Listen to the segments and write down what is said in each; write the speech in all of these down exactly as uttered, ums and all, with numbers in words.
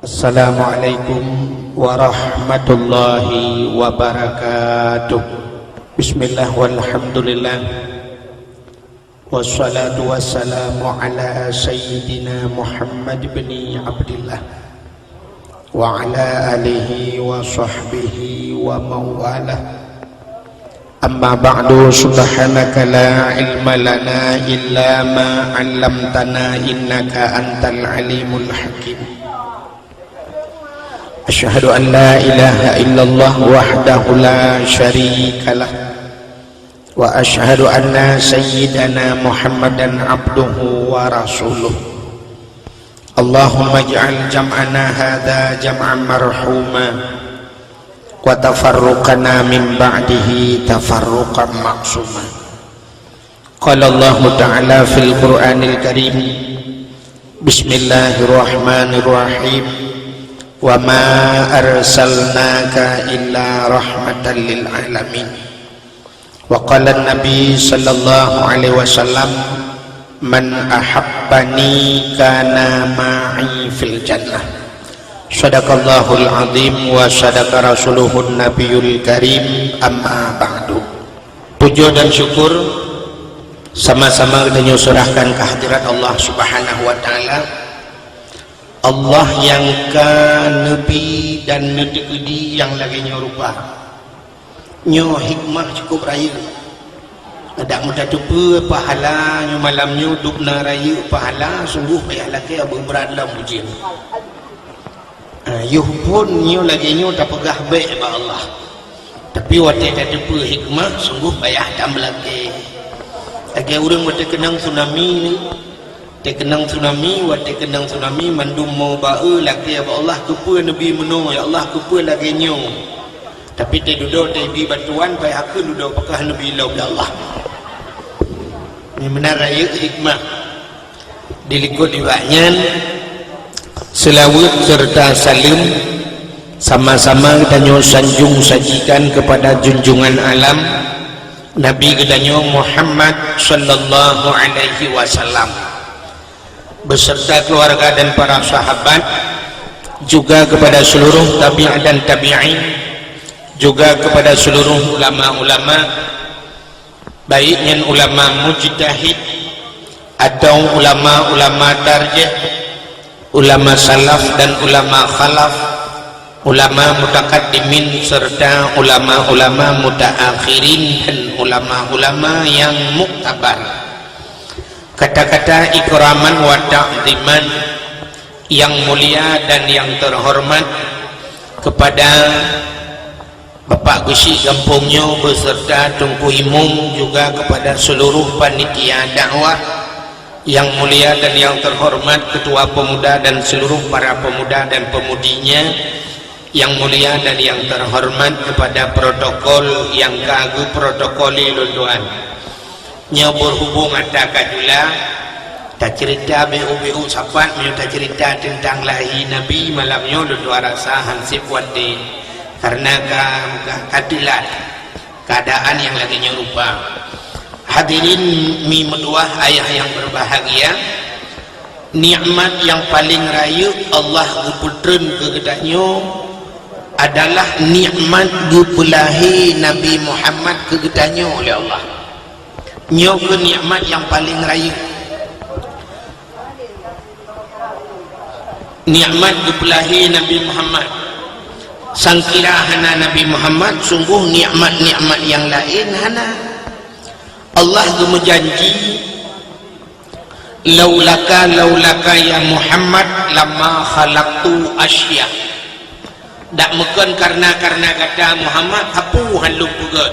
Assalamualaikum warahmatullahi wabarakatuh. Bismillah walhamdulillah. Wassalatu wassalamu ala sayyidina Muhammad bin Abdillah wa ala alihi wa sahbihi wa mawalah. Amma ba'du, subhanaka la ilma lana illa ma 'allamtana innaka antal alimul hakim. Asyhadu an la ilaha illallah wahdahu la syarikalah, wa asyhadu anna sayyidana Muhammadan abduhu wa rasuluh. Allahumma ij'al jam'ana hadza jam'an marhuma, wa tafarruqana min ba'dihi tafarruqan ma'suma. Qala Allahu ta'ala fil Qur'anil Karim, bismillahirrahmanirrahim, wa ma arsalnaka illa rahmatan lil alamin. Wa qala Nabi sallallahu alaihi wasallam, "Man ahabbani kana ma'i fil jannah." Sadaqallahul azim wa sadaqa rasuluhun nabiyul karim, amma ba'du. Puja dan syukur sama-sama geutanyoe seurahkan keu hadirat Allah Subhanahu wa Ta'ala. Allah nyang ka neubi dan neuteukeudi nyang lagée nyoe rupa. Nyoe hikmah cukup rayeuk. Adak meutateupeue pahala nyoe malam nyoe dubna rayeuk pahala, sungguh payah lakée beubrat lom ujeuen. Ah, yoh phon nyoe lagée nyoe tapeugah bék bak Allah. Tapi watée tateupeue hikmah, sungguh payah tameulakée. Lagée ureuëng watée keunong tsunami ni, teukeunong tsunami, watée keunong tsunami, mandum mo ba-e lakée bak Allah, keupeue neubi meunoe, ya Allah, keupeue lagée nyoe. Tapi teududoe teubi bantuan, payah keu dudoe peugah neubi lom, ya Allah. Nyoe meunan rayeuk hikmah. Di likot nibak nyan, seulaweuet serta saleuem sama-sama geutanyoe sanjong sajikan keupada junjungan alam, Nabi geutanyoe Muhammad sallallahu alaihi wasallam, beserta keluarga dan para sahabat, juga kepada seluruh tabi'in dan tabi'in, juga kepada seluruh ulama-ulama, baik nyan ulama mujtahid atau ulama-ulama tarjih, ulama salaf dan ulama khalaf, ulama mutakaddimin serta ulama-ulama mutaakhirin dan ulama-ulama yang muktabar. Kata-kata ikraman wa ta'ziman yang mulia dan yang terhormat kepada Bapak Geuchik gampông nyoe beserta Teungku Imum, juga kepada seluruh panitia dakwah yang mulia dan yang terhormat, Ketua Pemuda dan seluruh para pemuda dan pemudinya yang mulia dan yang terhormat, kepada protokol nyang ka geuprotokoli lôn tuan. Nyoe berhubung ata ka jula, tacerita beu-beu sapat meunyoe tacerita teuntang lahé Nabi malam nyoe lôn tuan rasa hansip watée, karena ka, ka, ka teulat keuadaan nyang lagée nyoe rupa. Hadirin mi meutuwah ayah nyang berbahagia, nikmat nyang paleng rayeuk Allah geupeutreun keu geutanyoe adalah nikmat geupeulahé Nabi Muhammad keu geutanyoe lé Allah. Nyoe kheueh nikmat nyang paleng rayeuk. Nikmat geupeulahé Nabi Muhammad. Sangkira hana Nabi Muhammad, sungguh nikmat-nikmat nyang laén hana. Allah geumeujanji, "Laulaka, laulaka ya Muhammad, lama khalaqtu asya." Dak meukon karna-karna gata Muhammad, sapeue han lôn peugét.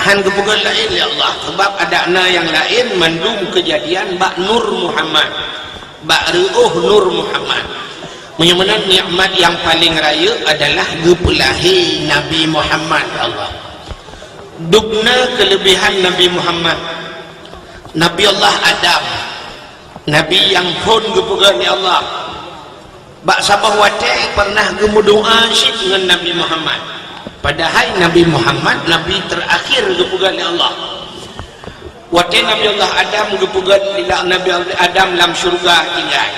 Han geupeugét laén lé Allah, sabab adak na nyang laén mandum keujadian bak nur Muhammad, bak reuôh nur Muhammad. Meunyoe meunan nikmat nyang paleng rayeuk adalah geupeulahé Nabi Muhammad lé Allah. Dubna keuleubehan Nabi Muhammad. Nabi Allah Adam, Nabi nyang phon geupeugét lé Allah. Bak saboh watée pernah geumeudoá cit ngon Nabi Muhammad. Padahai Nabi Muhammad Nabi terakhir geupeugét lé Allah. Watée Nabi Allah Adam geupeugét lé Nabi Adam lam syeuruga tinggai.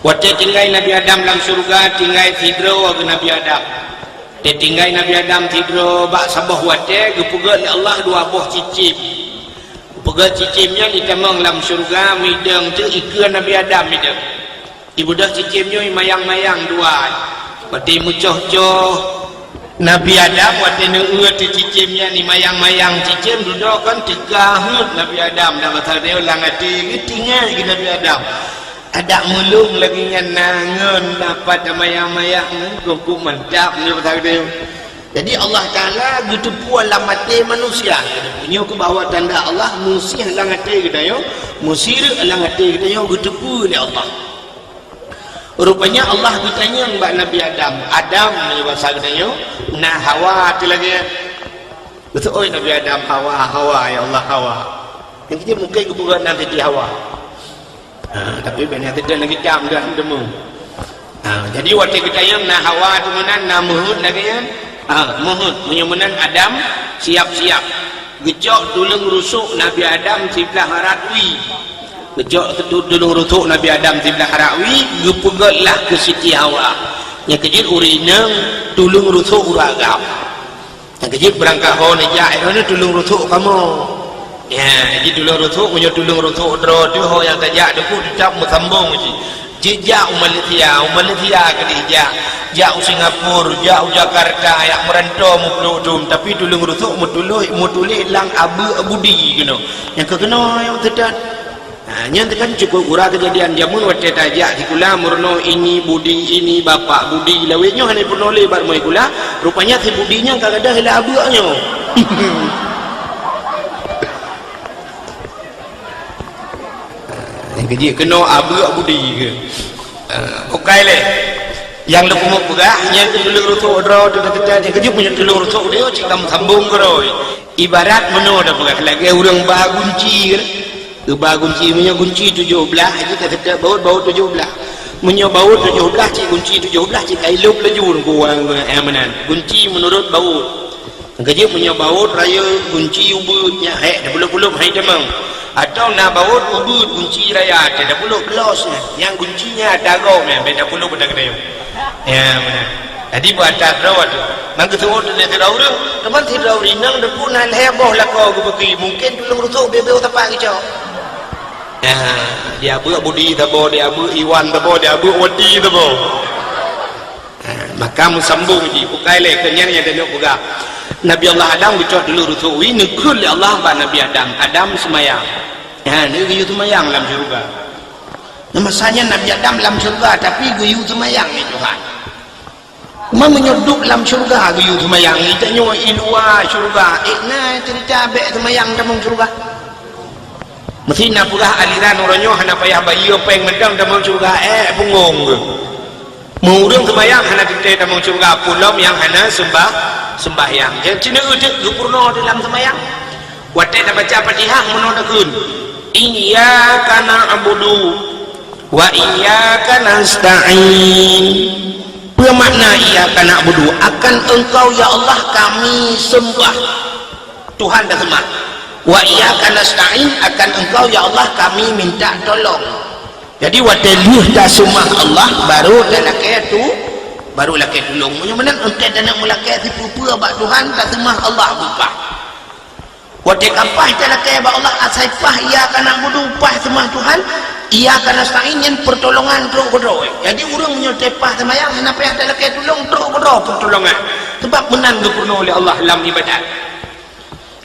Watée tinggai Nabi Adam lam syeuruga, tinggai sidroe geuh Nabi Adam. Watée tinggai Nabi Adam sidroe, bak saboh watée geupeugét lé Allah dua boh cicém. Geupeugét cicém nyan jitamong lam syeuruga, midong teuk ikeue Nabi Adam midong. Ibeudôh cicém nyoe imayang-mayang dua. Watée meucoh-coh Nabi Adam, watée neueu teuh cicém nyan imayang-mayang cicém, dudoe kon teuka heuet Nabi Adam. Dan masa nyoe lam até geuh, teuingat geuh Nabi Adam. Adak meulông lagée nyan na ngon dapat mayang-mayang ngon kok mantap nyoe masa nyoe. Jadi Allah Taala geuteupeue lam até manusia. Nyoe keuh bahwa tanda Allah meusé lam até geutanyoe, meusirek lam até geutanyoe geuteupeue lé Allah. Rupanya Allah geutanyong bak Nabi Adam, "Adam," meunyoe basa geutanyoe, "na Hawa teuh lagée?" Geuseuôt Nabi Adam, "Hawa, Hawa, ya Allah, Hawa." Nyang keuh mungken geupeugah nan Siti Hawa. Ha, tapi bèk nyang teudeun lagée cam dah teumé. Ha, jadi watée geutanyong na Hawa teuh meunan, na meuheuet lagée nyan. Ha, meuheuet. Meunyoe meunan Adam siap-siap. Geucok tuleueng rusok Nabi Adam siblah rot wie. Geucok tu-, tuleueng rusok Nabi Adam siblah rot wie, geupeugét lah keu Siti Hawa. Nyang keuh jeuet ureueng inong tuleueng rusok ureueng agam. Nyang keuh jeuet beurangkat ho neujak, eh, droeneuh tuleueng rusok kamoe. Ya, jadi tuleueng rusok, meunyoe tuleueng rusok droe teuh ho nyang tajak, teupeu teutap meusambong cit. Jeuet jak u Malaysia, u Malaysia keudeh jak. Jak u Singapura, jak u Jakarta, jak meuranto meuplôh thon, tapi tuleueng rusok meutuléh, meutuléh lam abeuek budi keunoe. Nyang keuh keunoe nyang teutat. Ha, nyan teuh kan cukup gura keujadian jameun watée tajak sikula meurunoe ini budi, ini bapak budi. Lawét nyoe hana peurunoe lé bak rumoh sikula, rupanya si budi nyan ka gadôh lam abeuek nyoe. Nyang keuh jeuet keunoe abeuek budi keuh. Ha, bukai lé. Nyang lôn peugah, nyan keuh tuleueng rusok droe teuh, teuh, teuh, nyang keuh jeuet meunyoe tuleueng rusok droe cit ka meusambong keudroe. Ibarat meunoe tapeugah lagée ureueng ba gunci. Geuba gunci, meunyoe gunci tujoh blaih, jeuet ka seutôt baut, baut tujoh blaih. Meunyoe baut tujoh blaih, cit gunci tujoh blaih, cit ka ilôb laju ureueng kuwang, eh, meunan. Gunci meunurot baut. Nyang keuh jeuet meunyoe baut rayeuk, gunci ubeut, nyan hék, tapeulob-peulob hai tamong. Atawa na baut ubeut, gunci raya, tapeulob-peulob nyan. Nyang gunci nyan ata gob nyan, bèk tapeulob ata keudéh. Ya, meunan. Jadi, beuatat droe teuh. Mangkeusuot lé sidroe ureueng, teuma sidroe ureueng inong teupeu na lhèe boh lakoe geupeuki, mungken tuleueng rusok beu-beu teumpat geucok. Ya, di abeuek budi saboh, di abeuek iwan saboh, di abeuek wati saboh. Ha, maka meusambong jih, bukai lé keu nyan nyang tanyoe peugah. Nabi Allah Adam geucok tuleueng rusok wie, neukheun lé Allah bak Nabi Adam, "Adam, seumayang." Ha, neugeuyue seumayang lam syeuruga. Nah, masa nyan Nabi Adam lam syeuruga, tapi geuyue seumayang lé Tuhan. Teuma meunyoe duek lam syeuruga geuyue seumayang, geutanyoe i luwa syeuruga, eh, na ceurita bèk seumayang tamong syeuruga. Meusti na peugah aliran uroe nyoe hana payah bayeue péng mantong tamong syeuruga, eh, punggong geuh. Meu ureueng seumayang hana teuntèe tamong syeuruga, peue lom nyang hana seumbah-, seumbahyang. Jadi, sineuk udép geupeurunoe di lam seumayang. Watèe tabaca Fatihah meunoe takheun, "Iyyaka na'budu wa iyyaka nasta'in." Peue makna iyyaka na'budu? Akan Engkau, ya Allah, kami seumbah. Tuhan taseumah. Wa iyyaka nasta'in, akan Engkau, ya Allah, kami minta tolong. Jadi, watèe lheueh taseumah Allah, baru talakèe tu, baru lakèe tulông. Meunyoe meunan, entèe taneuk meulakèe sipeue-peue bak Tuhan, taseumah Allah bukak. Watèe ka paih talakèe bak Allah, asai paih iyyaka na'budu, paih seumah Tuhan, iyyaka nasta'in nyan peurtolongan trôk keudroe. Jadi, ureueng meunyoe teupaih seumayang, hana payah talakèe tulông, trôk keudroe peurtolongan. Sabab meunan geupeurunoe lé Allah lam iébadat.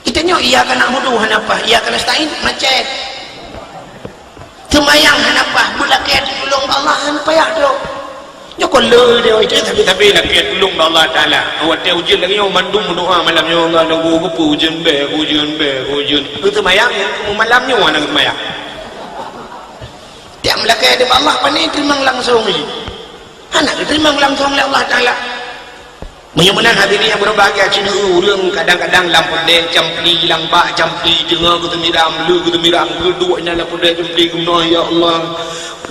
Geutanyoe iyyaka na'budu hana paih, iyyaka nasta'in macet. Seumayang hana paih, beulakèe tulông bak Allah hana payah tu. Nyoe kon le dia itu, tapi-tapi lakèe tulông bak Allah Taala. Watèe ujeuen lagèe nyoe mandum meudoa malam nyoe, "Allah, nunggu keupeue ujeuen bèe, ujeuen bèe, ujeuen." Seumayang malam nyoe hana seumayang. Tiep lakèe di bak Allah, pane teurimong langsông jih. Hana geuteurimong langsông lé Allah Taala. Meunyoe meunan hadirin nyang berbahagia, ci ureueng kadang-kadang lam peudeh campli, lam bak campli, teungoh geuseumirang, le geuseumirang, geuduek inan lam peudeh campli, geumoe, "Ya Allah,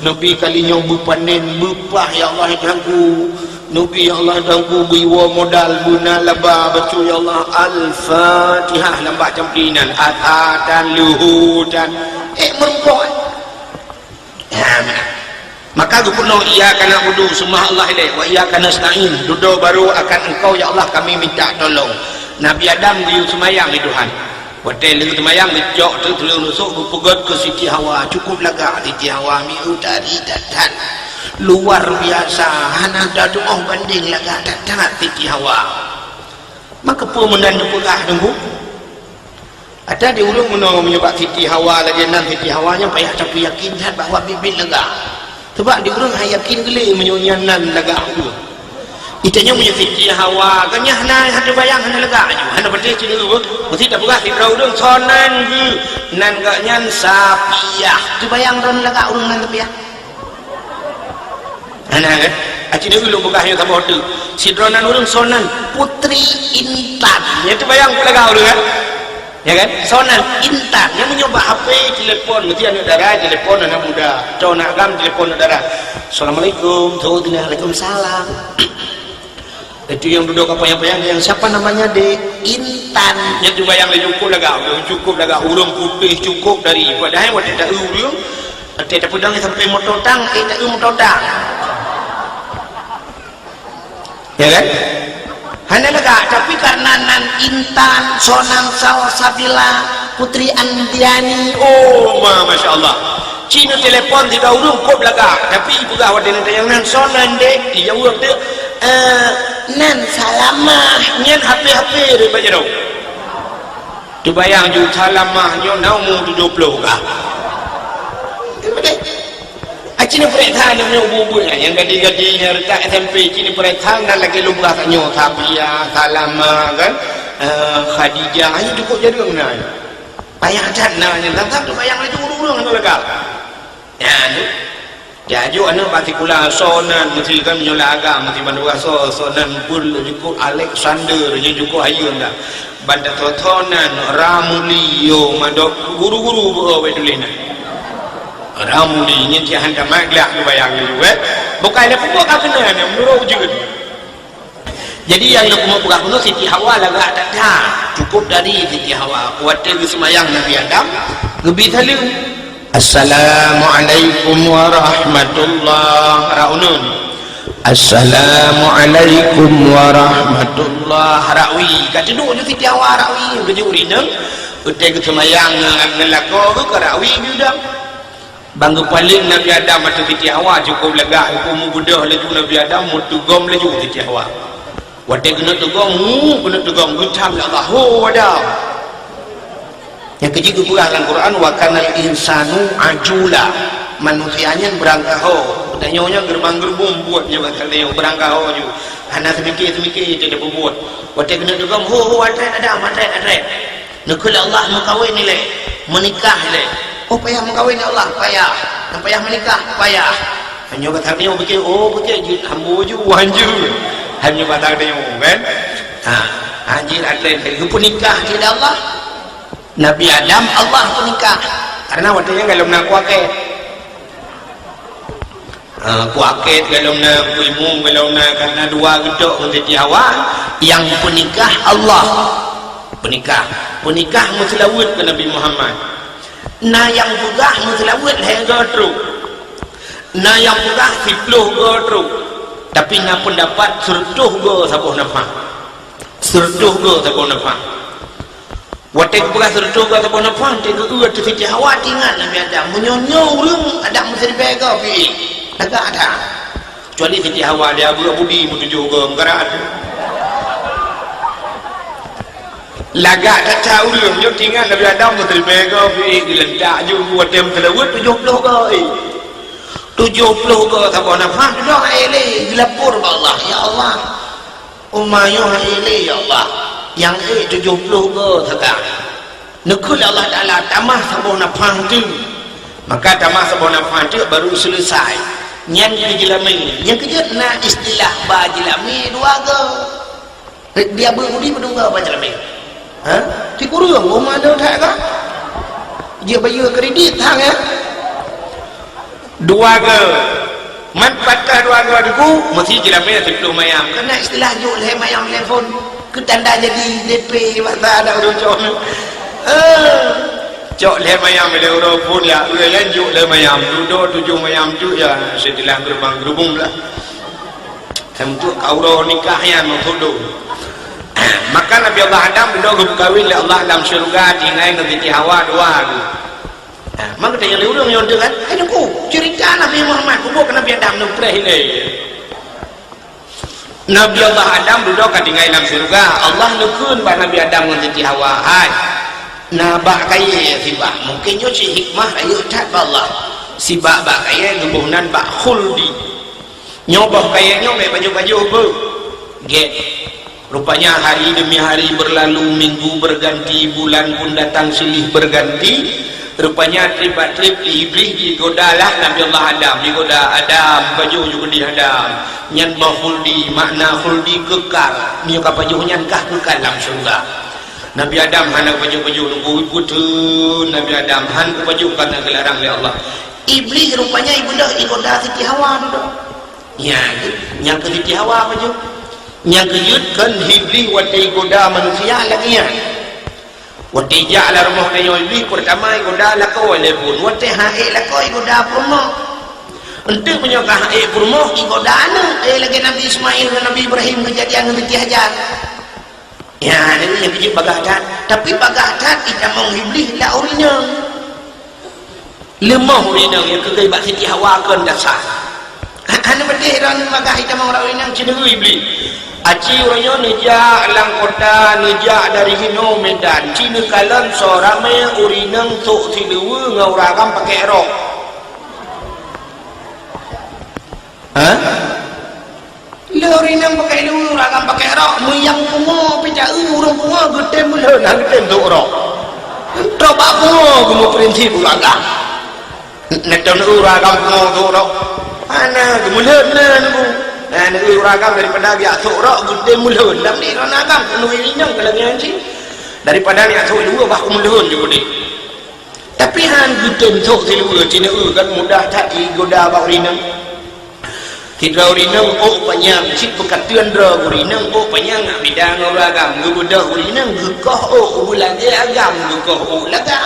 neubi kali nyoe beupanen, beupah, ya Allah, ya Tuhanku. Neubi, ya Allah, ya Tuhanku, beuiwoe modal, beuna laba, bacut, ya Allah." Al-Fatihah lam bak campli inan, ata tan, luhu tan. Eh, meurumpok, eh. Ha, meunan. Maka geupeunoh, "Iyyaka na'budu," seumah Allah ilée, "wa iyyaka nasta'in," dudoe barô akan Engkau, ya Allah, kami minta tolong. Nabi Adam geuyue seumayang di Tuhan. Watée lheueh seumayang, geucok teuk tuleueng rusok, geupeugét keu Siti Hawa. Cukup lagak Siti Hawa, mieu tari that-that. Luar biasa, hana tatuoh bandeng, lagak that-that Siti Hawa. Maka peue meunan neupeugah teungku? Ada di ureuëng meunoe meunyoe bak Siti Hawa lagée nan, Siti Hawa nyan payah tapeuyakin that bahwa biet-biet lagak. Sebab di ureuëng han yakin geule meunyoe nyan nan lagak ureuëng. Itanyong meunyoe Siti Hawa, kan nyan hana, hana teubayang, hana lagak aju, hana patéh cit ureuëng. Meusti tapeugah sidroe ureuëng, "Soe nan geuh?" Nan geuh nyan Sapiah. Teubayang droe lagak ureuëng nan Sapiah? Hana kan? Aci deungoe lôn peugah nyoe saboh teuk. Sidroe nan ureuëng, "Soe nan?" "Putri Intan." Nyan teubayang peue lagak ureuëng kan? Ya kan? "Soe nan?" "Intan." Nyan meunyoe bak H P telepon, meusti aneuëk dara telepon aneuëk muda. Atau aneuëk agam telepon aneuëk dara. "Assalamualaikum." "Waalaikumsalam." Itu nyang dudoe ka panyang-panyang, nyang, "Siapa namanya, Dek?" "Intan." Nyan teubayang laju, cukup lagak, cukup lagak, ureuëng putéh, cukup dari. Padahai watée taeu ureuëng, watée tapeudong sampai moto tang, eh, taeu moto tang. Ya kan? Hana lagak, tapi karena nan Intan, soe nan Salsabila, Putri Andiani, oh, ma-, masya Allah. Ci neutelepon sidroe ureuëng kôb lagak, tapi peugah watée neutanyong, "Nan soe nan, Dek?" Jaweueb teuk, "Eh, nan Salamah." Nyan H P-H P reuet bak jaroe. Teubayang ju Salamah nyoe na umu tujoh ploh ka. Aci neupeuriksa nyoe ubu-ubu nyan, nyang gadih-gadih nyang reutak S M P, ci neupeuriksa nan lagée lôn peugah tanyoe, Safiya, Salamah kan, eh, Khadijah, nyan cukup jareueng na. Payah that na nyan, teutab teubayang laju ureuëng-ureuëng hana lagak. Nyan, tajok aneuëk bak sikula, "Soe nan?" Meusti kan meunyoe lam agam, meusti bandua, "Soe, soe nan?" Beul jukuk Alexander, nyan jukuk ayeuen dah. Ban tasoe, "Soe nan?" "Ramuli." Yo, mandok guru-guru beu wéh tuléh nan. Ramuli, nyan cit han tamat gleh teubayang laju, eh. Bukai lé peubuet ka keunan, meunurot ujeuen. Jadi, nyang lôn keumeung peugah bunoe, Siti Hawa lagak that-that. Cukup dari Siti Hawa. Watée geuseumayang Nabi Adam, geubi saleuem, "Assalamualaikum warahmatullah," rot uneuen. "Assalamualaikum warahmatullah," rot wie. Ka teuduek ju Siti Hawa rot wie, geujok ureuëng inong. Watée geuseumayang ngon, ngon lakoe geuh ka rot wie geudong. Ban geupaleng Nabi Adam ateueh Siti Hawa, cukup lagak, umu beudôh laju Nabi Adam, meuteugom laju Siti Hawa. Watée keuneuk teugom, hu, keuneuk teugom, geucam lé Allah, "Ho, Adam!" Nyang keujeuet geupeugah lam Quran, "Wa kanal insanu ajula." Manusia nyan beurangkaho. Tanyoe nyoe geureubang-geureubum buet nyoe, beurangkaho ju. Hana seumike-seumike teuh peubuet. Watée keuneuk teugom, "Ho, ho, atrét, Adam, atrét, atrét." Neukheun lé Allah meukawen ilée, meunikah ilée. Oh, payah meukawen ya Allah, payah. Nyang payah meunikah, payah. Hanyoe bak tanyoe pike, oh, pike jeuet hamba ju, wan jeuet. Hanyoe bak tanyoe, kan? Ha, ha, jeuet atrét, geupeunikah cit lé Allah. Nabi Adam, Allah peunikah. Karena watée nyan golom na kuakée. Ah, kuakét golom na, kuimu golom na, karena dua geutok ngon Siti Hawa, nyang peunikah Allah. Peunikah. Peunikah meuseulaweuet keu Nabi Muhammad. Na nyang peugah meuseulaweuet lhée goe trok. Na nyang peugah siploh goe trok. Tapi na peundapat seureutôh goe saboh nafah. Seureutôh goe saboh nafah. Watée geupeugah seureutôh goe saboh nafah, watée geu-eu ateueh Siti Hawa, teuingat Nabi Adam. Meunyoe nyoe ureuëng, Adam meuseuribée goe piéh. Lagak that. Kecuali Siti Hawa, dia beureukat budi meutujoh goe, meukarat. Lagak that ureuëng, nyoe teuingat Nabi Adam meuseuribée goe piéh, geuleuntak ju watée meuseulaweuet tujoh ploh goe. Tujoh ploh goe saboh nafah, dudoe hai lé, geulapor bak Allah, "Ya Allah, uma nyoe hai lé, ya Allah, nyang ék tujoh ploh goe sagai." Neukheun lé Allah Taala, "Tamah saboh nafah teuk." Maka tamah saboh nafah teuk baru seuleusai. Nyan keu jeulamé. Nyang keujeuet na istilah ba jeulamé dua goe. Dia beu budi meudungga ba jeulamé. Ha? Ti kureueng, uma nyoe that ka? Jeuet bayeue kredit hang, ya? Dua goe. Man patah dua goe teungku, meusti jeulamé siploh mayam. Keunan istilah jok lhée mayam telepon. Keu tanda jadi D P bahasa adak ureuëng cok. Eh, Cok lhèe mayam lé uroe phôn ya, ureueng laén jok lhèe mayam, dudoe tujoh mayam tu ya, seutilah geurubang-geurubong lah. Seuntuek ka uroe nikah nyan meutudoh. Maka Nabi Allah Adam dudoe geupeukawen lé Allah lam syeuruga tinggai ngon Siti Hawa dua tu. Ha, maka tanyong lé ureueng nyoe tu kan, "Hai Teungku, ceurita Nabi Muhammad, peue buet keu Nabi Adam neupreh ilèe?" Nabi Allah Adam dudoe ka tinggai lam syeuruga. Allah neukheun bak Nabi Adam ngon Siti Hawa, "Hai, na bak kayèe sibak." Mungken nyoe cit hikmah rayeuk that bak Allah. Sibak bak kayèe geuboh nan bak khuldi. Nyoe boh kayèe nyoe bèk pajoh-pajoh beuh. Gèt. Rupanya hari demi hari berlalu, minggu berganti, bulan pun datang silih berganti. Rupanya trép bak trép Iblih jigoda lah Nabi Allah Adam, jigoda, "Adam, pajoh ju keudéh Adam." Nyan boh khuldi, makna khuldi kekal. Meunyoe ka pajoh nyan kah kekal lam syeuruga. Nabi Adam hana pajoh-pajoh, nunggu ikuteun Nabi Adam, han pajoh karena geularang lé Allah. Iblih rupanya ibeudôh igoda Siti Hawa dudoe. Nyan, nyang keu Siti Hawa pajoh. Nyang keujeuet kan Iblih watèe igoda manusia lagèe nyan. Watèe jak lam rumoh tanyoe Iblih, peurtama igoda lakoe lé phôn. Watèe han ék lakoe igoda peurumoh. Enteuk meunyoe ka han ék peurumoh, igoda aneuk, eh, lagèe Nabi Ismail ngon Nabi Ibrahim keujadian ngon Siti Hajar. Ya, nyan nyang keujeuet bagaih that. Tapi bagaih that itamong Iblih lam ureueng inong. Leumoh ureueng inong nyang keugeuh bak Siti Hawa kon dasar. Ha, hana meudeh droeneuh bagaih itamong lam ureueng inong, ceuneuk Iblih. Aci uroe nyoe neujak lam kota, neujak dari hinoe Medan. Ci neukalon soe ramè ureueng inong sôk siluweue ngon ureueng agam pakèk rok. Ha? Lé ureueng inong pakèk lu, ureueng agam pakèk rok, meuyang pungo pih ta-eu ureueng pungo geutem meulhon, han geutem sôk rok. Trok bak pungo geumeuprinsip ureueng agam. Neutôn ureueng agam pungo sôk rok. Hana, geumeulhon na nunggu. Nah, nunggu ureueng agam daripada geujak sôk rok, geutem meulhon. Lam ni ureueng agam, ureueng inong ka lagèe nyan cit. Daripada neujak sôk luweue, bah kumeulhon ju keudéh. Tapi han geutem sôk siluweue, cit neu kan mudah that igoda bak ureueng inong. Sidroe ureueng inong ôk panyang, cit peukateuen droe ureueng inong ôk panyang, nak bida ngon ureueng agam. Geubeudôh ureueng inong geukoh ôk, beulagèe agam geukoh ôk lagak.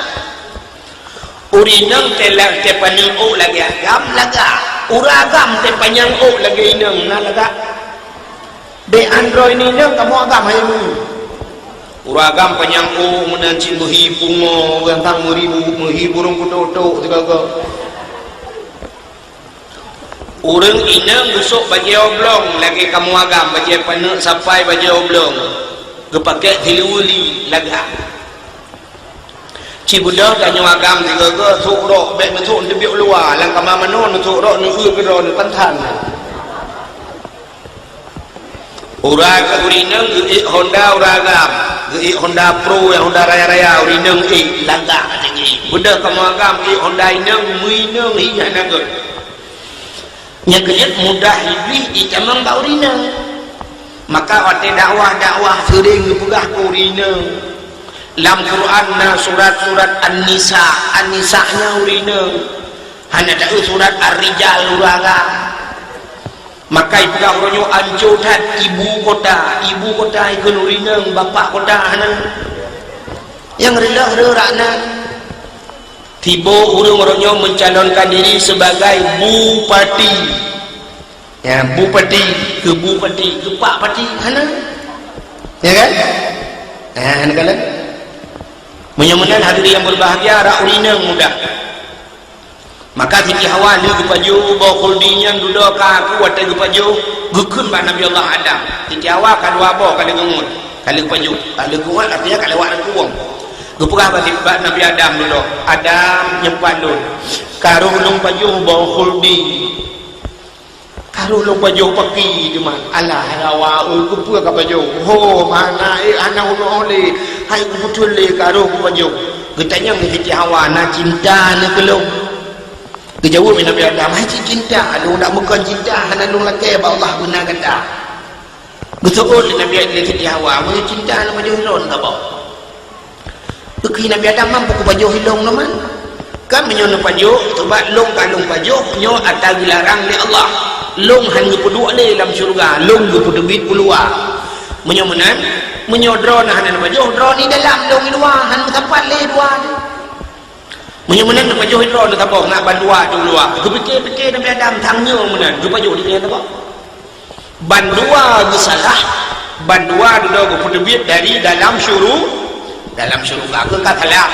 Ureueng inong teulah teupaneuk ôk lagèe agam lagak. Ureueng agam teupanyang ôk lagèe inong na lagak. Dek androe inong kamoe agam hai mu. Ureueng agam panyang ôk meunan cit meuhi pungo, gantang meuribu, meuhi burông kutok-tok sigoe-goe. Ureueng inong geusôk bajèe oblong lagèe kamoe agam, bajèe paneuk sapai bajèe oblong. Geupakèk siluweue li lagak. Ci beudôh tanyoe agam sigoe-goe sôk rok, bèk neusôk neuteubiet u luwa, lam kama manoe neusôk rok, neu-eu keudroe neutantan. Uroe keu ureueng inong geuék Honda ureueng agam, geuék Honda Pro nyang Honda raya-raya, ureueng inong ék lagak tinggi. Beudôh kamoe agam ék Honda inong, meu inong hi hana göt. Nyang keujeuet mudah Iblih jitamong bak ureueng inong. Maka watèe dakwah-dakwah seuring geupeugah keu ureueng inong. Lam Quran na surat-surat An-Nisa, An-Nisa nyan ureueng inong. Hana taeu surat Ar-Rijal ureueng agam. Maka ipeugah uroe nyoe ancô that ibu kota, ibu kota ikheun ureueng inong, bapak kota hana. Nyang reuloh reurak na. Tiboh ureueng uroe nyoe mencalonkan diri sebagai bupati. Ya, bupati, keu bupati, keu pak pati, hana. Ya kan? Ha, hana kalon. Meunyoe meunan hadirin yang berbahagia, rak ureueng inong mudah. Maka Siti Hawa lheueh geupajoh boh khuldi nyan dudoe ka aku watèe geupajoh, geukheun bak Nabi Allah Adam. Siti Hawa ka dua boh ka lheueh geungon, ka lheueh pajoh, ka lheueh geungon artinya ka lewat rangkuwong. Geupeugah bak, bak Nabi Adam dudoe, "Adam, nyoe pat lôn, ka roh lôn pajoh boh khuldi. Ka roh lôn pajoh paki teuma." "Alah, hai Hawa, oi, keupeue ka pajoh?" "Ho, hana, eh, hana ulôn lé. Hai, keupeue lé ka roh kupajoh?" Geutanyong lé Siti Hawa, "Na cinta na keu lôn?" Geujaweueb lé Nabi Adam, "Hai cit cinta, lôn dak meukon cinta, hana lôn lakèe bak Allah beuna gata." Geuseuôt lé Nabi, lé Siti Hawa, "Meunyoe cinta na pajoh lôn saboh." Geukheun Nabi Adam, "Mampu kupajoh ilôn nyoe man?" "Kan meunyoe neupajoh, sabab lôn ka lôn pajoh, nyoe ata geularang lé Allah. Lôn han geupeuduek lé lam syeuruga, lôn geupeuteubiet u luwa. Meunyoe meunan, meunyoe droeneuh hana neupajoh, droeneuh dalam, lôn i luwa, han meusapat lé dua." Meunyoe meunan geupajoh droe saboh ngat bandua di luwa. Geupike-pike Nabi Adam, tanyoe meunan geupajoh di nyan saboh. Bandua geusalah, bandua dudoe geupeuteubiet dari dalam syuru-, dalam syuruga. Keu ka salah.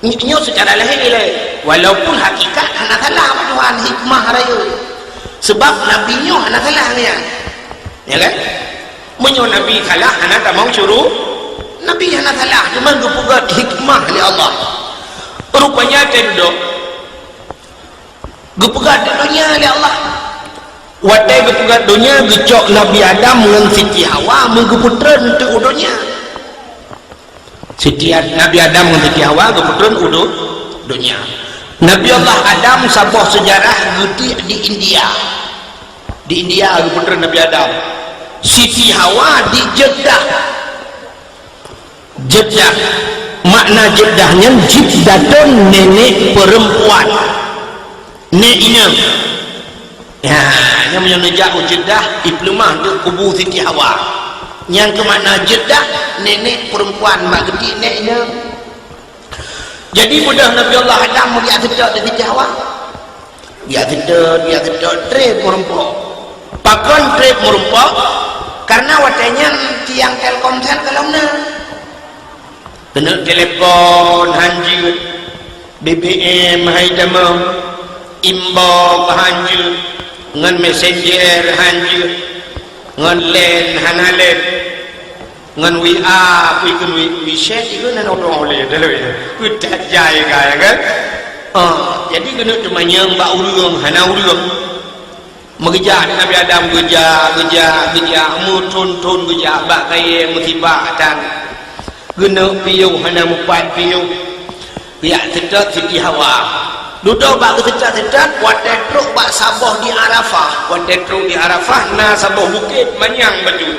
Nyoe seucara lahé lé, walaupun hakikat hana salah, Tuhan, hikmah rayeuk. Sebab Nabi nyoe hana salah nyan. Ya kan? Meunyoe Nabi salah, hana tamong syuru-, Nabi hana salah, cuma geupeugét hikmah lé Allah. Rupanya teuh dudoe geupeugét donya lé Allah. Watée geupeugét donya, geucok Nabi Adam ngon Siti Hawa meugeupeutrön teuk u donya. Siti Ad-, Nabi Adam ngon Siti Hawa geupeutron u do-, donya. Nabi Allah Adam saboh seujarah geutiek di India. Di India geupeutron Nabi Adam. Siti Hawa di Jeddah. Jeddah. Makna Jeddah nyan jiddatun, nenek perempuan. Nek inong. Ya, nyan meunyoe neujak u Jeddah, ipeuleumah deuek kubu Siti Hawa. Nyang keumakna Jeddah, nenek perempuan, mak geuti nek inong. Jadi, beudôh Nabi Allah Adam meugeujak seutôt di Siti Hawa. Geujak seutôt, geujak seutôt, trép meurumpok. Pakon trép meurumpok? Karena watée nyan tiang Telkomsel ka lom na. Keuneuk telepon han jeuet, B B M han jitamong, inbox han jeuet, ngon messenger han jeuet, ngon line hana line, ngon W A pih ikheun, wi-, WeChat ikheun, hana udong oleh dalam itu. Peutajai ka, ya kan? Ah, jadi keuneuk teumanyong bak ureuëng, hana ureuëng. Meugeujak Nabi Adam, geujak, geujak, geujak, meuthon-thon geujak, bak kayée musibah tan. Geuneuk piôh hana mupat piôh. Geujak seutôt Siti Hawa. Dudoe bak geuseutôt-seutôt, watée trok bak saboh di Arafah. Watée trok di Arafah, na saboh bukét manyang bacut.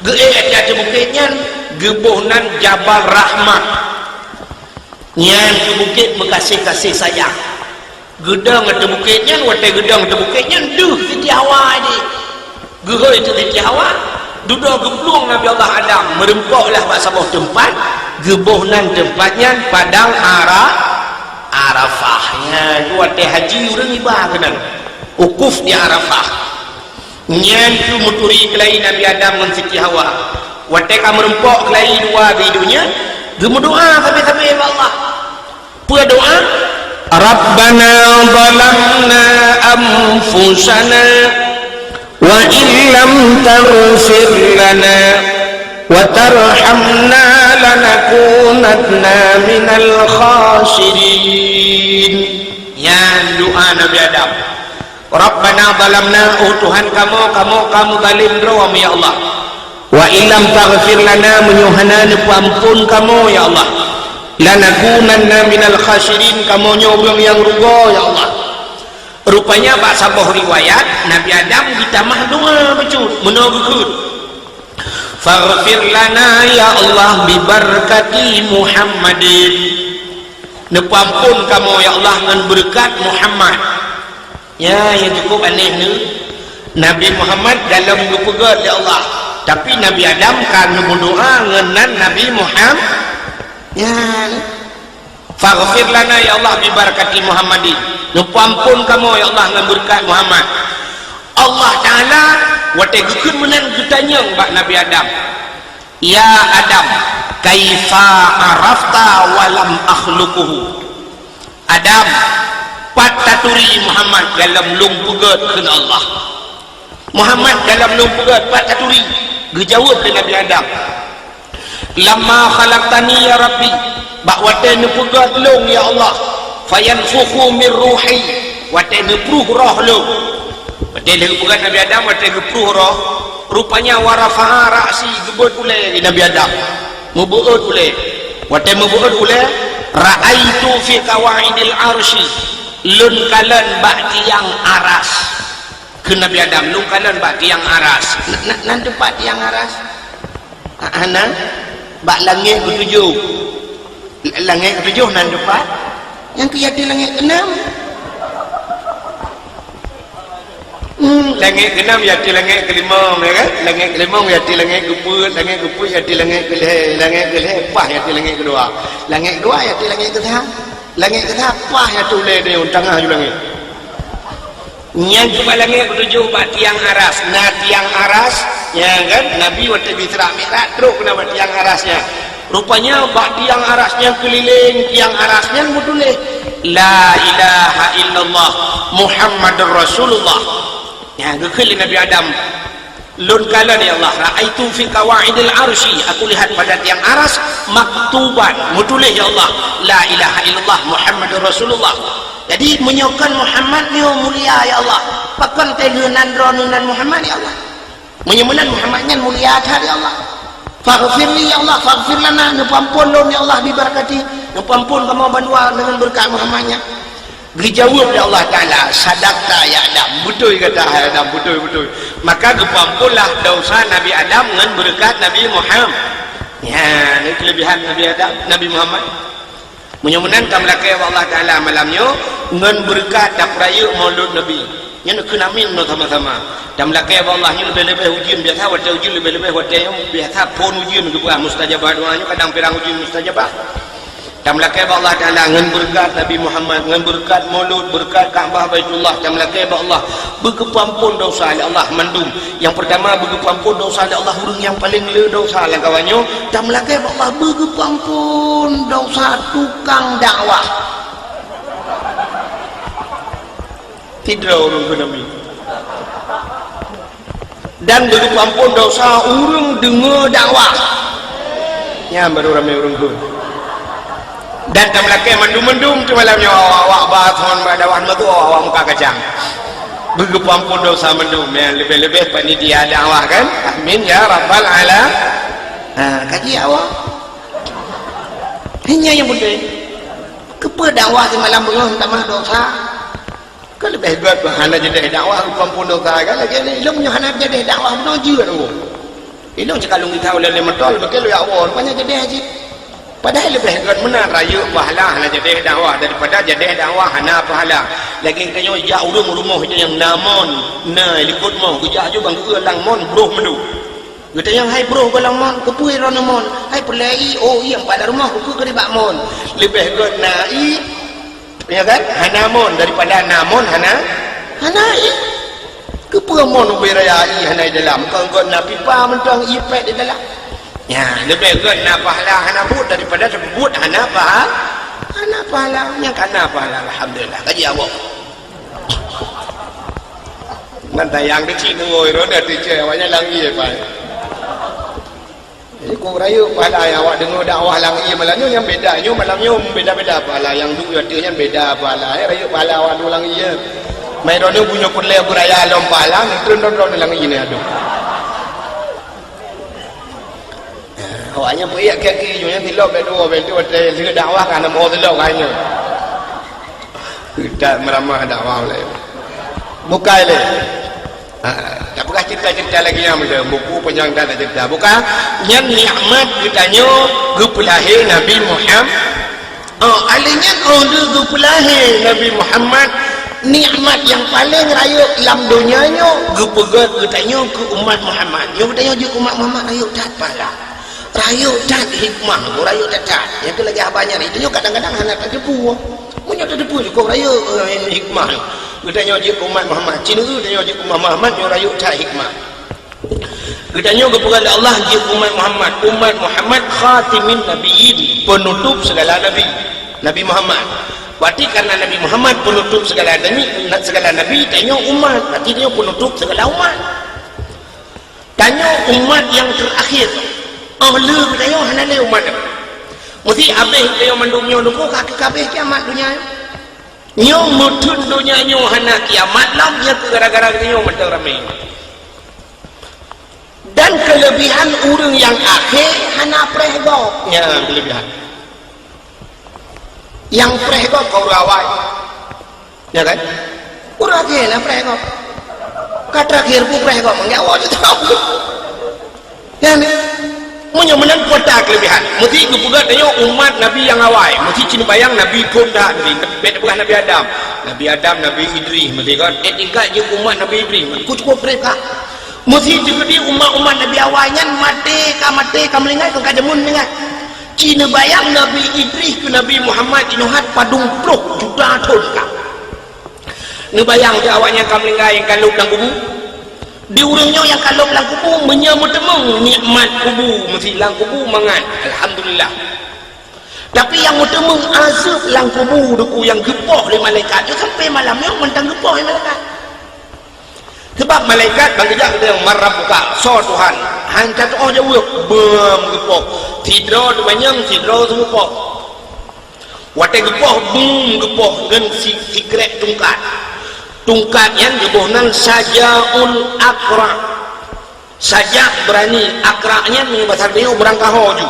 Geuék ateueh bukét nyan, geuboh nan Jabal Rahmah. Nyan keuh bukét meugaséh-gaséh sayang. Geudong ateueh bukét nyan, watée geudong ateueh bukét nyan, deuh Siti Hawa di. Geuhôi teuk Siti Hawa, dudoe geuplueng Nabi Allah Adam, meurumpok lah bak saboh teumpat, geuboh nan teumpat nyan Padang Ara-, Arafah. Nyan keuh watée haji ureuëng iba keunan. Wukuf di Arafah. Nyan keuh meuturi keulayi Nabi Adam ngon Siti Hawa. Watée ka meurumpok keulayi dua di donya, geumeudoá sabe-sabe bak Allah. Peue doá? "Rabbana zalamna anfusana wa illam taghfir lana wa tarhamna lanakunanna minal khasirin." Nyan doá Nabi Adam. "Rabbana zalamna," oh Tuhan kamoe, kamoe ka meubalém droe, ya Allah. "Wa illam taghfir lana," meunyoe hana neupeuamphon kamoe, ya Allah, "lanakunanna minal khasirin," kamoe nyoe ureuëng nyang rugoe, ya Allah. Rupanya bak saboh riwayat, Nabi Adam geutamah doá bacut, meunoe geukheun, "Faghfir lana, ya Allah, bibarakati Muhammadin." Neupeuamphon kamoe, ya Allah, ngon beureukat Muhammad. Ya, nyang cukup aneh nyoe, Nabi Muhammad golom geupeugét lé Allah, tapi Nabi Adam ka geumeudoá ngon nan Nabi Muham-, ya, "Faghfir lana, ya Allah, bibarakati Muhammadin." Neupeuamphon kamoe, ya Allah, ngon beureukat Muhammad. Allah Taala watée geukheun meunan geutanyong bak Nabi Adam, "Ya Adam, kaifa arafta wa lam akhluquhu?" "Adam, pat taturi Muhammad golom lôn peugét?" kheun Allah. "Muhammad golom lôn peugét, pat taturi?" Geujaweueb lé Nabi Adam, "Lamma khalaqtani ya Rabbi," bak watée neupeugét lôn, ya Allah, "fayanfukhu min ruhi," watée neupruh roh lôn. Watée lheueh peugét Nabi Adam, watée geupruh roh, rupanya wa rafa'a ra'si, geubeuet ulée Nabi Adam. Meubeuet ulée. Watée meubeuet ulée, "Ra'aitu fi qawaidil arsy," lôn kalon bak tiang aras. Kheun Nabi Adam, "Lôn kalon bak tiang aras." Na-, na-, nan teumpat tiang aras? Ha, hana? Bak langét keutujoh. L-, langét keutujoh nan teumpat? Nyang keu ateueh langét keuenam. Hmm, langét keunam yati langét keulimong, ya kan? Langét keulimong yati langét keupeuet, langét keupeuet yati langét keulhèe, langét keulhèe paih yati langét keudua. Langét keudua yati langét keutha. Langét keutha paih yati ulèe deungon tangah ju langét. Nyan cit bak langét keutujôh bak tiang aras. Na tiang aras, ya kan? Nabi watèe bi Isra Mi'raj trôk keunan bak tiang aras nyan. Rupanya bak tiang aras nyan, keulileng tiang aras nyan meutuléh, "La ilaha illallah Muhammadur Rasulullah." Nyan geukheun lé Nabi Adam, "Lôn kalon, ya Allah, ra'aitu fi qawaidil arsy, aku lihat pada tiang aras, maktuban, meutuléh, ya Allah, la ilaha illallah Muhammadur Rasulullah." Jadi, meunyoe kon Muhammad nyoe mulia, ya Allah, pakon teuh lheueh nan droeneuh nan Muhammad, ya Allah? Meunyoe meunan Muhammad nyan mulia that, ya Allah. Faghfir li, ya Allah, faghfir lana, neupeuampôn lôn, ya Allah, bibarakati, neupeuampôn kamoe bandua deungon beureukat Muhammad nyan. Geujaweueb lé Allah Taala, "Sadaqta ya Adam, beutôi gata hai Adam, beutôi, beutôi." Maka geupeuamphonlah desya Nabi Adam ngon beureukat Nabi Muhammad. Nyan, nyan keuleubehan Nabi Adam, Nabi Muhammad. Meunyoe meunan tameulakèe bak Allah Taala malam nyoe ngon beureukat tapeurayeuk Maulud Nabi. Nyan kheun amin nyoe sama-sama. Tameulakèe bak Allah nyoe leubeh-leubeh ujeuen biasa, watèe ujeuen leubeh-leubeh watèe nyoe biasa phôn ujeuen geupeugah mustajabah doa nyoe, kadang pirang ujeuen mustajabah. Tameulakèe bak Allah Taala ngon beureukat Nabi Muhammad, ngon beureukat Maulud, beureukat Ka'bah Baitullah, tameulakèe bak Allah beugeupeuamphon desya lé Allah mandum. Nyang peurtama beugeupeuamphon desya lé Allah ureueng nyang paleng le desya lam kawan nyoe, tameulakèe bak Allah beugeupeuamphon desya tukang dakwah. Sidroe ureueng kheun amin. Dan beugeupeuamphon desya ureueng deungoe dakwah. Nyan baru ramè ureueng kheun. Dan tameulakèe mandum-mandum teuh malam nyoe awak-awak ba thon ba dakwah meutuah awak muka kacang. Beugeupeuamphon desya mandum, nyan leubeh-leubeh panitia dakwah kan. Amin ya rabbal ala-, ha, kaji awak. Nyan nyang peunteng. Keupeue dakwah simalam beungoh tamah desya? Ka leubeh gèt bah hana jadeh dakwah, geupeuamphon desya kan, lagèe nyan ilôn nyoe hana jadeh dakwah bunoe jeuet ulôn. Ilôn sikalon geuthao lé, lé meutoe, lé meutoe lôn jak woe, rupanya jadeh cit. Padahai leubeh gèt meunan rayeuk pahala hana jadeh dakwah daripada jadeh dakwah hana pahala. Lagèe geutanyoe jak ureueng rumoh nyang na mon, na likot mon, geujak aju bang geueu lam mon broh mandum. Geutanyoe hai broh goh lam mon, keupeue droeneuh mon? Hai peureulèe ié, oh ié, pat lam rumoh, keupeue keuribak mon? Leubeh gèt na ié, ya kan? Hana mon daripada na mon hana, hana ié. Keupeue mon ubé raya ié hana di dalam? Kon gèt na pipa mantong ié pèt di dalam. Nyan, leubeh gèt na pahala hana buet daripada tapeubuet hana paha-, hana pahala. Nyang ka na pahala, alhamdulillah. Kaji awak. Mantayang keuchik nunggu roda teucai awaknyan lam ié pai. Jadi, kok rayeuk pahala nyang awak deungoe dakwah lam ié malam nyoe nyang beda. Nyoe malam nyoe beda-beda pahala, nyang duek ateueh nyan beda pahala. Eh, rayeuk pahala awak deungoe lam ié. Mai droeneuh bunoe peureulèe beuraya lom pahala, neutreun droeneuh lam ié nyan adoh. Awaknyan peuék kaki, nyoe nyan tilok bèk dua, bèk dua, watèe lheueh dakwah ka na moe tilok ka nyoe. That meuramah dakwah ulèe. Bukai lé. Ha, tapeugah cerita-cerita lagèe nyan meunan, buku panyang that cerita. Bukai, nyan nikmat geutanyoe geupeulahé Nabi Muhammad. Oh, alèh nyan, oh, lheueh geupeulahé Nabi Muhammad, nikmat nyang paleng rayeuk lam donya nyoe geupeugèt geutanyoe keu umat Muhammad. Nyoe geutanyoe jeuet keu umat Muhammad rayeuk that pahala. Rayeuk that hikmah, rayeuk that-that. Nyang keu lagèe haba nyan, geutanyoe kadang-kadang hana tateupeue. Meunyoe tateupeue cukôp rayeuk, eh, hikmah. Geutanyoe jeuet keu umat Muhammad, ci neueu geutanyoe jeuet keu umat Muhammad nyoe rayeuk that hikmah. Geutanyoe geupeugah lé Allah jeuet umat Muhammad, umat Muhammad khatimin nabiyyin, penutup segala nabi. Nabi Muhammad. Berarti karena Nabi Muhammad penutup segala nabi, segala nabi, tanyoe umat, berarti tanyoe penutup segala umat. Tanyoe umat nyang terakhir. Oh lé geutanyoe hana lé umat. Mesti habéh geutanyoe mandum nyoe nunggu ka habéh kiamat donya. Nyoe meuteun donya nyoe hana kiamat lom, nyan keuh gara-gara geutanyoe mantong ramé. Dan kelebihan ureueng nyang akhé hana preh gob. Nyan kelebihan. Nyang preh gob ka ureueng awai. Ya kan? Ureueng akhé hana preh gob. Ka terakhir pun preh gob, nggak awai tu. Nyan, meunyoe meunan peue that kelebihan. Meusti geupeugah tanyoe umat Nabi nyang awai. Meusti cit neubayang Nabi phon that Nabi. Bèk neupeugah Nabi Adam. Nabi Adam, Nabi Idris, meusti kan? Eh, tingkat jeuet umat Nabi Idris, ku cukup treb ka. Meusti jeuet umat-umat Nabi awai nyan maté ka, maté ka meuninggai, ka jameun meuninggai. Ci neubayang Nabi Idris keu Nabi Muhammad jinoe hat padum ploh juta thon ka. Neubayang cit awaknyan ka meuninggai nyang ka lhôb lam kubu. Di ureuëng nyoe nyang ka lhôb lam kubu, meunyoe meuteumeung nikmat kubu, meusti lam kubu mangat, alhamdulillah. Tapi nyang meuteumeung azeueb lam kubu, deungon nyang geupoh lé malaikat, nyoe sampai malam nyoe mantong geupoh lé malaikat. Sabab malaikat ban geujak geutanyong, "Man rabbuka?" Soe Tuhan? Han tatuoh jaweueb, beuem geupoh. Sidroe teumanyong, sidroe teumeupoh. Watée geupoh, beuem geupoh ngon si-, sikrek tungkat. Tungkat nyan geuboh nan Sajaul Aqra. Sajak beurani, Aqra nyan meunyoe basa Melayu beurangkaho ju.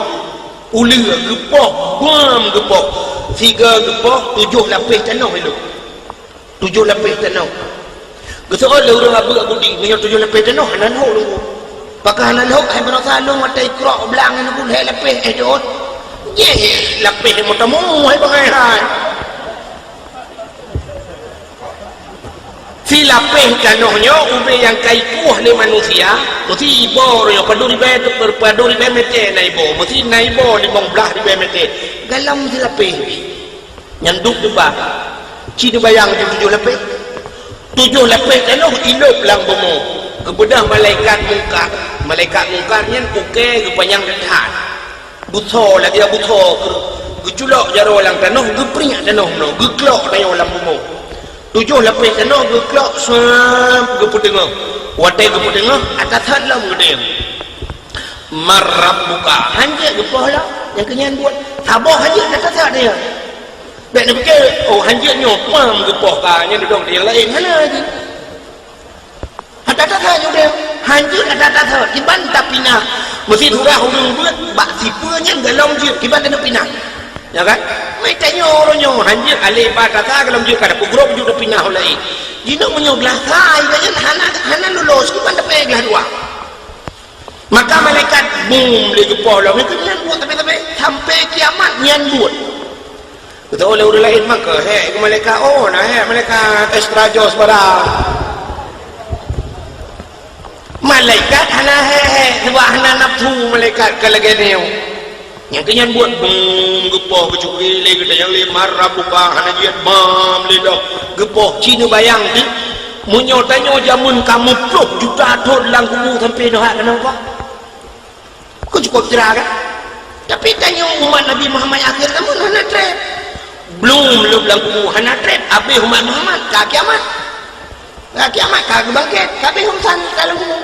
Uleue geupoh, beuem geupoh. Sigoe geupoh, tujoh lapéh tanoh ilôh. Tujoh lapéh tanoh. Geuseuôt lé ureuëng abeuk Budi, meunyoe tujoh lapéh tanoh, hana lhôk lôn. Pakon hana lhôk, hai baroesa lôn watée ikrok blang nyan lôn lhée lapéh éh jeuôt. Jéh, lapéh meutamong hai bangai hai. Si lapéh tanoh nyoe ubé nyang ka ikueh lé manusia, meusti iboh nyoe padum ribée, padum ribée mètè na iboh, meusti na iboh limong blaih ribée mètè. Galom si lapéh. Nyan duek teuba. Ci neubayang ju tujoh lapéh. Tujoh lapéh tanoh ilôb lam bumoe. Geubeudôh malaikat mungkar. Malaikat mungkar nyan ukée geupanyang that-that. Beusoe lagée beusoe keu-, geuculok jaroe lam tanoh, geupriek tanoh meunoe, geuklok tanyoe lam bumoe. Tujoh lapéh tanoh geuklok, swab, geupeuteungoh. Watée geupeuteungoh, ata that lom geudeh. Man rabbuka? Han jeuet geupoh lom, nyang keu nyan buet. Saboh han jeuet ata that nyan. Bék neupike, oh, han jeuet nyoe, pam geupoh ka, nyan dudoe di nyang laén, hana jih. Ata that nyoe deh, han jeuet ata that, kiban tapinah. Meusti surah ureuëng beuet, bak sipeue nyan galom jeuet, kiban tapinah. Ya kan? Meutanyoe uroe nyoe, han jeuet alé ba tasa galom jeuet ka dapeugrôp jeuet tapinah ulée. Jinoe meunyoe glah sa, iba nyan hana, hana lulus, kiban tapé glah dua. Maka malaikat bum lé geupoh lom, nyan buet tapi-tapi sampai kiamat nyan buet. Geuteupeue lé ureuëng laén maka, "Hék," kheun malaikat, "Oh, na hék malaikat extra jos barang." Malaikat hana hék-hék, sabab hana nafsu malaikat ka lagée nyoe. Nyang keu nyan buet bum geupoh geucukri lé geutanyong lé, "Man rabbuka?" Hana jeuet bum lé doh. Geupoh ci neubayang teuh, meunyoe tanyoe jameun ka meuploh juta thon lam kubu sampai nyoe hana mupoh. Keu cukup jra kan? Tapi tanyoe umat Nabi Muhammad akhir zaman hana treb. Blum lhôb lam kubu hana treb, abéh umat Muhammad ka kiamat. Ka kiamat ka geubangket, ka abéh urusan ka lam kubu.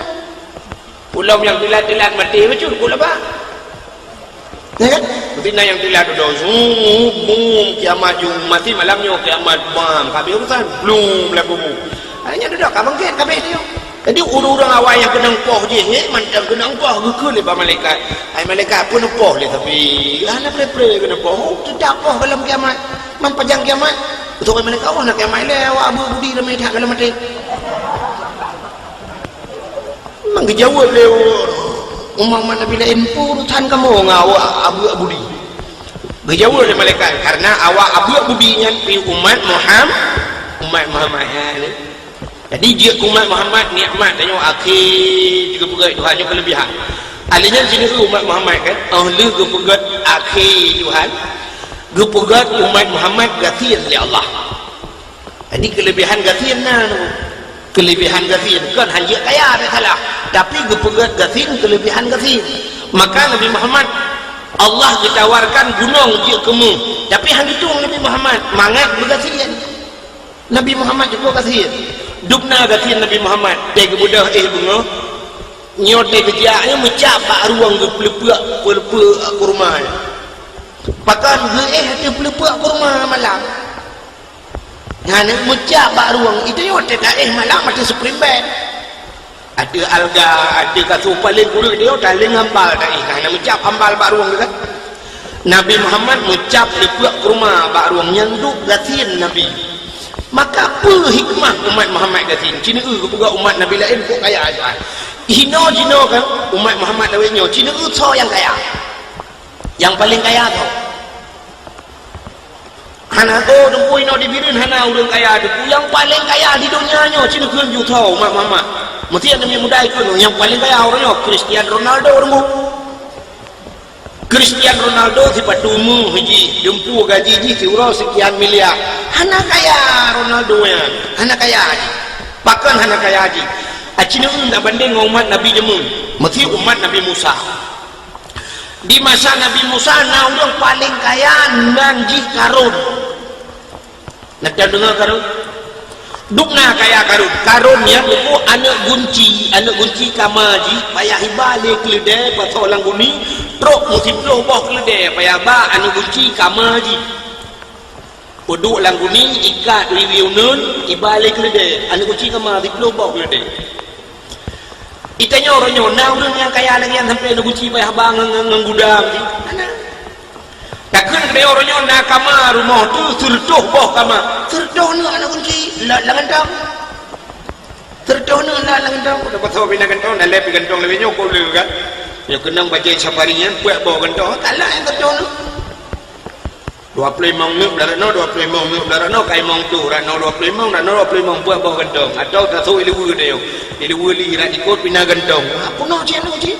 Ulôn nyang teulat-teulat maté bacut keu laba. Ya kan? Meusti na nyang teulat dudoe, zuu, bum, kiamat jeuet, maté malam nyoe kiamat, bam, ka abéh urusan. Blum lam kubu. Hanya dudoe ka bangket, ka abéh nyoe. Jadi, ureuëng-ureuëng awai nyang keunong poh jih, eh, mantong keunong poh geukheun lé bak malaikat. "Hai malaikat, peue neupoh lé sabe?" "Hana pre-pre keuneuk poh." "Oh, teutab poh gohlom kiamat." "Man pajan kiamat?" "Beutôi malaikat, oh, na kiamat lé, awak abeuk budi ramé that gohlom maté." Memang geujaweueb lé umat-umat Nabi laén, "Peue urusan kamoe ngon awak abeuk budi?" Geujaweueb lé malaikat, "Karena awak abeuk budi nyan pi umat Muham-, umat Muhammad." Ha, ni. Jadi, jeuet keu umat Muhammad, nikmat tanyoe akhé geupeugét Tuhan nyoe keulebihan. Alèh nyan, sineuk umat Muhammad kan, óh lheueh geupeugét akhé Tuhan, geupeugét umat Muhammad gasien lé Allah. Jadi, keulebihan gasien na, keulebihan gasien, kon han jeuet kaya, bèk salah. Tapi, geupeugét gasien, keulebihan gasien. Maka Nabi Muhammad, Allah geutawarkan gunong jeuet keu méuh. Tapi, han geutueng Nabi Muhammad, mangat beugasien. Nabi Muhammad cukup gasien. Dubna gasien Nabi Muhammad, watèe geubeudôh éh beungoh, nyoe watèe geujak nyoe meucab bak rueng geupeuleupeuk, peuleupeuk kurma nyan. Pakon geuéh ateueh peuleupeuk kurma malam. Nyan meucab bak rueng, itu nyoe watèe taéh malam ateueh spring bed. Ateueh alga, ateueh kasô paleng kureueng nyoe, taleng ambal taéh, ka hana meucab ambal bak rueng teuh kan. Nabi Muhammad meucab leupeuk kurma bak rueng nyan, dub gasien Nabi. Maka peue hikmah umat Muhammad gasien? Sineuk geupeugah umat Nabi laén kok kaya Tuhan. Hinoe jinoe kan umat Muhammad lawét nyoe, sineuk soe nyang kaya? Nyang paleng kaya soe? Hana, oh, Teungku, inoe di Bireuen hana ureuëng kaya, Teungku. Nyang paleng kaya di donya nyoe, ci neukheun ju tho, mak-mak. Meusti aneuk muda ikheun, nyang paleng kaya uroe nyoe Cristiano Ronaldo, Teungku. Cristiano Ronaldo sipatu meuh jih, dumpeue gaji jih siuroe seukian miliar. Hana kaya Ronaldo nyan, hana kaya jih. Pakon hana kaya jih? Aci neuen tabandeng ngon umat Nabi jameun, meusti umat Nabi Musa. Di masa Nabi Musa na ureuëng paleng kaya nan jih Karun. Na tadeungoe Karun? Dubna kaya Karun. Karun nyan buku aneuk gunci, aneuk gunci kama jih payah iba lé keuleudée pasoe lam guni, trok meusiplôh boh keuleudée payah ba aneuk gunci kama jih. Peuduek lam guni, ikat lé uneuen, iba lé keuleudée, aneuk gunci kama siplôh boh keuleudée. Itanyoe uroe nyoe na ureuëng nyang kaya lagée nyan sampoe aneuk gunci payah ba ngon, ngon, ngon gudang jih? Hana. Takheun keudroe uroe nyoe na kama rumoh tu sireutôh boh kama. Sireutôh neuk aneuk gunci, la-, lam gantong. Sireutôh neuk na lam gantong. Udah pasal pina gantong, dah lé pi gantong lewat nyoe, kok le kan? Nyoe keunong bajée safari nyan, puet boh gantong. Kalah nyang sireutôh neuk. Dua ploh limong neuk blah rot noe, dua ploh limong neuk blah rot noe, kai mong tu, rot noe dua ploh limong, rot noe dua ploh limong, puet boh gantong. Atau tasok ileue deh, ileue li rat ikot pina gantong. Apa nak cik aneuk gunci?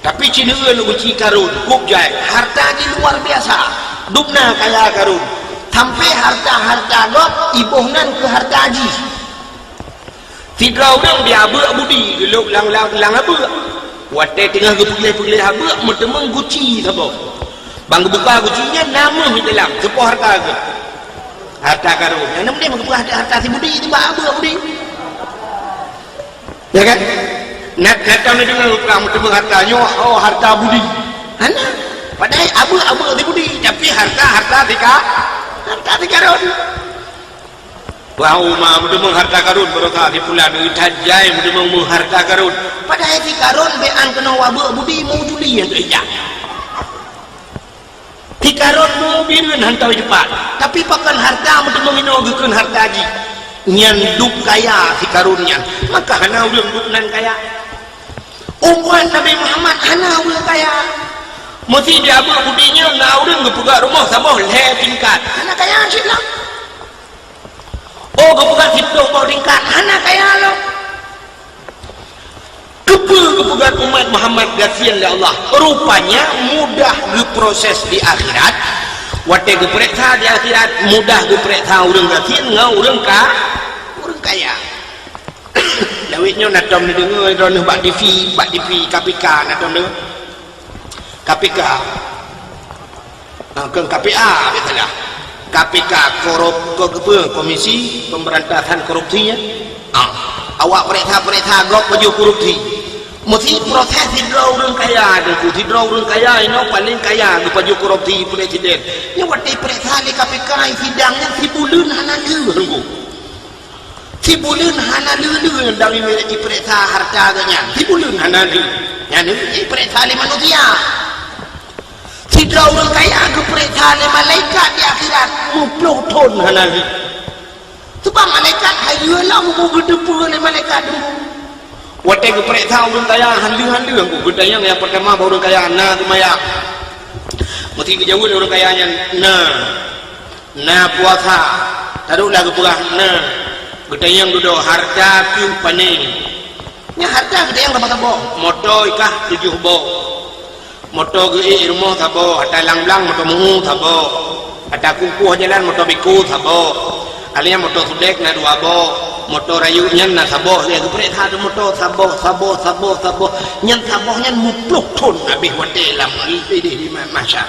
Tapi ci neuen aneuk gunci Karun, kub jai, harta jih luar biasa. Dubna kaya Karun. Sampai harta-harta gob iboh nan keu harta jih. Sidroe ureuëng di abeuk budi geulôb lam, lam, lam abeuk. Watée teungoh geupeugléh-peugléh abeuk, meuteumeung guci saboh. Ban geubuka guci nyan na meuh di dalam, seupôt harta geuh. Harta Karun. Nyang na meudeh geupeugah harta si budi, tiba abeuk budi. Ya kan? Nat, nat tahu ni dengar orang bertemu harta nyoe, oh, harta budi. Hana. Padahai abeuk-abeuk di budi, tapi harta, harta tika, harta tikarun. Wah, uma bertemu harta karun, berdosa di pulan, tajai bertemu harta karun. Padahai tikarun, bean kena wabuk budi, mau juli yang tu ijak. Tikarun mu bireuen hantom cepat, tapi pakon harta meuteumé minoe geukheun harta jih. Nyan dup kaya tikarun nyan, maka hana ureuëng dup nan kaya. Umat Nabi Muhammad hana ureuëng kaya. Meusi di abeuk budi nyoe na ureuëng geupeugah rumoh saboh lhée tingkat, hana kaya cit lom. Oh, geupeugah siplôh boh tingkat, hana kaya lom. Keupeue geupeugah umat Muhammad gasien lé Allah? Rupanya mudah geuproses di akhirat. Watée geupeuriksa di akhirat, mudah geupeuriksa ureuëng gasien ngon ureuëng ka, ureuëng kaya. Lawét nyoe na tom neudeungoe droeneuh bak T V, bak T V K P K na tom neuh. K P K. Ha, kon K P A, biasalah. K P K, korup-, ko-, keupeu, Komisi Pemberantasan Korupsi, ya? Ha. Awak peuriksa-peuriksa gob pajoh korupsi. Meusi proses sidroe ureuëng kaya, Teungku. Sidroe ureuëng kaya, inoe paléng kaya, geupajoh korupsi presiden. Nyoe watée peuriksa lé K P K, sidang nyan sibuleuen hana lheueh, Teungku. Sibuleuen hana lheueh-lheueh nyang dang ipeuriksa harta geuh nyan. Sibuleuen hana lheueh. Nyan ipeuriksa lé manusia. Sidroe ureuëng kaya geupeuriksa lé malaikat di akhirat, muplôh thon hana lheueh. Sebab malaikat hai lheueh lom bu geuteupeue lé malaikat dulu. Watée geupeuriksa ureuëng kaya han lheueh-han lheueh, bu geutanyong nyang peurtama bak ureuëng kaya, "Na seumayang?" Meusi geujaweueb lé ureuëng kaya nyan, "Na." Na puasa, taduek lah geupeugah na. Geutanyong dudoe, harta piôh pané. Nyan harta geutanyong saboh-saboh. Moto ikah tujoh boh. Moto geuék rumoh saboh, ata lang-lang moto meu saboh. Ata kukoh jalan moto biko saboh. Alia moto sudek na dua boh. Moto rayeuk nyan na saboh, lheueh geupeuriksa tu moto saboh, saboh, saboh, saboh. Nyan saboh nyan muplôh thon habéh watée lam idéh di ma-, mahsyar.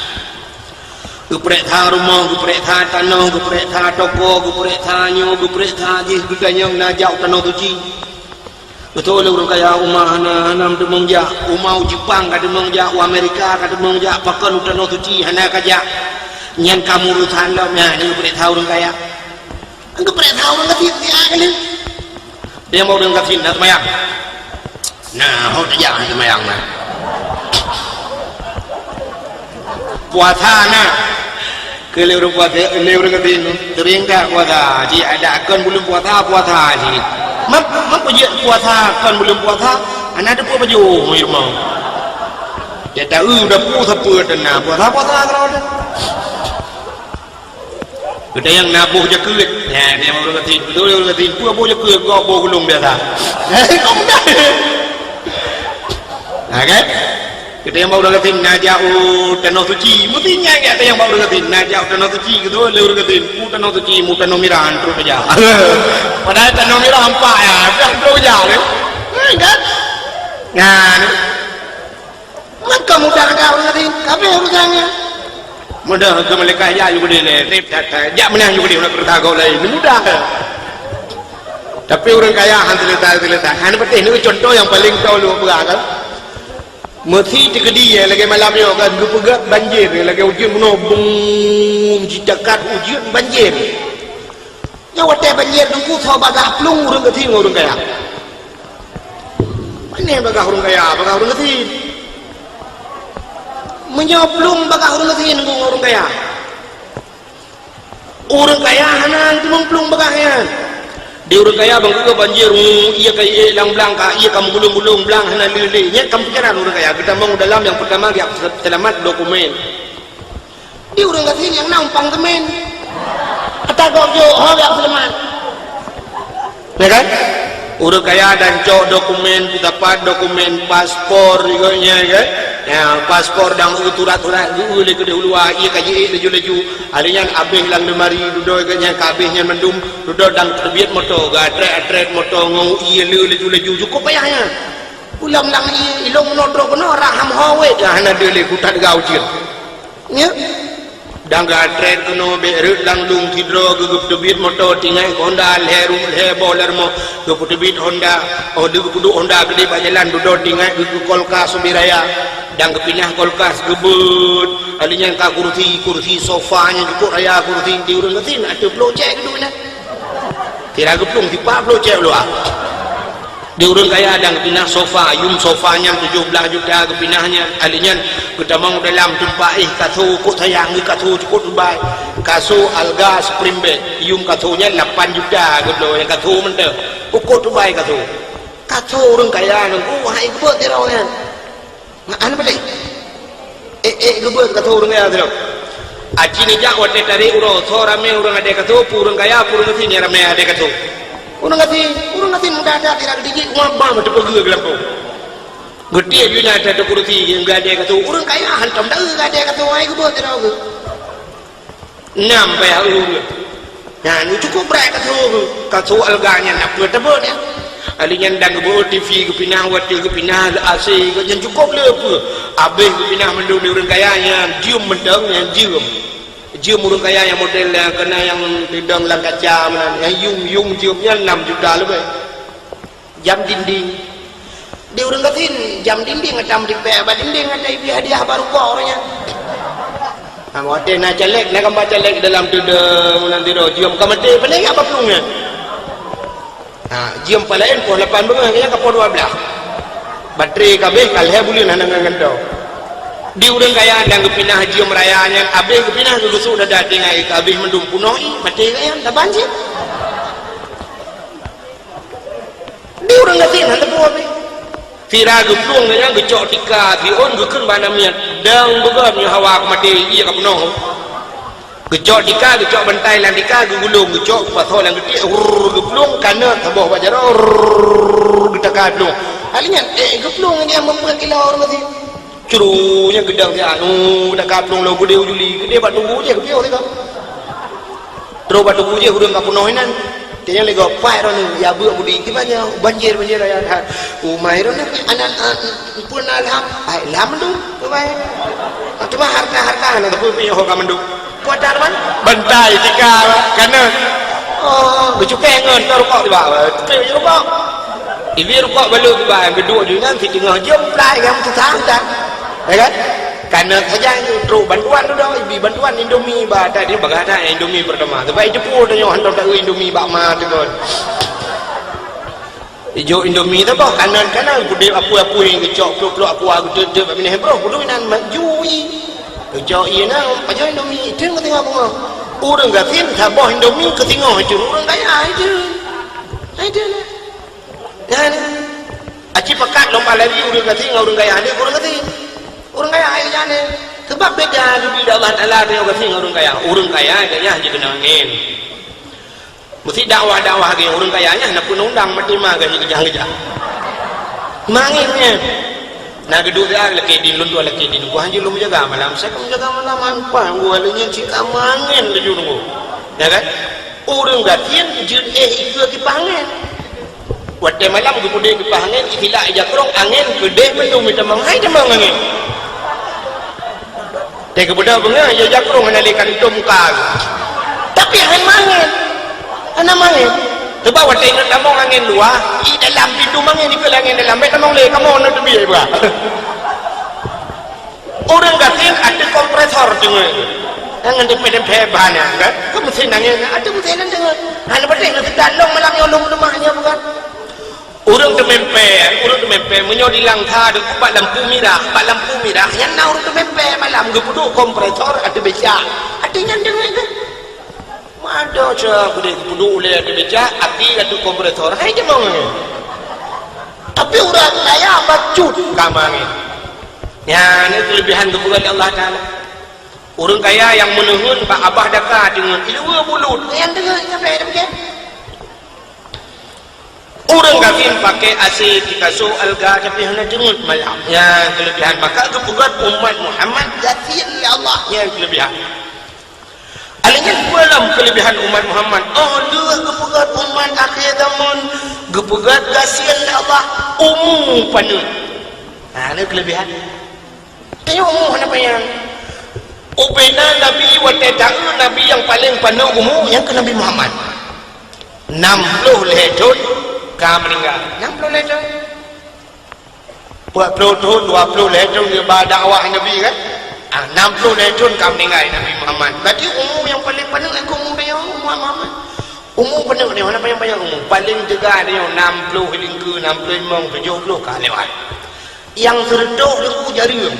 Geupeuriksa rumoh, geupeuriksa tanoh, geupeuriksa toko, geupeuriksa nyoe, geupeuriksa jih, geutanyong na jak u Tanoh Suci. Beutôi lé ureuëng kaya, uma hana, hana meuteumong jak, uma u Jepang ka teumong jak, u Amerika ka teumong jak, pakon u Tanoh Suci hana ka jak. Nyan ka meurusan lom nyan, geupeuriksa ureuëng kaya. Geupeuriksa ureuëng gasien siat kali. Dia mau ureuëng gasien na seumayang. Nah, ho tajak na seumayang na. Puasa na. Keu lé ureuëng puasa, lé ureuëng gasien, sering tak puasa? Ji ada kon buleuen puasa, puasa ji. Map, map jeuet puasa kon buleuen puasa? Hana teupeu baju, mai rumoh. Dia tahu dah puasa, puasa na puasa, puasa kalau ada. Gata nyang na boh jakeuet. Nah, dia ureueng gasien. Beutôi ureueng gasien. Peue boh jakeuet? Gob boh gulong biasa. Eh, kok mudah. Ha, kan? Gata nyang bak ureueng gasien na jak u Tanoh Suci. Meusti nyan gata nyang bak ureueng gasien na jak u Tanoh Suci, gitu, lé ureueng gasien. U Tanoh Suci, mu Tanoh Mirah, trok jak. Padahai Tanoh Mirah empat ya, dah trok jak, kan? Kan? Nah, ni. Maka mudah dah ureueng gasien, ka abéh urusan nyan. Mudah keu malaikat jak yue keudéh lé, rib that that. Jak meunan yue keudéh, udah keureuta gob laén. Mudah. Tapi ureueng kaya han seuleusoe-seuleusoe. Han patéh, ni contoh nyang paleng tau lôn peugah kan. Meusi teukeudi ya, lagèe malam nyoe kan, geupeugöt banjir, lagèe ujeuen bunoe, bum, jitakat ujeuen banjir. Nyoe watèe banjir teungku, soe bagah plueng ureueng gasien ngon ureueng kaya? Pane bagah ureueng kaya, bagah ureueng gasien. Meunyoe plueng bagah ureueng gasien ngon ureueng kaya, ureueng kaya hana teumeupeulueng bagah nyan. Di ureueng kaya bang geuh banjir, ngu, ié ka ié lam blang ka, ié ka meugulong-gulong blang hana lé-lé. Nyan ka pikiran ureueng kaya. Geutamong dalam nyang peutama geujak seulamat dokumen. Di ureueng gasien nyang na umpang seumén. Ata gob jok, ho geujak seulamat. Ya kan? Ureueng kaya dan cok dokumen, peusapat dokumen, paspor, igoe nyan, kan? Ya, paspor dan surat-surat geu lé keudéh u luwa, ié ka jiék laju-laju. Hari nyan abéh lam lemari, dudoe geuh nyan ka abéh nyan mandum, dudoe dan teubiet moto, geuatrét-atrét moto ngon ié le laju-laju, cukôp payah nyan. Ulam lam ié, ilong meunoe trok keunoe, raham ho wék, hana deuh lé, kutat gau cit. Nyan. Dan geuatrét keunoe bék rhot lam lông sidroe geuh, geupeuteubiet moto tinggai keu honda lhèe ru-, lhèe boh lhèe rumoh, geupeuteubiet honda, oh, lheueh geupeuduek honda keudéh bak jalan, dudoe tinggai geuh keu kulkas ubé raya, dan geupinah kulkas geubeuet. Alèh nyan ka kursi, kursi sofa nyang cukôp raya kursi di ureueng gasien, ateueh ploh cèk geuduek inan. Sira geuplueng sipat ploh cèk u luwa. Di ureueng kaya dan geupinah sofa, yum sofa nyan tujoh blaih juta geupinah nyan. Alèh nyan geutamong dalam teumpat, eh, kaso, kok sayang geuh kaso cukôp Dubai. Kaso alga spring bed, yum kaso nyan lapan juta geubloe nyang kaso mantong. Cukôp Dubai kaso. Kaso ureueng kaya nyan, oh, hai geubeuet sidroe nyan. Nyan patéh. Eh, eh, geubeuet kaso ureueng kaya sidroe. Aci neujak watèe tarek uroe, soe ramé ureueng adèe kaso, peue ureueng kaya, peue ureueng gasien nyang ramé adèe kaso. Ureueng gasien, ureueng gasien mudah that, sira geutijik, umat bang teupeugèt geuh lampôh. Geutiek jih nyan ateueh kursi, nyang geuadèe kaso. Ureueng kaya hantom deuh geuadèe kaso, hai geubeuet sidroe geuh. Nam payah ureueng. Nyan cukôp brat kaso, kaso alga nyan na peue teubeuet nyan. Alèh nyan dan geubeuet T V geupinah, watèe geupinah, A C nyan cukôp le peue. Abéh geupinah mandum di ureueng kaya nyan jeuem mantong nyan jeuem. Jeuem ureueng kaya nyang model nyang keunan nyang teudong lam kaca meunan, nyang yum-yum jeuem nyan nam juta leubeh. Jam dinding. Di ureueng gasien, jam dinding ata meuripèk bak dinding ata ibi hadiah bak rukok ureueng nyan. Ha, watèe na caleg, na gambar caleg dalam teudong, meunan sidroe jeuem ka maté, pane jak bak plueng nyan. Ha, jeuem pat laén poh lapan beungoh, nyan ka poh dua blaih. Baterai ka abéh, ka lhèe buleuen hana ngon gantoe. Di ureueng kaya nyang geupinah jeuem raya nyan, abéh geupinah geugusuk dada tinggai ka abéh mandum punoh ié, maté geuh nyan, saban cit. Di ureueng gasien hana teupeu abéh. Sira geuplueng nyan geucok tika siôn geukheun bak aneuk miet, "Dong beugöt nyoe hawa keu maté, ié ka peunoh." Geucok tika, geucok bantai lam tika, geugulong, geucok pasoe lam geutiek, rrrr, geuplueng, kanot saboh bak jaroe, rrrr, geutaka plueng. Alèh nyan, eh, geuplueng nyan meupeuet kilo ureueng gasien. Curu nyan geudong siat, nu, dak ka plueng lom geudeh u juli, geudeh bak tugu jih geupiôh sigoe. Trok bak tugu jih ureueng ka peunoh inan. Tanyong lé gob, "Pai droeneuh, ya beuk budi, kiban nyoe banjir, banjir raya that." "Umai droeneuh, aneuk, a, peue na lham?" "Ai, lham tu, umai. Teuma harta-harta na teupeu piôh ka mandum." Kuat that, teuma? Bantai, tika, kanot. Oh, geucukèh ngon, ka rukok tiba. Cukèh rukok. Ibi rukok balu tiba, nyang geuduek ju nyan, siteungoh jeuem plai, nyang susah, susah. Ya kan? Kanot saja, trok bantuan tu dah, ibi bantuan Indomie ba, tadi bagah that Indomie pertama. Sebab itu pun tanyong hantom tak Indomie bak ma tu kan. Ijok Indomie tu bah, kanan-kanan, pudek apui-apui, geucok pluk-pluk aqua, geuteut-teut bak binéh broh, kudu inan maju i. Geucok ié nang, pajoh Indomie, itu yang ketinggalan bunga. Ureueng gasien saboh Indomie keusingoh itu, ureueng kaya itu. Itu lah. Nah, nah. Aci pakat lompat lari ureueng gasien ngon ureueng kaya, ni ureueng gasien. Ureueng kaya, ayo jalan ni. Sebab beda geubri lé Allah Taala tanyoe gasien ngon ureuëng kaya. Ureuëng kaya gobnyan jikeuneuk angén. Meusti dakwah-dakwah lagée ureuëng kaya nyan na peue undang maté ma gobnyan keujang-keujang. Mangén nyan. Na geuduek dia lakée di lôn dua lakée di nunggu hanjeuet lôn meujaga malam. Saya ka meujaga malam, han paih nunggu, lheueh nyan cit ka mangén laju nunggu. Ya kan? Ureuëng gasien jeuet éh ikeue kipaih angén. Watée malam geupeudeh kipaih angén, itilak ija krong, angén keudeh mandum itamong, hai tamong angén. Teuh geubeudôh beungoh, ija krong hana lé kantô muka. Tapi han mangén. Hana mangén. Sebab watée ingat tamong angén luwa, i dalam pintoe mangén, ikeue angén dalam, bèk tamong lé, kamoe na teubiet beuh. Ureuëng gasien ateueh kompresor teungoh. Jangan dipedem-pedem bahan nyan, kan? Ke mesin angén, ateueh mesin nyan teungoh. Hana patéh ngon seutan long malam nyoe lôn leumah nyoe bukan. Ureuëng teumèmpè, ureuëng teumèmpè, meunyoe di Langsa deuk bak lampu mirah, bak lampu mirah, nyan na ureuëng teumèmpè malam geupeuduek kompresor ateueh becak. Ateueh nyan teungoh kan? Mada cak geude geupeuduek ulèe ateueh becak, api ateueh kompresor. Hai jamong ni. Tapi ureuëng kaya bacut kama ni. Nyan ni keulebihan geupeugah lé Allah Taala. Ureuëng kaya nyang meuneuheun bak abah daka deungon ileue bulut, nyang deungon nyang bèk demikian. Ureuëng gasien pakai A C di kasô alga tapi hana deungon malam. Nyan keulebihan maka geupeugah umat Muhammad gasien lé Allah. Nyan keulebihan. Alèh nyan peue lom keulebihan umat Muhammad? Oh, lheueh geupeugah umat akhé zaman, geupeugah gasien lé Allah, umu paneuk. Nah, ni keulebihan. Tanyoe umu hana panyang. Ubena Nabi watèe taeu Nabi nyang paleng paneuk umu, nyang keuh Nabi Muhammad. Nam ploh lhèe thon ka meuninggai. Nam ploh lhèe thon. Empat puluh thon, dua puluh lhèe thon geuba dakwah Nabi kan? Ah, nam ploh lhèe thon ka meuninggai Nabi Muhammad. Berarti umu nyang paleng paneuk kan umu tanyoe, umu Muhammad. Umu paneuk nyoe, hana panyang-panyang umu. Paleng teuga nyoe nam ploh lingkeu, nam ploh limong, tujoh ploh ka lewat. Nyang seureutôh lingkeu jareueng.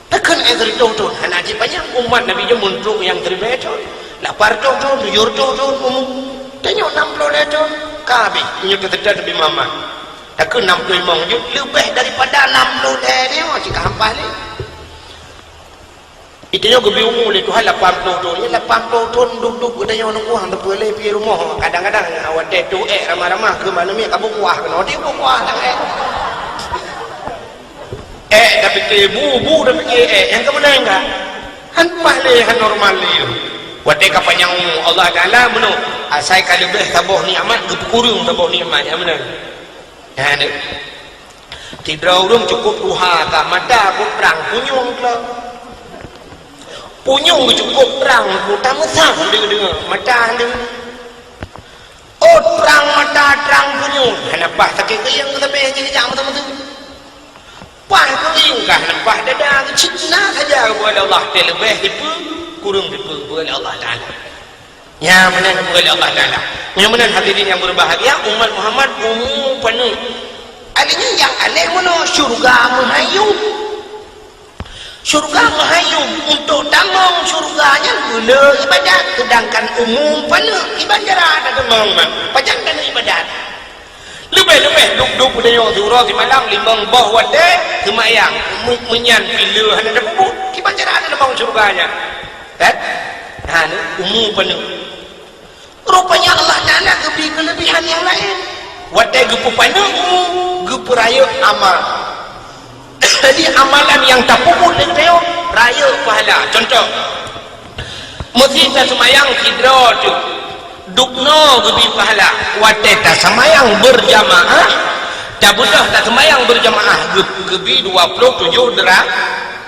Takheun nyang seureutôh thon, hana cit panyang umat Nabi nyoe meuntrok nyang siribèe thon. Lapan reutôh thon, tujoh reutôh thon umu. Tanyoe nam ploh lhèe thon, ka habéh. Nyoe teuseutôt Nabi Muhammad. Takheun nam ploh limong jeuet, leubeh daripada nam ploh lhèe nyoe cit ka hampa lé. Itu nyoe geubri umu lé Tuhan lapan ploh thon. Nyan lapan ploh thon duek-duek geutanyoe nunggu hana teupeu lé pih rumoh. Kadang-kadang watèe tu ék ramah-ramah keu manusia ka beukuah keunoe, di beukuah dah ék. Ék tapi ke bu, bu tapi ke ék. Nyang keubeuna enggak? Han paih lé, han normal lé. Watèe ka panyang umu Allah Taala meunoe, asai ka leubeh saboh nikmat geupeukureueng saboh nikmat nyang meunan. Nyan deuh. Sidroe ureueng cukôp tuha ka, mata cukôp trang, punyueng keuh. Punyueng cukôp trang, mata meusang deungon-deungon, mata deungon. Oh, trang mata, trang punyueng. Hana paih sakét keulieng sampai hana jijak meuteumé. Paih keulieng kah, hana paih dada, cit na saja geupeugah lé Allah, teuleubeh tipe, kureueng tipe geupeugah lé Allah Taala. Nyang meunan geupeugah lé Allah Taala. Nyang meunan hadirin nyang berbahagia, umat Muhammad umu paneuk. Artinya nyang aneh meunoe syurga meuhayuem. Syurga meuhayuem, untuk tamong syurga nyan beuna ibadat, sedangkan umu paneuk kiban cara tatamong, pajan taneuk ibadat. Leubeh-leubeh duek-duek geutanyoe siuroe simalam limong boh watèe seumayang, meu-, meunyan pih le hana tapeubuet, kiban cara tatamong syurga nyan. Kan? Ha, umu paneuk. Rupanya Allah Taala geubri keulebihan nyang laén. Watèe geupeupaneuk umu, geupeurayeuk amal. Jadi amalan nyang tapeubuet lé geutanyoe rayeuk pahala. Contoh, meusi taseumayang sidroe teuk, dubnoe geubri pahala. Watèe taseumayang beurjamaah, tabeudôh taseumayang beurjamaah geu-, geubri dua ploh tujoh dera-,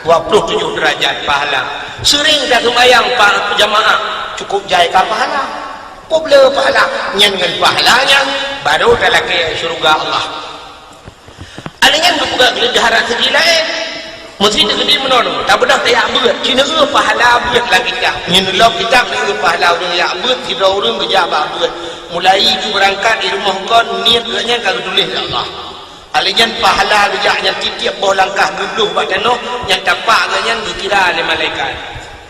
dua ploh tujoh deurajat pahala. Seuring taseumayang pa-, jamaah, cukôp jai ka pahala. Peubloe pahala, nyan ngon pahala nyan, barô talakèe syeuruga Allah. Alèh nyan geupeugah lé daharat seugi laén. Meusi teukeudi meunoe, tabeudôh tajak beuet, ci neueu pahala beuet lam kitab. Nyan lom kitab neueu pahala ureueng jak beuet, sidroe ureueng geujak bak beuet. Mulai geubeurangkat di rumoh kon, niet geuh nyan ka geutuléh lé Allah. Alèh nyan pahala geujak nyan tiep-tiep boh langkah geubloh bak tanoh, nyan tapak geuh nyan geukira lé malaikat.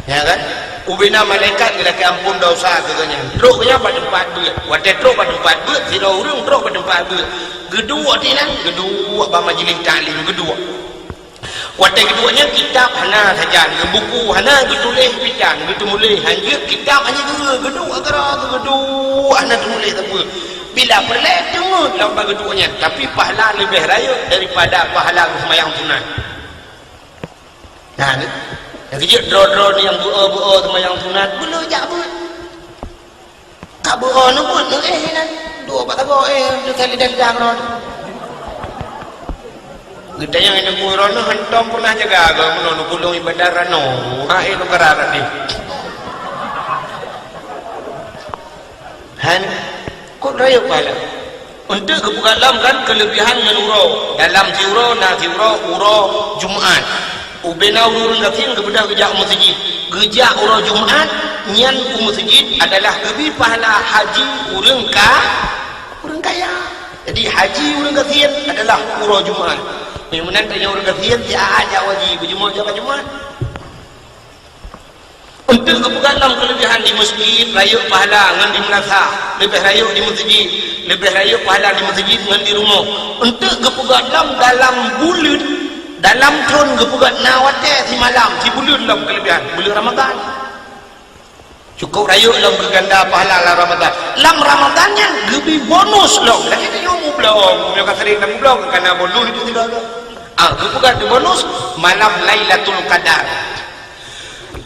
Ya kan? Ubena malaikat geulakèe ampôn desya keu geuh nyan. Trok geuh nyan bak teumpat beuet. Watèe trok bak teumpat beuet, sidroe ureueng trok bak teumpat beuet. Geuduek di nan, geuduek bak majlis taklim, geuduek. Watée geuduek nyan kitab hana sajan, buku hana geutuléh, bidan geuteumuléh, hanjeuet kitab hana geu-, geuduek, gara geuduek hana teumuléh sapeue. Bila peureulée teungeut lom bak geuduek nyan, tapi pahala leubeh rayeuk daripada pahala geuseumayang sunat. Nah, ni. Nyang keujeuet droe-droe ni nyang beu-o-beu-o seumayang sunat, beu le jak beuet. Ka beu-o neubeuet neuéh inan. Dua bak sagoe éh, teuka lidah-lidah keudroe teuh. Geutanyong inan bui droeneuh hantom peunah jaga goe meunoe neupulông ibadat ranoe. Ha, éh, neukara rot deh. Han, kok rayeuk pahala? Eunteuk geupeugah lom kan keuleubihan ngon uroe. Dalam siuroe na siuroe uroe Jumat. Ubena ureuëng gasien geubeudôh geujak u meuseujid. Geujak uroe Jumat, nyan u meuseujid adalah geubri pahala haji ureuëng ka, ureuëng kaya. Jadi haji ureuëng gasien adalah uroe Jumat. Meunan tanyoe ureuëng gasien siat jak u haji, beujumoe jak bak Jumat. Eunteuk geupeugah lom keuleubihan di meuseujid, rayeuk pahala ngon di meunasah, leubeh rayeuk di meuseujid, leubeh rayeuk pahala di meuseujid ngon di rumoh. Eunteuk geupeugah lom dalam buleuen, dalam thon geupeugah na watée simalam, sibuleuen lom keuleubihan, buleuen Ramadhan. Cukôp rayeuk lom geuganda pahala lam Ramadhan. Lam Ramadhan nyan geubri bonus lom. Lagée tanyoe mublong, meunyoe ka sering tamublong, ka na bonus itu tiga. Ah, geupeugah di bonus malam Lailatul Qadar.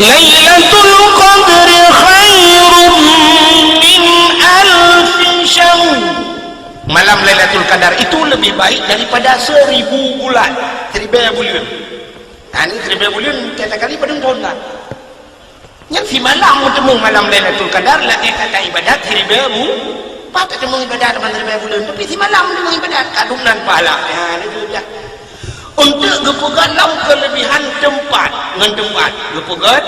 Lailatul Qadri khairum min alfi syahr. Malam Lailatul Qadar itu lebih baik daripada seribu bulan, seribée buleuen. Ha, ni seribée buleuen, tiep-tiep kali padum thon kan? Nyan simalam meuteumong malam Lailatul Qadar, lagée ka ibadat seribée bu-, pat teumong ibadat teuma seribée buleuen, tapi simalam meuteumong ibadat, ka dum nan pahala. Ha, ni tu dah. Eunteuk geupeugah lom keuleubihan teumpat ngon teumpat. Geupeugah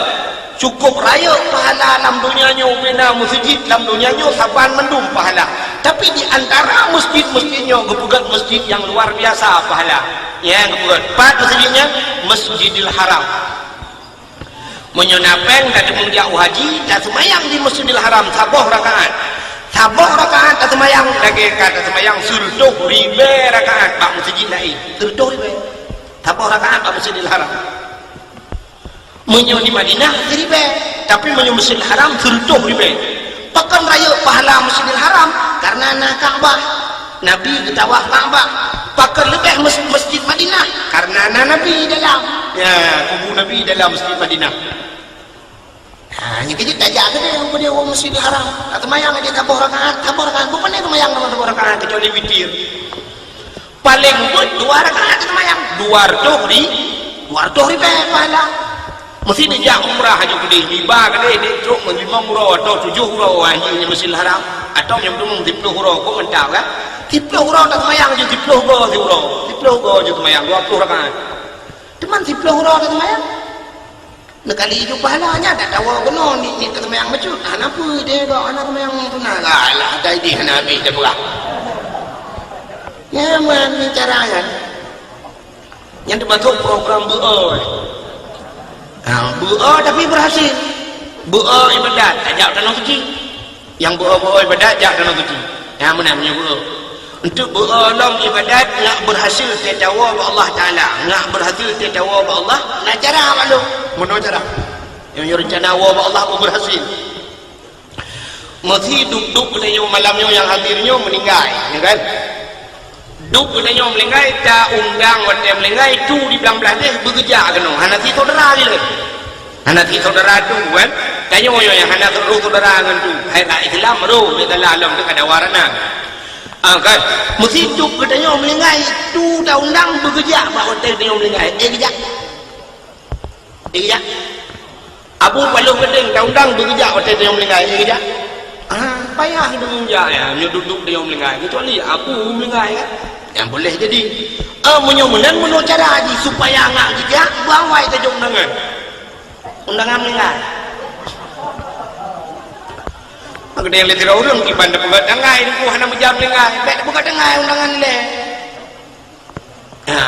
cukôp rayeuk pahala lam donya nyoe, ubena meuseujid lam donya nyoe saban mandum pahala. Tapi di antara meuseujid-meuseujid nyoe geupeugah meuseujid nyang luar biasa pahala. Ya, geupeugah pat meuseujid nyan? Masjidil Haram. Meunyoe na péng tateumeung jak u haji, taseumayang di Masjidil Haram saboh rakaat. Saboh rakaat taseumayang lagée ka taseumayang sireutôh ribée rakaat bak meuseujid laén. Sireutôh ribée. Saboh rakaat bak Masjidil Haram. Meunyoe di Madinah siribée, tapi meunyoe Masjidil Haram sireutôh ribée. Pakon rayeuk pahala Masjidil Haram? Karena na Ka'bah. Nabi geutawaf Ka'bah. Pakon leubeh mes-, Masjid Madinah? Karena na Nabi dalam. Ya, kubu Nabi dalam Masjid Madinah. Ha, nyan keujeuet tajak keudeh, ubak di Masjidil Haram. Taseumayang di saboh rakaat, saboh rakaat. Bukon seumayang saboh rakaat, kecuali witir. Paleng beuet dua rakaat taseumayang. Dua reutôh ri-, dua reutôh ribée pahala. Meusti neujak umrah aju keudeh, iba keudeh, dek trok meulimong uroe atau tujoh uroe haji di Masjidil Haram. Atau nyang teumong siplôh uroe, kok mantap kan? Siplôh uroe taseumayang aju siplôh goe siuroe. Siplôh goe aju seumayang, dua ploh rakaat. Teuma siplôh uroe taseumayang. Neukali ju pahala nyan, dak tawoe keunoe, ni, ni taseumayang bacut. Hana peue, deh, kok hana seumayang sunat. Alah, dai dih hana habéh tapeugah. Nyan, man, ni cara nyan. Nyan teumasok program beu-o, eh. Ha, beu-o tapi berhasil. Beu-o ibadat, tajak tanoh suci. Nyang beu-o-beu-o ibadat jak tanoh suci. Nyang meunan meunyoe beu-o. Untuk beu-o lom ibadat ngak berhasil teuh tawoe bak Allah Taala. Ngak berhasil teuh tawoe bak Allah, na cara bak lôn. Meunoe cara. Nyang, nyang rencana woe bak Allah pun berhasil. Meusi dup-dup geutanyoe malam nyoe nyang hadir nyoe meuninggai, ya kan? Dup geutanyoe meuninggai, ta undang watée meuninggai, tu di blang blaih deh beugeujak keunoe. Hana si syedara jih lé. Hana si syedara tu kan. Tanyoe nyoe nyang hana roh syedara ngon tu. Hai bak Islam roh, beda lah lom teuka dawa rana. Ah, kan? Meusi dup geutanyoe meuninggai, tu ta undang beugeujak bak watée tanyoe meuninggai. Eh, geujak. Eh, geujak. Abu Paloh Geudeung ta undang beugeujak watée tanyoe meuninggai, eh, geujak. Ah, payah deungon jak, ya, nyoe dup-dup tanyoe meuninggai. Kecuali Abu meuninggai, kan? Nyang boleh jadi. Ah, meunyoe meunan, meunoe cara jih supaya ngak geujak, bang wai tajok undangan. Undangan meuninggai. Maka ada nyang lé sidroe ureuëng kiban tapeugah tanggai, Teungku hana meujak meuninggai. Bék tapeugah tanggai undangan lé. Ha,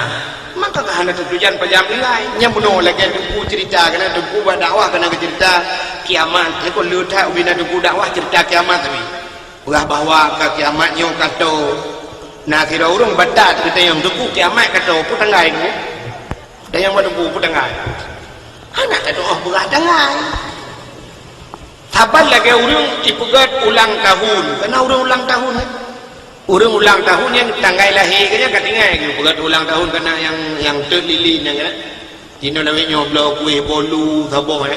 maka ka hana teutujan pajan meuninggai. Nyang bunoe lagée Teungku ceurita, keunan Teungku bak dakwah keunan geuceurita kiamat. Nyan kon le that ubena Teungku dakwah ceurita kiamat tadi. Peugah bahwa ka kiamat nyoe ka toe. Na sidroe ureuëng batat geutanyong, "Teungku, kiamat ka toe, peue tanggai nyoe?" Dan nyang buat teungku peutanggai. Hana tatu'oh beurah tanggai. Saban lagèe ureueng ipeugèt ulang tahun. Kana ureueng ulang tahun, eh? Ureueng ulang tahun nyang tanggai lahé geuh nyan ka tinggai geuh peugèt ulang tahun kana nyang, nyang teuk lilin nyan kana. Jinoe lawét nyoe bloe kueh bolu saboh, eh.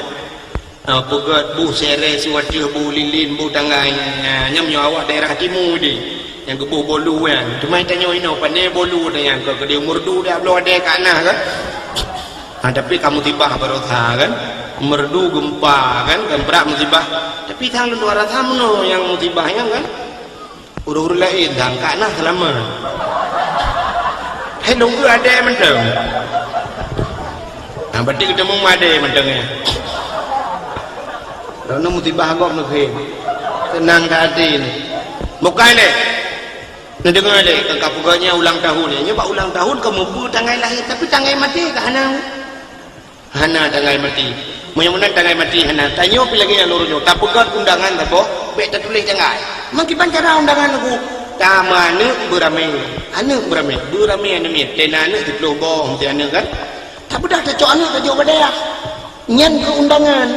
Ah, peugèt boh sirèh siwatèe boh lilin boh tanggai. Ah, nyan meunyoe awak daerah timu deh. Nyang geuboh bolu nyan. Teuma tanyoe inoe pandai bolu nyan ka keudéh meureudu dak bloe adèe ka na kan. Ha, tapi ka musibah baroesa kan. Meureudu geumpa kan, kan brat musibah. Tapi sang lôn rasa meunoe nyang musibah nyan kan. Ureueng-ureueng laén sang ka na seulamat. Hai lôn keu adèe mantong. Ha, berarti geutanyoe adèe mantong nyan. Droeneuh musibah gob neukheun. Seunang that até nyoe. Bukai lé. Neudeungoe lé, ka, ka peugah nyan ulang tahun nyan. Nyoe bak ulang tahun ka mupeue tanggai lahé, tapi tanggai maté ka hana. Hana tanggai maté. Meunyoe meunan tanggai maté hana. Tanyoe pih lagèe nyan lôn nyoe. Tapeugèt undangan saboh, bèk tatuléh tanggai. Meukiban cara undangan lagu. Tameuaneuk beuramé. Aneuk beuramé. Beuramé aneuk miet. Tena aneuk siplôh boh, meusti aneuk kan. Tapeugah tacok aneuk tajok bak dayah. Nyan keu undangan.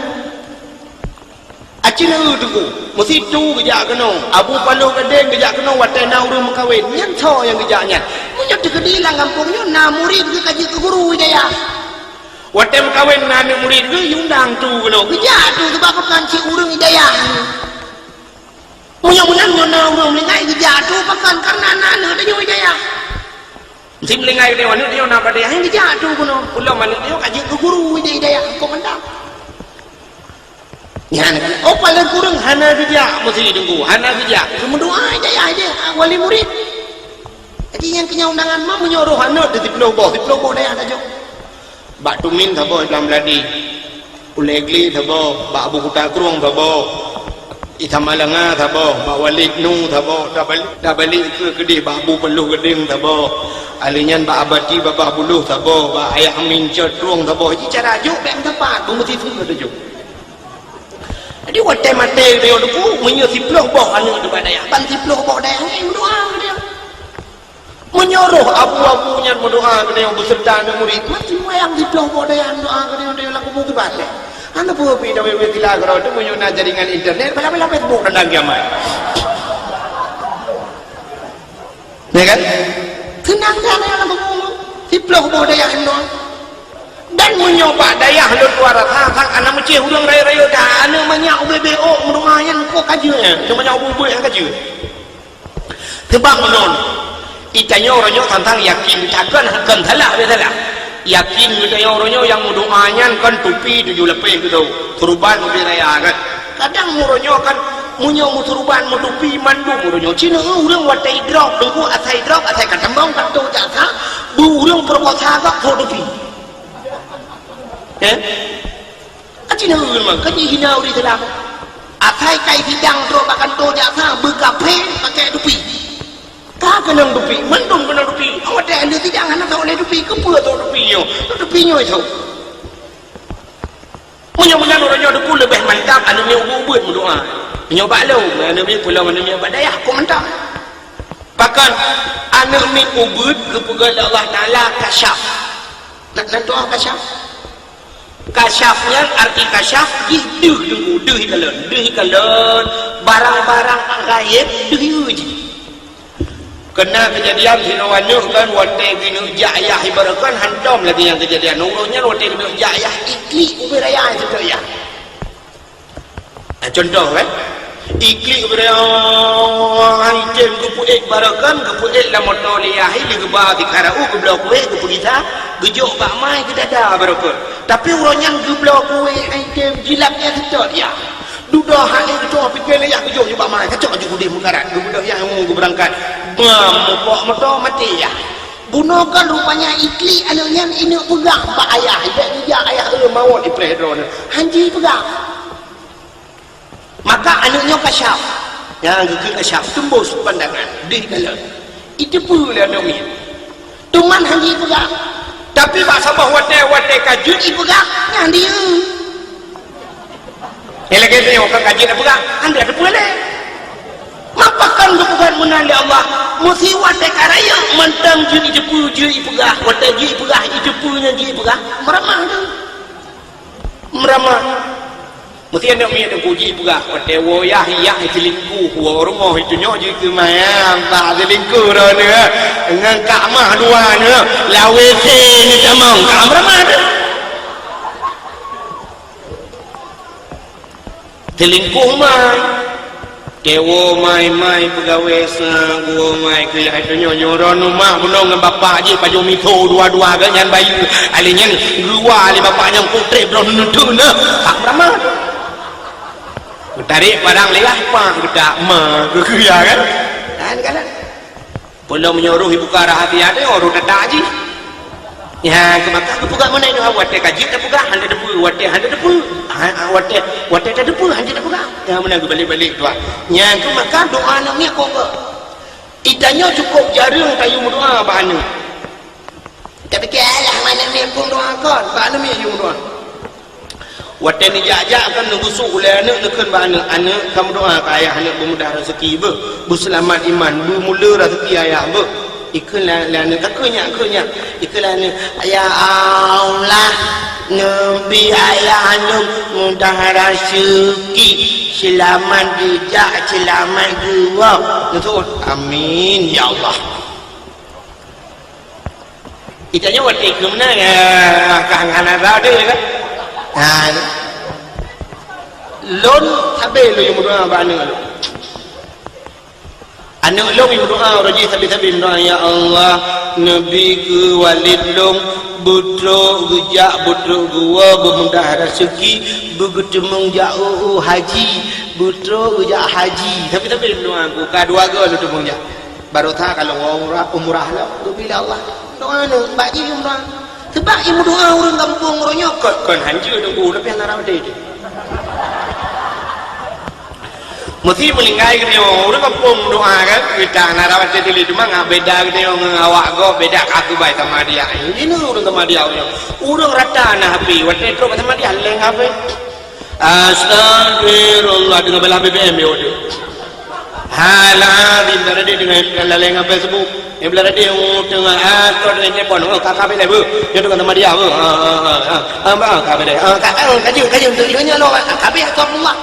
Aci na eu teungku, meusitu geujak keunoe, Abu Paloh Gadeng geujak keunoe watèe na ureueng meukawen, nyan soe nyang geujak nyan. Meunyoe teukeudi lam gampông nyoe na murit geuh ka jeuet keu guru hidayah. Watèe meukawen na aneuk murit geuh, jiundang tu keunoe, geujak tu sabab pakon cit ureueng hidayah. Meunyoe meunan nyoe na ureueng meuninggai geujak tu pakon, kareuna na aneuk tanyoe hidayah. Meusti meuninggai tanyoe aneuk tanyoe na padé, hai geujak tu keunoe, peulom aneuk tanyoe ka jeuet keu guru hidayah, kok mantap. Nyan kan, oh, paléng kureueng hana geujak meusi teungku, hana geujak. Geumeudoa jaya jih, ah, wali murit. Jadi nyang keu nyan undangan ma meunyoe roh aneuk di siplôh boh, siplôh boh dayah tajok. Bak Tumin saboh, Iblang Meuladi. Ulèe Gle saboh, bak Abu Kuta Krueng saboh. Isa Malanga saboh, bak Walid Nu saboh, tabalik, tabalik keu keudéh bak Abu Paloh Gadeng saboh. Alèh nyan bak Abati Babah Buloh saboh, bak Ayah Amin Cot Krueng saboh. Ji cara jok bèk meusapat, beumeusiplôh tajok. Jadi watèe maté geutanyoe teungku, meunyoe siplôh boh aneuk di bak dayah, ban siplôh boh dayah nyan meudoa keu geutanyoe. Meunyoe roh abu-abu nyan meudoa keu geutanyoe beuseureuta aneuk murit, meusti wayang siplôh boh dayah meudoa keu geutanyoe, geutanyoe lam kubu kiban lé. Hana peue pih dah wèh-wèh sila keudroe teuk meunyoe na jaringan internet, bala-bala Facebook dan kiamat. Ya kan? Seunang that lam kubu, siplôh boh dayah meudoa. Dan meunyoe bak dayah lôn tuan rasa, sang aneuk meucéh ureueng rayeuk-rayeuk that, aneuk manyak ubé-bé ôk meudoa nyan kok ka jeuet nyan, aneuk manyak ubé-bé nyan ka jeuet. Seubab meunan, geutanyoe uroe nyoe sang-sang yakin, takon kon salah, kon salah. Yakin geutanyoe uroe nyoe nyang meudoa nyan kon tupi tujoh lapéh geutanyoe, seuruban ubé raya kan. Kadang uroe nyoe kan, meunyoe meusuruban meutupi mandum uroe nyoe, ci na ureueng watèe idrop, teungku asai idrop, asai ka tambong, ka tô jak sa, beu ureueng peureubasa gop tô tupi. Eh? Aci na ureueng memang ka jihina ureueng Islam. Asai kai sidang trok bak kantô jaksa beukafé pakai tupi. Ka keunong tupi, mandum keunong tupi. Awak teuh ahli sidang hana tao lé tupi, keupeue tao tupi nyoe? Tao tupi nyoe itu. Meunyoe meunan uroe nyoe teungku leubeh mantap aneuk miet ubeuet-ubeuet meudoa. Meunyoe bak lôn, aneuk miet pulang aneuk miet bak dayah, kok mantap. Pakon aneuk miet ubeuet geupeugah lé Allah Taala kasyaf. Nak, nak doa kasyaf? Kasyaf nyan arti kasyaf jih deuh teungku, deuh ikalon, deuh ikalon, barang-barang gaéb deuh ieu jih. Keuna keujadian sinoe aneuk kan watèe geuneuk jak ayah ibarat kan hantom lagèe nyang keujadian. Uroe nyan watèe geuneuk jak ayah iklik ubé raya seutôt ayah. Ah, contoh, kan? Iklik beuraya item geupeuék barokan, geupeuék lam moto lé yah, lé geuba sikara u geubloe kuéh, geupeugisa, geujok bak mai geudada barokan. Tapi uroe nyan geubloe kuéh item jilap nyan seutôt, ya. Dudoe hai geucok pike lé yah geujok ju bak mai, kacok ju udeh meukarat, geubeudôh yah mu geubeurangkat. Bam, mupok moto maté yah. Bunoe kan rupanya iklik aneuk nyan ineuk peugah bak ayah, ibèk geujak ayah, "Eh, mawöt ipreh droeneuh." Hanji peugah. Maka aneuk nyoe kasyaf. Nyang geukheun kasyaf, teumbus pandangan, deuh ikalon. Iteupeue lé aneuk miet. Teuma hana jipeugah. Tapi bak saboh watèe, watèe ka jeuet jipeugah, nyan diyeu. Nyang lagèe nyoe ka jeuet jipeugah, hana teupeue lé. Mapakon geupeugah meunan lé Allah, meusi watée ka rayeuk mantong jeuet jiteupeu, jeuet jipeugah, watée jeuet jipeugah, jiteupeu nyan jeuet jipeugah, meuramah tu. Meuramah. Meusi aneuk miet teungku jeuet jipeugah, watée woe yah, yah selingkuh, woe rumoh itu nyoe jeuet keu mayang, bah selingkuh droeneuh, ngon kak mah dua neuh, lawé se neutamong, ka meuramah tu. Selingkuh mai. Tewo mai, mai peugawée sa, geuwo mai keu yah itu nyoe, nyoe droeneuh mak bunoe ngon bapak jih pajoh miso dua-dua geuh nyan bayeue. Ali nyan geuwa lé bapak nyan putreh droeneuh neuteuh na. Pak Brahma. Geutarek parang lé yah, pak geutak ma geuh ya kan? Kan, kan? Peulom meunyoe roh ibuka rahsia teuh, roh teutak jih. Nyan keuh maka geupeugah meunan doa, watée ka jeuet tapeugah, hana tateupeu, watée hana tateupeu, ha, ha, watée, watée tateupeu, hana tapeugah. Nyan meunan geubalek-balek doa. Nyan keuh maka doa aneuk miet kok geuh. Geutanyoe cukôp jareueng tayue meudoa bak aneuk. Tapike alah, aneuk miet phon doa kon, bak aneuk miet yue meudoa. Watée neujak-jak kan neubusôk ulée aneuk, neukheun bak aneuk, "Aneuk, kameudoa keu ayah aneuk beumudah raseuki beuh, beuseulamat iman, beumule raseuki ayah beuh." Ikheun lé, lé aneuk, "Ka kheun nyak, kheun nyak." Ikheun lé aneuk, "Ya Allah, neubi ayah aneuk mudah raseuki, seulamat geujak, seulamat geuwoe." Neuseuôt, "Amin, ya Allah." Geutanyoe watée keu meunan, ya, ka hana rasa deh, kan? Ha. Lôn sabe lôn meudoa bak aneuk lôn. Aneuk lôn meudoa, uroe jih sabe-sabe meudoa, "Ya Allah, neubi keu walét lôn beutrok geujak, beutrok geuwoe, beumudah raseuki, beugeuteumeung jak u, u haji, beutrok geujak haji." Sabe-sabe meudoa, "Ka dua goe lôn teumeung jak." Baroesa ka lôn umrah, umrah lom, geubi lé Allah. Doa nyoe, bak jih umrah. Sebab i meudoa ureueng gampông uroe nyoe kon, kon hanjeuet teungku, tapi hana rasa deh. Meusi meuninggai geutanyoe, ureueng gampông doa kan, kita hana rasa deh, cuma ngat beda geutanyoe ngon awak gob, beda ka keubai sama dia. Ini ureueng sama dia ureueng. Ureueng rata na H P, watée trok sama dia leng H P. Astagfirullah, deungon beulah B B M ya, waduh. Halah, beulah tadi deungon laleng ngon Facebook. Yang beulah tadi, oh, teungoh, ah, trok deungon telepon, oh, kakak beda, bu. Dia deungon sama dia, bu. Ah, ah, ah, ah. Ah, bah, kakak beda. Ah, kakak, oh, kaji, kaji, untuk dia lo, kakak beda, astagfirullah.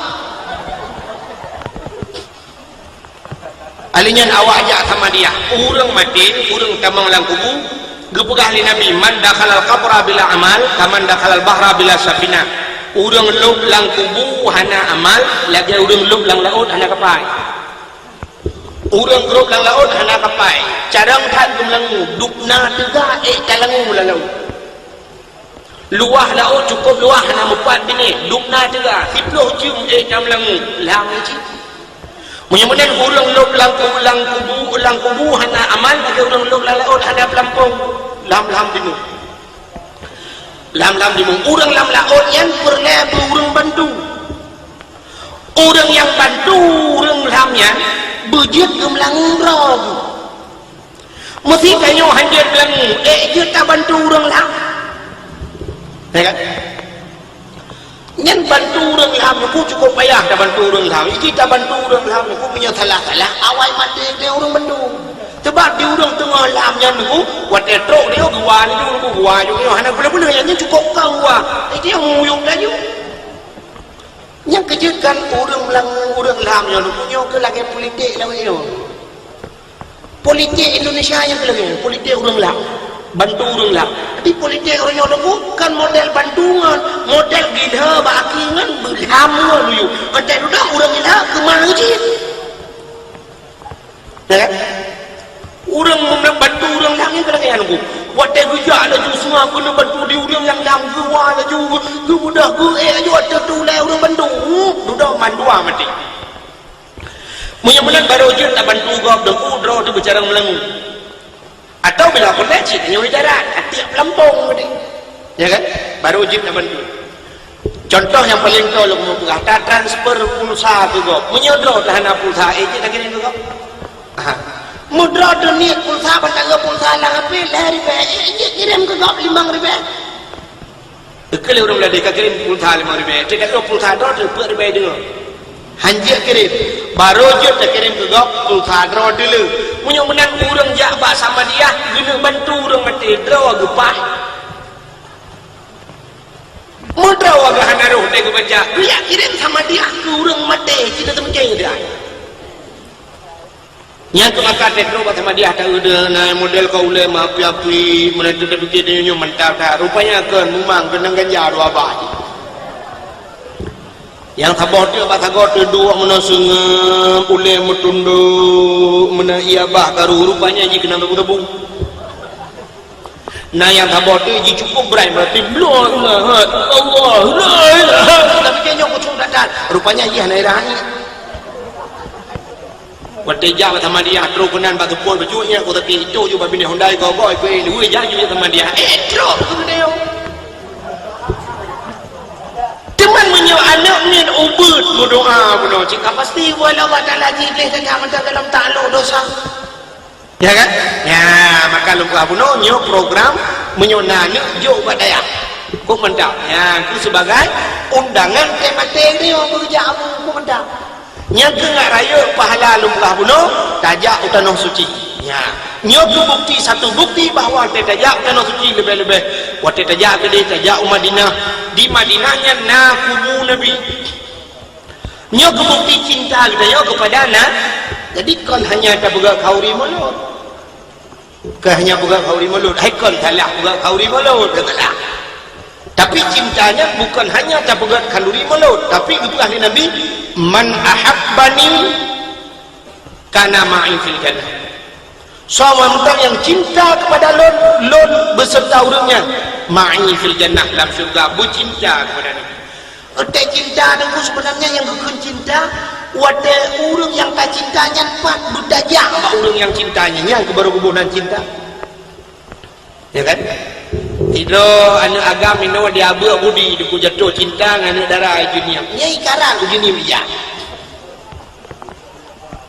Ali nyan awak jak sama dia. Ureueng maté, ureueng tamong lam kubu, geupeugah lé Nabi, "Man dakhalal qabra bila amal, kaman dakhalal bahra bila safinah." Ureueng lôb lam kubu hana amal, lagée ureueng lôb lam laôt hana kapai. Ureueng lôb lam laôt hana kapai. Carông that geumeulangue, dubna teuga ék talangue lam laôt. Luwah laôt cukôp luwah, hana meupat binéh, dubna teuga, siplôh jeuem ék tameulamu, lam cit. Meunyoe meunan ureueng lôb lam ku-, lam kubu, lam kubu hana amal, lagée ureueng lôb lam laôt hana peulampông, lam-lam dimong. Lam-lam dimong. Ureueng lam laôt nyan peureulée beu ureueng bantu. Ureueng nyang bantu ureueng lam nyan beujeuet geumeulangue droe. Meusi tanyoe hanjeuet lagée, ék jeuet tabantu ureueng lam. Ya kan? Nyan bantu ureueng lam nyoe cukôp payah tabantu ureueng lam. Iji tabantu ureueng lam nyoe meunyoe salah-salah, awai maté lé ureueng bantu. Sebab di ureueng teungoh lam nyan nyoe, watée trok dia geuwa nyoe, geuwa nyoe, hana guna-guna, nyan cukôp kang geuwa. Iji nyang muyueb laju. Nyang keujeuet kan ureueng lam, ureueng lam nyoe, nyoe keu lagée politik lawét nyoe. Politik Indonesia nyang keulheueh, politik ureueng lam, bantu ureueng lam. Tapi politik ureueng nyoe teungku kan model bantu ngon model gila bak aki ngon beulam ngon luyu. Entah dudoe ureueng gila keumah uji. Ya kan? Ureueng meunang bantu ureueng lam nyang keulheueh teungku. Watée geujak laju sungai keuneuk bantu di ureueng nyang lam geuwa laju geubeudôh geuék laju watée tu ulée ureueng bantu. Dudoe mandua maté. Meunyoe meunan barô jeuet tabantu gob teungku droe teuh beucarông meulangue. Atawa bila peureulée cit nyoe di darat, atiek peulampong tadi. Ya kan? Barô jeuet tabantu. Contoh nyang paleng toe lôn peugah, tatransfer pulsa keu gob. Meunyoe droe teuh hana pulsa, ék jeuet takirém keu gob? Aha. Meudroe teuh niet pulsa, ban tagoe pulsa lam H P, lhée ribée, ék jeuet kirém keu gob limong ribée? Ikheun lé ureueng ladée ka kirém pulsa limong ribée, teuka pulsa droe teuh peuet ribée deungoe. Hanjeuet kirém. Barô jeuet takirém keu gob, pulsa droe teuleu. Meunyoe meunan ureuëng jak bak Samadiyah, geuneuk bantu ureuëng maté, droe geupaih. Meudroe geuh hana roh teuh geubaca, geujak kirém Samadiyah keu ureuëng maté, cit teumeucé dia. Nyang keu maka teutroh bak Samadiyah taeu deuh na model keu ulée ma api-api, meunan teuh tapike tanyoe nyoe mantap that. Rupanya kon, memang keunong ganja dua bah jih. Nyang saboh teuk bak sagoe teuduek meunoe seungeueb, ulée meutundok, meunan ié bah karu, rupanya jih keunong tebu-tebu. Na nyang saboh teuk jih cukup brat, berarti la ilaha illallah, la ilaha illallah. Tapi dia nyoe khusyuk that-that. Rupanya jih hana irah. Watée jak bak Samadiyah, troh keunan bak seupôt bacut nyan, ku tapi itu ju bak binéh Hyundai gogoe, ku, eh, luwih jak ju Samadiyah. Eh, troh keunan. Teuma meunyoe aneuk miet ubit meudoa bunoe, cit ka pasti buet Allah Taala jih leh teuka mantong dalam taklok dosa. Ya kan? Ya, maka lôn peugah bunoe nyoe program meunyoe na aneuk jok bak dayah. Kok mantap. Ya, itu sebagai undangan teuh maté nyoe beujak abu, kok mantap. Nyang keu ngat rayeuk pahala lôn peugah bunoe, tajak u tanoh suci. Ya. Nyoe keu bukti, satu bukti bahwa watée tajak u tanoh suci leubeh-leubeh watée tajak keudeh tajak u Madinah. Di Madinah nyan na kubu Nabi. Nyoe keu bukti cinta geutanyoe keupada na. Jadi kon hanya tapeugah khauri mulod. Kon hanya peugah khauri mulod. Hai kon salah peugah khauri mulod, kon salah. Tapi cinta nyan bukan hanya tapeugah khauri mulod, tapi geupeugah lé Nabi, "Man ahabbani kana ma'i fil jannah." Soe mantong nyang cinta keupada lôn, lôn beuseureuta ureuëng nyan ma'i fil jannah, lam syeuruga, beucinta keupada Nabi. Watée cinta teungku seubeunarnya nyang geukheun cinta, watée ureuëng nyang tacinta nyan pat beutajak bak ureuëng nyang cinta nyan, nyan keuh barô geuboh nan cinta. Ya kan? Sidroe aneuk agam inoe di Abeuk Budi, teungku jatoh cinta ngon aneuk dara Junior. Nyang ikaran Junior bijak.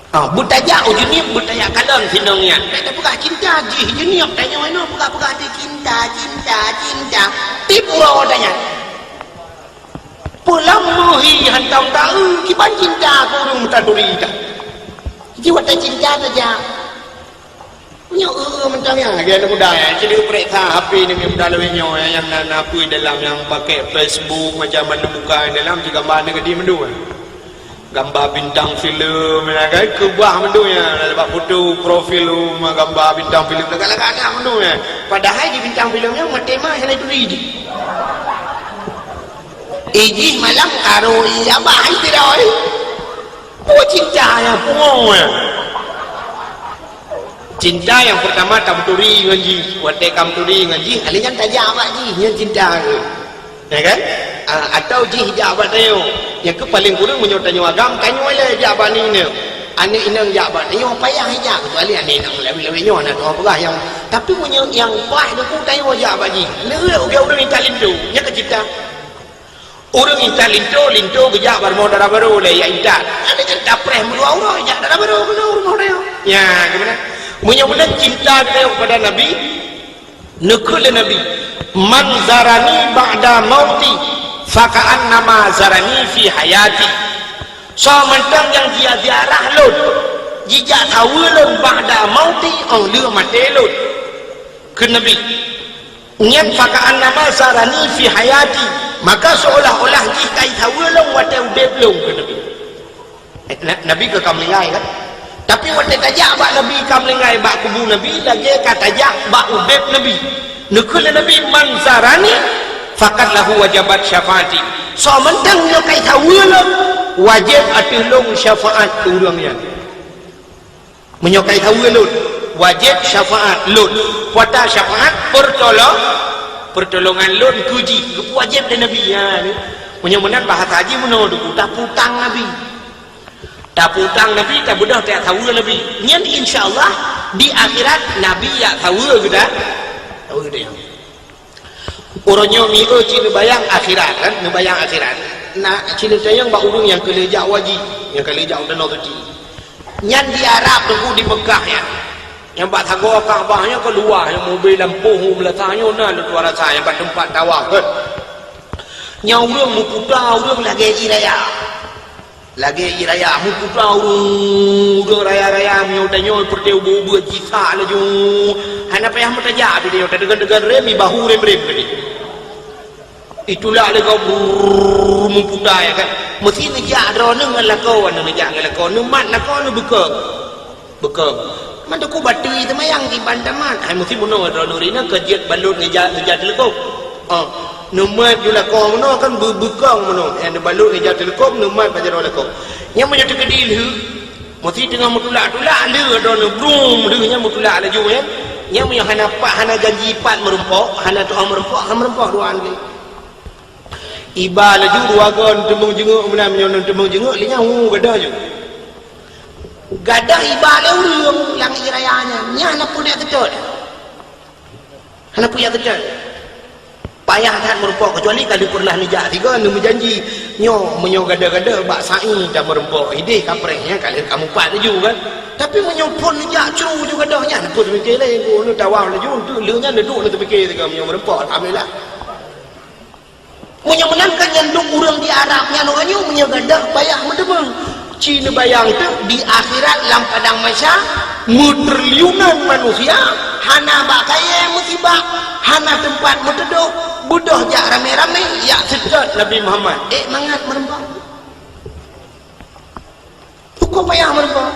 Ah, beutajak u Jeunieb, beutajak kalon sinong nyan. Bèk tapeugah cinta jih Jeunieb, tanyoe inoe peugah-peugah di cinta, cinta, cinta. Tiep uroe tanyan. Peue lam meuhi hantom taeu, kiban cinta keu ureueng meutaturi that. Ji watèe cinta tajak. Nyoe, eu, eu, mantong nyan lagèe aneuk muda nyan, ci dipeuriksa H P aneuk muda lawét nyoe, nyang na, na peue dalam, nyang pakè Facebook, macam mana buka dalam, ci gamba aneuk gadih mandum. Gamba bintang filem, ya kan? Keubah mandum nyan, bak foto profil, gamba bintang filem, lagak-lagak that mandum nyan. Padahai di bintang filem nyan, maté mah hana turi jih. Ijih malam karo, iya bah, istirahat. Peue cinta nyang pungo nyan? Cinta nyang peurtama tameuturi ngon jih. Watèe ka meuturi ngon jih, alèh nyan tajak bak jih, nyan cinta keuh. Ya kan? Ah, atau jih jak bak tanyoe. Nyang keuh paleng kureueng meunyoe tanyoe agam, tanyoe lé jak bak aneuk inong. Aneuk inong jak bak tanyoe payah jak, keucuali aneuk inong lawét-lawét nyoe, na tuha peugah nyang. Tapi meunyoe nyang paih teungku tanyoe jak bak jih. Lé ureueng intat linto, nyan keuh cinta. Ureueng intat linto, linto geujak bak rumoh dara barô lé, jak intat. Ada nyan tapreh meudua uroe jak dara barô keunoe rumoh tanyoe. Nya, gimana? Meunyoe meunan cinta geutanyoe kepada Nabi, neukheun lé Nabi, "Man zarani ba'da mauti, faka'annama zarani fi hayati." Soe mantong nyang jia-, ziarah lôn, jijak saweue lôn ba'da mauti, 'oh lheueh maté lôn. Kheun Nabi, Nyan faka'annama zarani fi hayati, maka seolah-olah jih ka jisaweue lôn watèe udép lôn, kheun Nabi. Eh, Na-, Nabi ka, ka meuninggai kan? Tapi watèe tajak bak Nabi ka meuninggai bak kubu Nabi, lagèe ka tajak bak udép Nabi. Neukheun lé Nabi, "Man zarani faqad lahu wajabat syafaati." Soe mantong nyoe ka jisaweue lôn, wajéb ateueh lôn syafaat keu ureueng nyan. Meunyoe ka jisaweue lôn, wajéb syafaat lôn. Peue ata syafaat? Peurtolo-, peurtolongan lôn keu jih. Geupeuwajéb lé Nabi nyan. Meunyoe meunan bahasa jih meunoe teungku, tapeutang Nabi. Tapeutang Nabi, tabeudôh tajak saweue Nabi. Nyan insya Allah di akhirat Nabi jak saweue geuta-, saweue geutanyoe. Uroe nyoe miseue cit neubayang akhirat kan, neubayang akhirat. Na cit neutanyong bak ureueng nyang ka lheueh jak haji, nyang ka lheueh jak u Tanoh Suci. Nyan di Arab teungku di Meukah nyan. Nyang bak sagoe Ka'bah nyan ka luwah, nyang mubé lampôh u beulatang nyoe na lôn tuha rasa nyang bak teumpat tawaf kan. Nyan ureueng meuputa, ureueng lagèe ji raya. Lagèe ie raya, meuputa ureueng, ureueng raya-raya, meunyoe tanyoe peureute ubeuet-ubeuet jisa laju. Hana payah meutajak pih tanyoe, tadeungon-deungon rem, ibahu rem-rem tadi. Itulak lé gob, brrrr, meuputa, ya kan. Meusi neujak droeneuh ngon lakoe, aneuk neujak ngon lakoe, neumat lakoe, neubeukong. Beukong. Man teukuk batui teumayang kiban tamat. Hai meusi meunoe droeneuh ri na keu jeuet balot ngeujak, ngeujak teuleukop. Oh, neumat ju lakoe meunoe kan beu-, beukong meunoe. Eh, neubalot ngeujak teuleukop, neumat bak jaroe lakoe. Nyan meunyoe teukeudi lheueh, meusi teungoh meutulak-tulak lheueh droeneuh brum lheueh nyan meutulak laju nyan. Nyan meunyoe hana pat, hana janji pat meurumpok, hana tu'oh meurumpok, hana meurumpok dua lé. Iba laju dua goe teumeung jeungok meunan, meunyoe teumeung jeungok lé nyan hu gadoh ju. Gadoh iba lé ureueng lam ie raya nyan, nyan hana peue jak seutôt. Hana peue jak seutôt. Payah that meurumpok, keucuali ka lheueh peureunah neujak sigoe, neumeujanji, nyoe meunyoe gadoh-gadoh bak sa'i tameurumpok, ideh kapreh nyan ka lheueh ka mupat laju kan. Tapi meunyoe phon neujak cru ju gadoh nyan, hana peue teupike lé, geuh neutawaf laju, enteuk lheueh nyan neuduek neuteupike sigoe meunyoe meurumpok, alhamdulillah. Meunyoe meunan kan nyan dum ureueng di Arab nyan uroe nyoe meunyoe gadoh payah meudeumeung. Ci neubayang teuk di akhirat lam padang mahsyar, meutriliunan manusia, hana bak kayèe meusibak, hana teumpat meuteudôh, beudôh jak ramé-ramé, jak seutôt Nabi Muhammad. Ék mangat meurumpok. Ukoe payah meurumpok.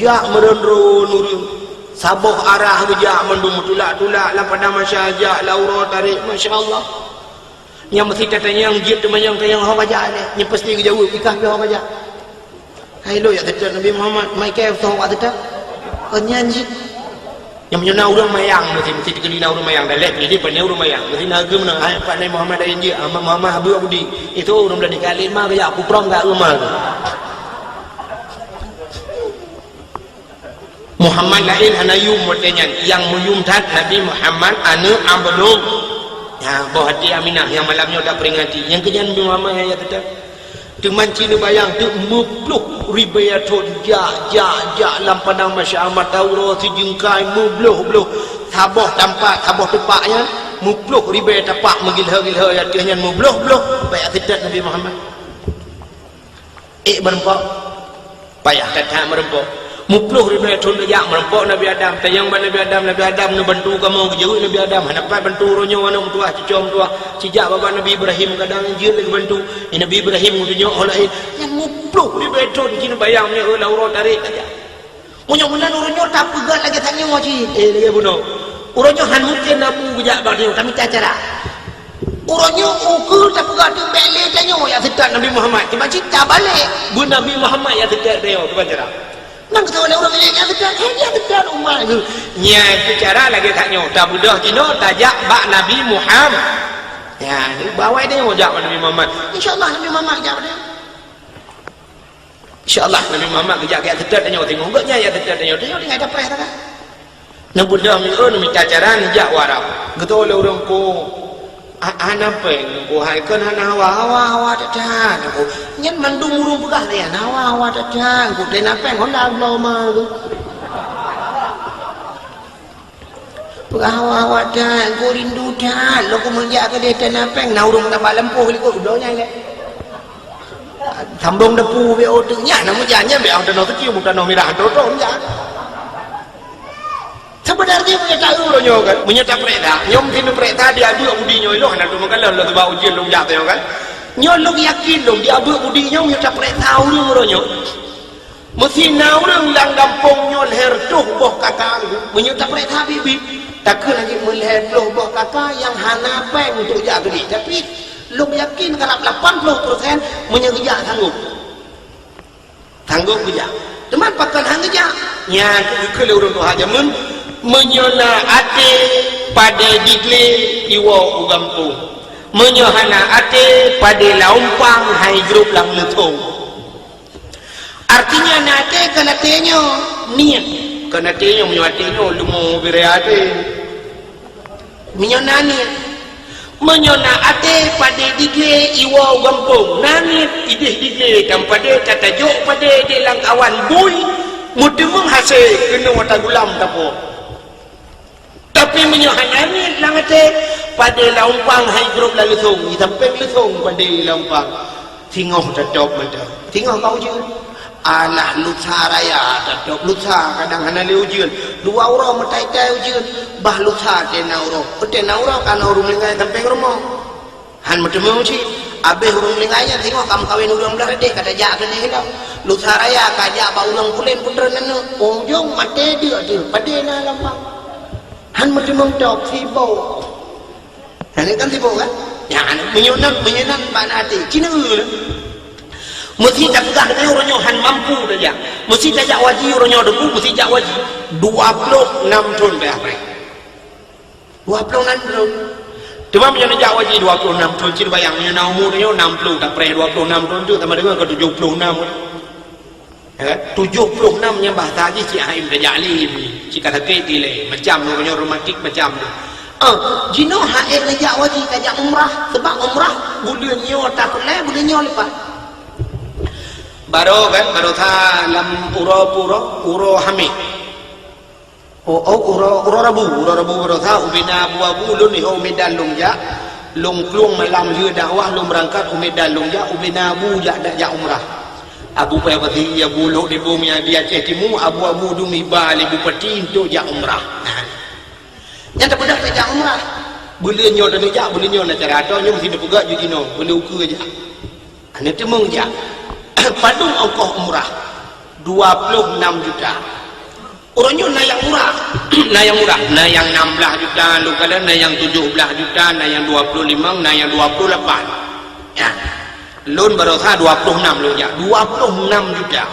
Jak meuron-ron ureueng. Saboh arah geujak mandum, tulak-tulak lam padang mahsyar, jak lam uroe tarek, masya Allah. Nyang meusi tatanyong jeuet teumanyong-tanyong ho bajak lé. Nyang pasti geujaweueb, ikah pih ho bajak. Hai lôn jak seutôt Nabi Muhammad, mai kèe soe wak seutôt. Kon nyan jih. Nyang meunyoe na ureueng mayang, meusi, meusi teukeudi na ureueng mayang, daleh pih di pane ureueng mayang. Meusi na geumeunan, hai Pak Nabi Muhammad laén jih, Ahmad Muhammad Abu Abudi. Itu ureueng Belanda kali ma geujak kuprom ka rumah tu. Muhammad laén hana yum watèe nyan. Nyang meuyum that Nabi Muhammad aneuk Abdul. Ya, boh até Aminah nyang malam nyoe taperingati. Nyang keu nyan Nabi Muhammad nyang ya teutap. Teuma ci neubayang teuk meuploh ribèe thon jak, jak, jak lam padang mahsyar, mata uroe sijeungkai meubloh-bloh. Saboh tampat, saboh teumpat nyan meuploh ribèe tapak meugilhô-gilhô, ateueh nyan meubloh-bloh. Bèk seutôt Nabi Muhammad. Ék meurumpok. Payah that-that meurumpok. Meuploh ribèe thon geujak meurumpok Nabi Adam. Tanyong bak Nabi Adam, "Nabi Adam, neubantu kamoe geujeuet Nabi Adam. Hana pat bantu uroe nyoe aneuk meutuah, cucoe meutuah. Sijak babah Nabi Ibrahim kadang jeuet lé geubantu. Eh, Nabi Ibrahim geutunyok ho laén." Nyang meuploh ribèe thon ci neubayang nyoe lam uroe tarek saja. Meunyoe meunan uroe nyoe tapeugah lagèe tanyoe cit, eh, lagèe bunoe. Uroe nyoe han mungken na bu geujak bak tanyoe, tamita cara. Uroe nyoe ukeue tapeugah teuk bèk lé tanyoe jak seutôt Nabi Muhammad. Tiba cit tabalek, beu Nabi Muhammad jak seutôt tanyoe, kiban cara. Nang keutoe lé ureueng laén jak seutôt, eh, jak seutôt umat geuh. Nyan keuh cara lagèe tanyoe, tabeudôh jinoe tajak bak Nabi Muhammad. Ya, bawai tanyoe jak bak Nabi Muhammad. Insya Allah Nabi Muhammad jak bak tanyoe. Insya Allah, Nabi Muhammad geujak jak seutôt tanyoe, teungoh gobnyan jak seutôt tanyoe, tanyoe tinggai tapreh sagai. Neubeudôh miseue neumita cara neujak u Arab. Geutoe lé ureueng ko, ha-, hana péng, ko hai kon hana hawa, hawa, hawa that-that. Ko nyan mandum ureueng peugah lé nyan, hawa, hawa that-that. Ko teuh na péng, honda bloe ma ko. Peugah hawa-hawa that, ku rindu that, lôn ku meujak keudeh teuh na péng, na ureueng tabak lampôh likot, udoe nyan lé. Sambông depu bèk oteuk nyan, na meujak nyan bèk tanoh seucium, tanoh mirah, tôh-tôh meujak. Sebenarnya meunyoe taeu uroe nyoe kan, meunyoe tapreh that, nyoe mungken tapreh that di abeuek budi nyoe lôn hana tuh meukalon lôn sebab ujeuen lôn jak nyoe kan. Nyoe lôn yakin lôn di abeuek budi nyoe meunyoe tapreh that ureueng uroe nyoe. Meusi na ureueng lam gampông nyoe lhèe reutôh boh kaka, meunyoe tapreh that biet-biet, takheun lagèe meulhèe ploh boh kaka nyang hana péng untuk jak keudeh. Tapi lôn yakin karab lapan ploh persen meunyoe geujak sanggôp. Sanggôp geujak. Teuma pakon han geujak? Nyan keuh geukheun lé ureueng tuha jameun, meunyoe na até padé diglé iwoe u gampông. Meunyoe hana até padé lam umpang hai grob lam leuthong. Artinya na até kon até nyoe, niet. Kon até nyoe, meunyoe até nyoe leumo bire até. Meunyoe na niet, meunyoe na até padé diglé iwoe u gampông, na niet ideh diglé tam padé tatajok padé di lam awan bui, meuteumeung hasé keunoe tagulam tapo. Tapi meunyoe hana niet lam até, padé lam umpang hai grob lam leuthong, di sampéng leuthong padé lam umpang. Singoh tatôb mantong. Singoh ka ujeuen. Alah, lusa raya tatôb. Lusa kadang hana lé ujeuen. Dua uroe meutai-tai ujeuen. Bah lusa tena uroe. Tena uroe ka na ureuëng linggai sampéng rumoh. Han meuteumé cit. Abéh ureuëng linggai nyan singoh ka meukawen ureuëng blaih deh, ka tajak keudeh lom. Lusa raya ka jak bak ureuëng pulen peutreun aneuk. Ujong maté deuk teuh. Padé na lam bang. Han meuteumé tôb, sibok. Nah, ni kan sibuk kan? Ya, meunyoe nan, meunyoe nan bak na até. Cina lah. Meusti tapeugah keunoe uroe nyoe han mampu tajak. Meusti tajak waji uroe nyoe teungku, meusti jak waji. Dua ploh nam thon payah preh. Dua ploh nam thon. Teuma meunyoe neujak waji dua ploh nam thon, cit bayang meunyoe na umu nyoe enam puluh, tapreh dua ploh nam thon tu sama dengan ke tujuh puluh enam. Ya kan? Tujoh ploh nam nyang bahasa jih cit haém tajak lé, cit ka sakét dilèe, macam nyoe reumatik macam tu. Ah, jinoe haém neujak waji, tajak umrah, sebab umrah buleuen nyoe tapeulai, buleuen nyoe leupah. Baroe kan, baroe sa lam uroe puro, uroe hamé. Oh, oh, uroe, uroe Rabu, uroe Rabu baroe sa ubena abu-abu lôn di Medan lôn jak, lôn plueng malam lheueh dakwah lôn beurangkat u Medan lôn jak, ubena abu jak, jak, jak umrah. Abu Paya Pasi, Abu Lhok Dibong nyang di Aceh Timu, abu-abu dum iba lé bupati untuk jak umrah. Nah. Nyan tapeugah tajak umrah. Buleuen nyoe taneuk jak, buleuen nyoe na cara, atau nyoe meusti tapeugah ju jinoe, buleuen ukeue jak. Aneuk teumeung jak. Padum ongkoh umrah? Dua ploh enam juta. Uroe nyoe na nyang murah. Na nyang murah, na nyang enam belas juta, lôn kalon na nyang tujoh belas juta, na nyang dua ploh limong, na nyang dua ploh lapan. Ya. Lôn baroe sa dua ploh enam lôn jak. Dua ploh enam juta.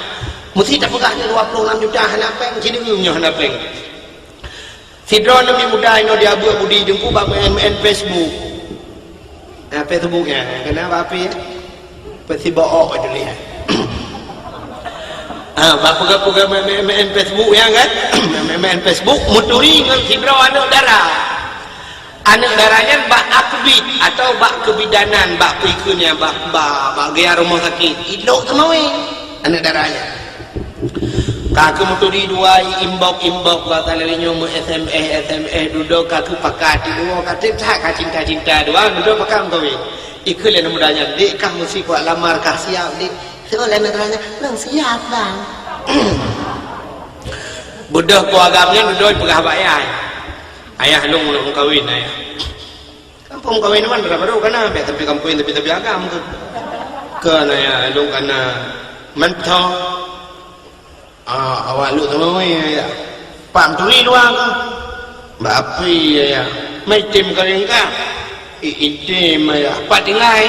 Meusti tapeugah nyoe dua ploh enam juta hana péng, sineuk nyoe hana péng. Sidroe aneuk muda inoe di Abue Budi Teungku bak maén-maén Facebook. Ah, Facebook nyan, keunan bak api, ya? Peusibaok itu lihat. Ah, bak peugah-peugah maén-maén Facebook nyan kan? Maén-maén Facebook, meuturi ngon sidroe aneuk dara. Aneuk dara nyan bak akbid atau bak kebidanan, bak peue kheun nyan, bak, bak, bak gaya rumoh sakét. Ilok teumawé aneuk dara nyan. Ka keuh meuturi dua, i inbox-inbox, ka lheueh nyoe meu-S M S, S M S, dudoe ka keuh pakat, dudoe ka trép that ka cinta-cinta dua, dudoe pakat meukawen. Ikheun lé aneuk muda nyan, "Dek, kah meusi kuat lamar, kah siap, Dek?" Seuôt lé aneuk dara nyan, "Lôn siap, Bang." Beudôh po agam nyan dudoe peugah bak ayah. "Ayah, lôn lôn meukawen, Ayah." Kampung kawin man dara baru kana, biasa pi kampung tapi tapi agam tu. Kana ya, lôn kana mantong. Ah, awak lôn sama ya. Pak turi dua ka. Bak api ya. Mai tim kawin ka. I itim ya. Pak tinggai.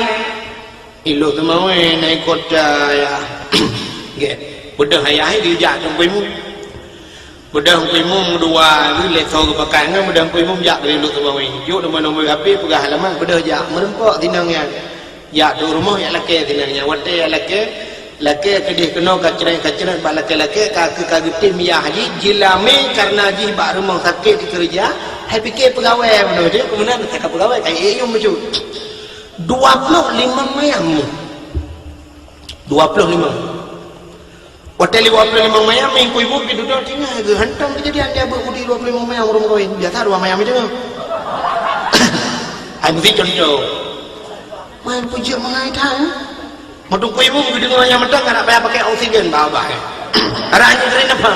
Ilok teumawé naik kota ya. Gét. Beudôh ayah ai geujak Teungku Imum. Beudôh Teungku Imum dua lheueh lé soe geupakat ngon beudôh Teungku Imum jak keu Ilok teumawé. Jok nomor-nomor H P peugah alamat beudôh jak meureumpok tinong nyan. Jak tu rumoh jak lakée tinong nyan. Watée jak lakée, lakée keudeh keunoe ka cret-ka cret bak lakée-lakée ka keu ka geutem yah jih jeulamé kareuna jih bak rumoh sakét dikeureuja. Hai pike peugawée bunoe jih keumudian ka peugawée ka yue yum bacut. Dua ploh limong mayam. Dua ploh limong. Watée dua ploh limong mayam, minggu ibu pi dudoe tinggai geuhantom keujadian di Abue Budi dua ploh limong mayam ureuëng kawin. Biasa dua mayam itu. Hai meusi contoh. Main pujuk mengai tan. Meutungku ibu geudeungoe nyang mantong ka nak payah pakai oksigen bak babah. Arah nyoe keren apa?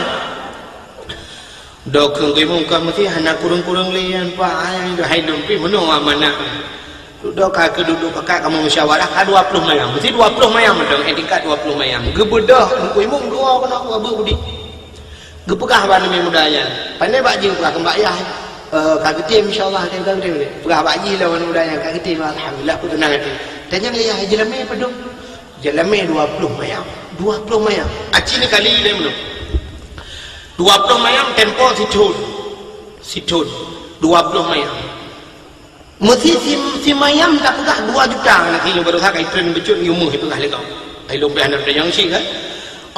Dok keu geuh mungkah meusti hana kureueng-kureueng lé nyan, Pak, ai, hai lôn pih meunoe amanah. Dudoe ka keududuek pakat kamoe musyawarah ka dua ploh mayam. Meusti dua ploh mayam mantong, eh, tingkat dua ploh mayam. Geubeudôh Teungku Imum dua keunoe Abue Budi. Geupeugah bak aneuk muda nyan. Pandai bak jih peugah keu bak yah. Eh, ka geutem insya-Allah, ka geutem. Peugah bak jih lom aneuk muda nyan ka geutem, alhamdulillah, peuteunang até. Tanyong lé yah, "Jeulamé padum?" Jeulamé dua ploh mayam. Dua ploh mayam. Aci ni kali lé meunoe. Dua ploh mayam tempo sithon. Sithon. Dua ploh mayam. Meusi si, si mayam tapeugah dua juta, na si nyoe baroesa ka itren beucut nyoe meuh ipeugah lé gob. Ai lôn pih hana tanyong cit kan.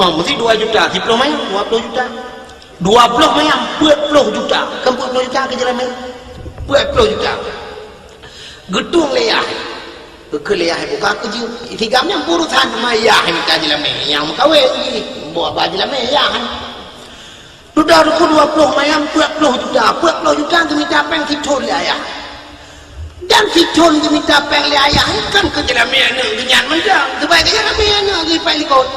Oh, meusi dua juta, siploh mayam, dua ploh juta. Dua ploh mayam, peuet ploh juta. Kan peuet ploh juta keu jeulamé? Peuet ploh juta. Geutueng lé yah. Geukheun lé yah buka keu jeuet. Tigam nyan peurusan teuma yah mita jeulamé nyang meukawen jih. Buet ba jeulamé yah. Dudoe Teungku dua ploh mayam, peuet ploh juta. Peuet ploh juta geumita péng sithon lé ayah. Nyang sithon geumita péng lé ayah nyan kan keu jeulamé aneuk geuh nyan mantong. Teubai keu jeulamé aneuk geuh paih likot.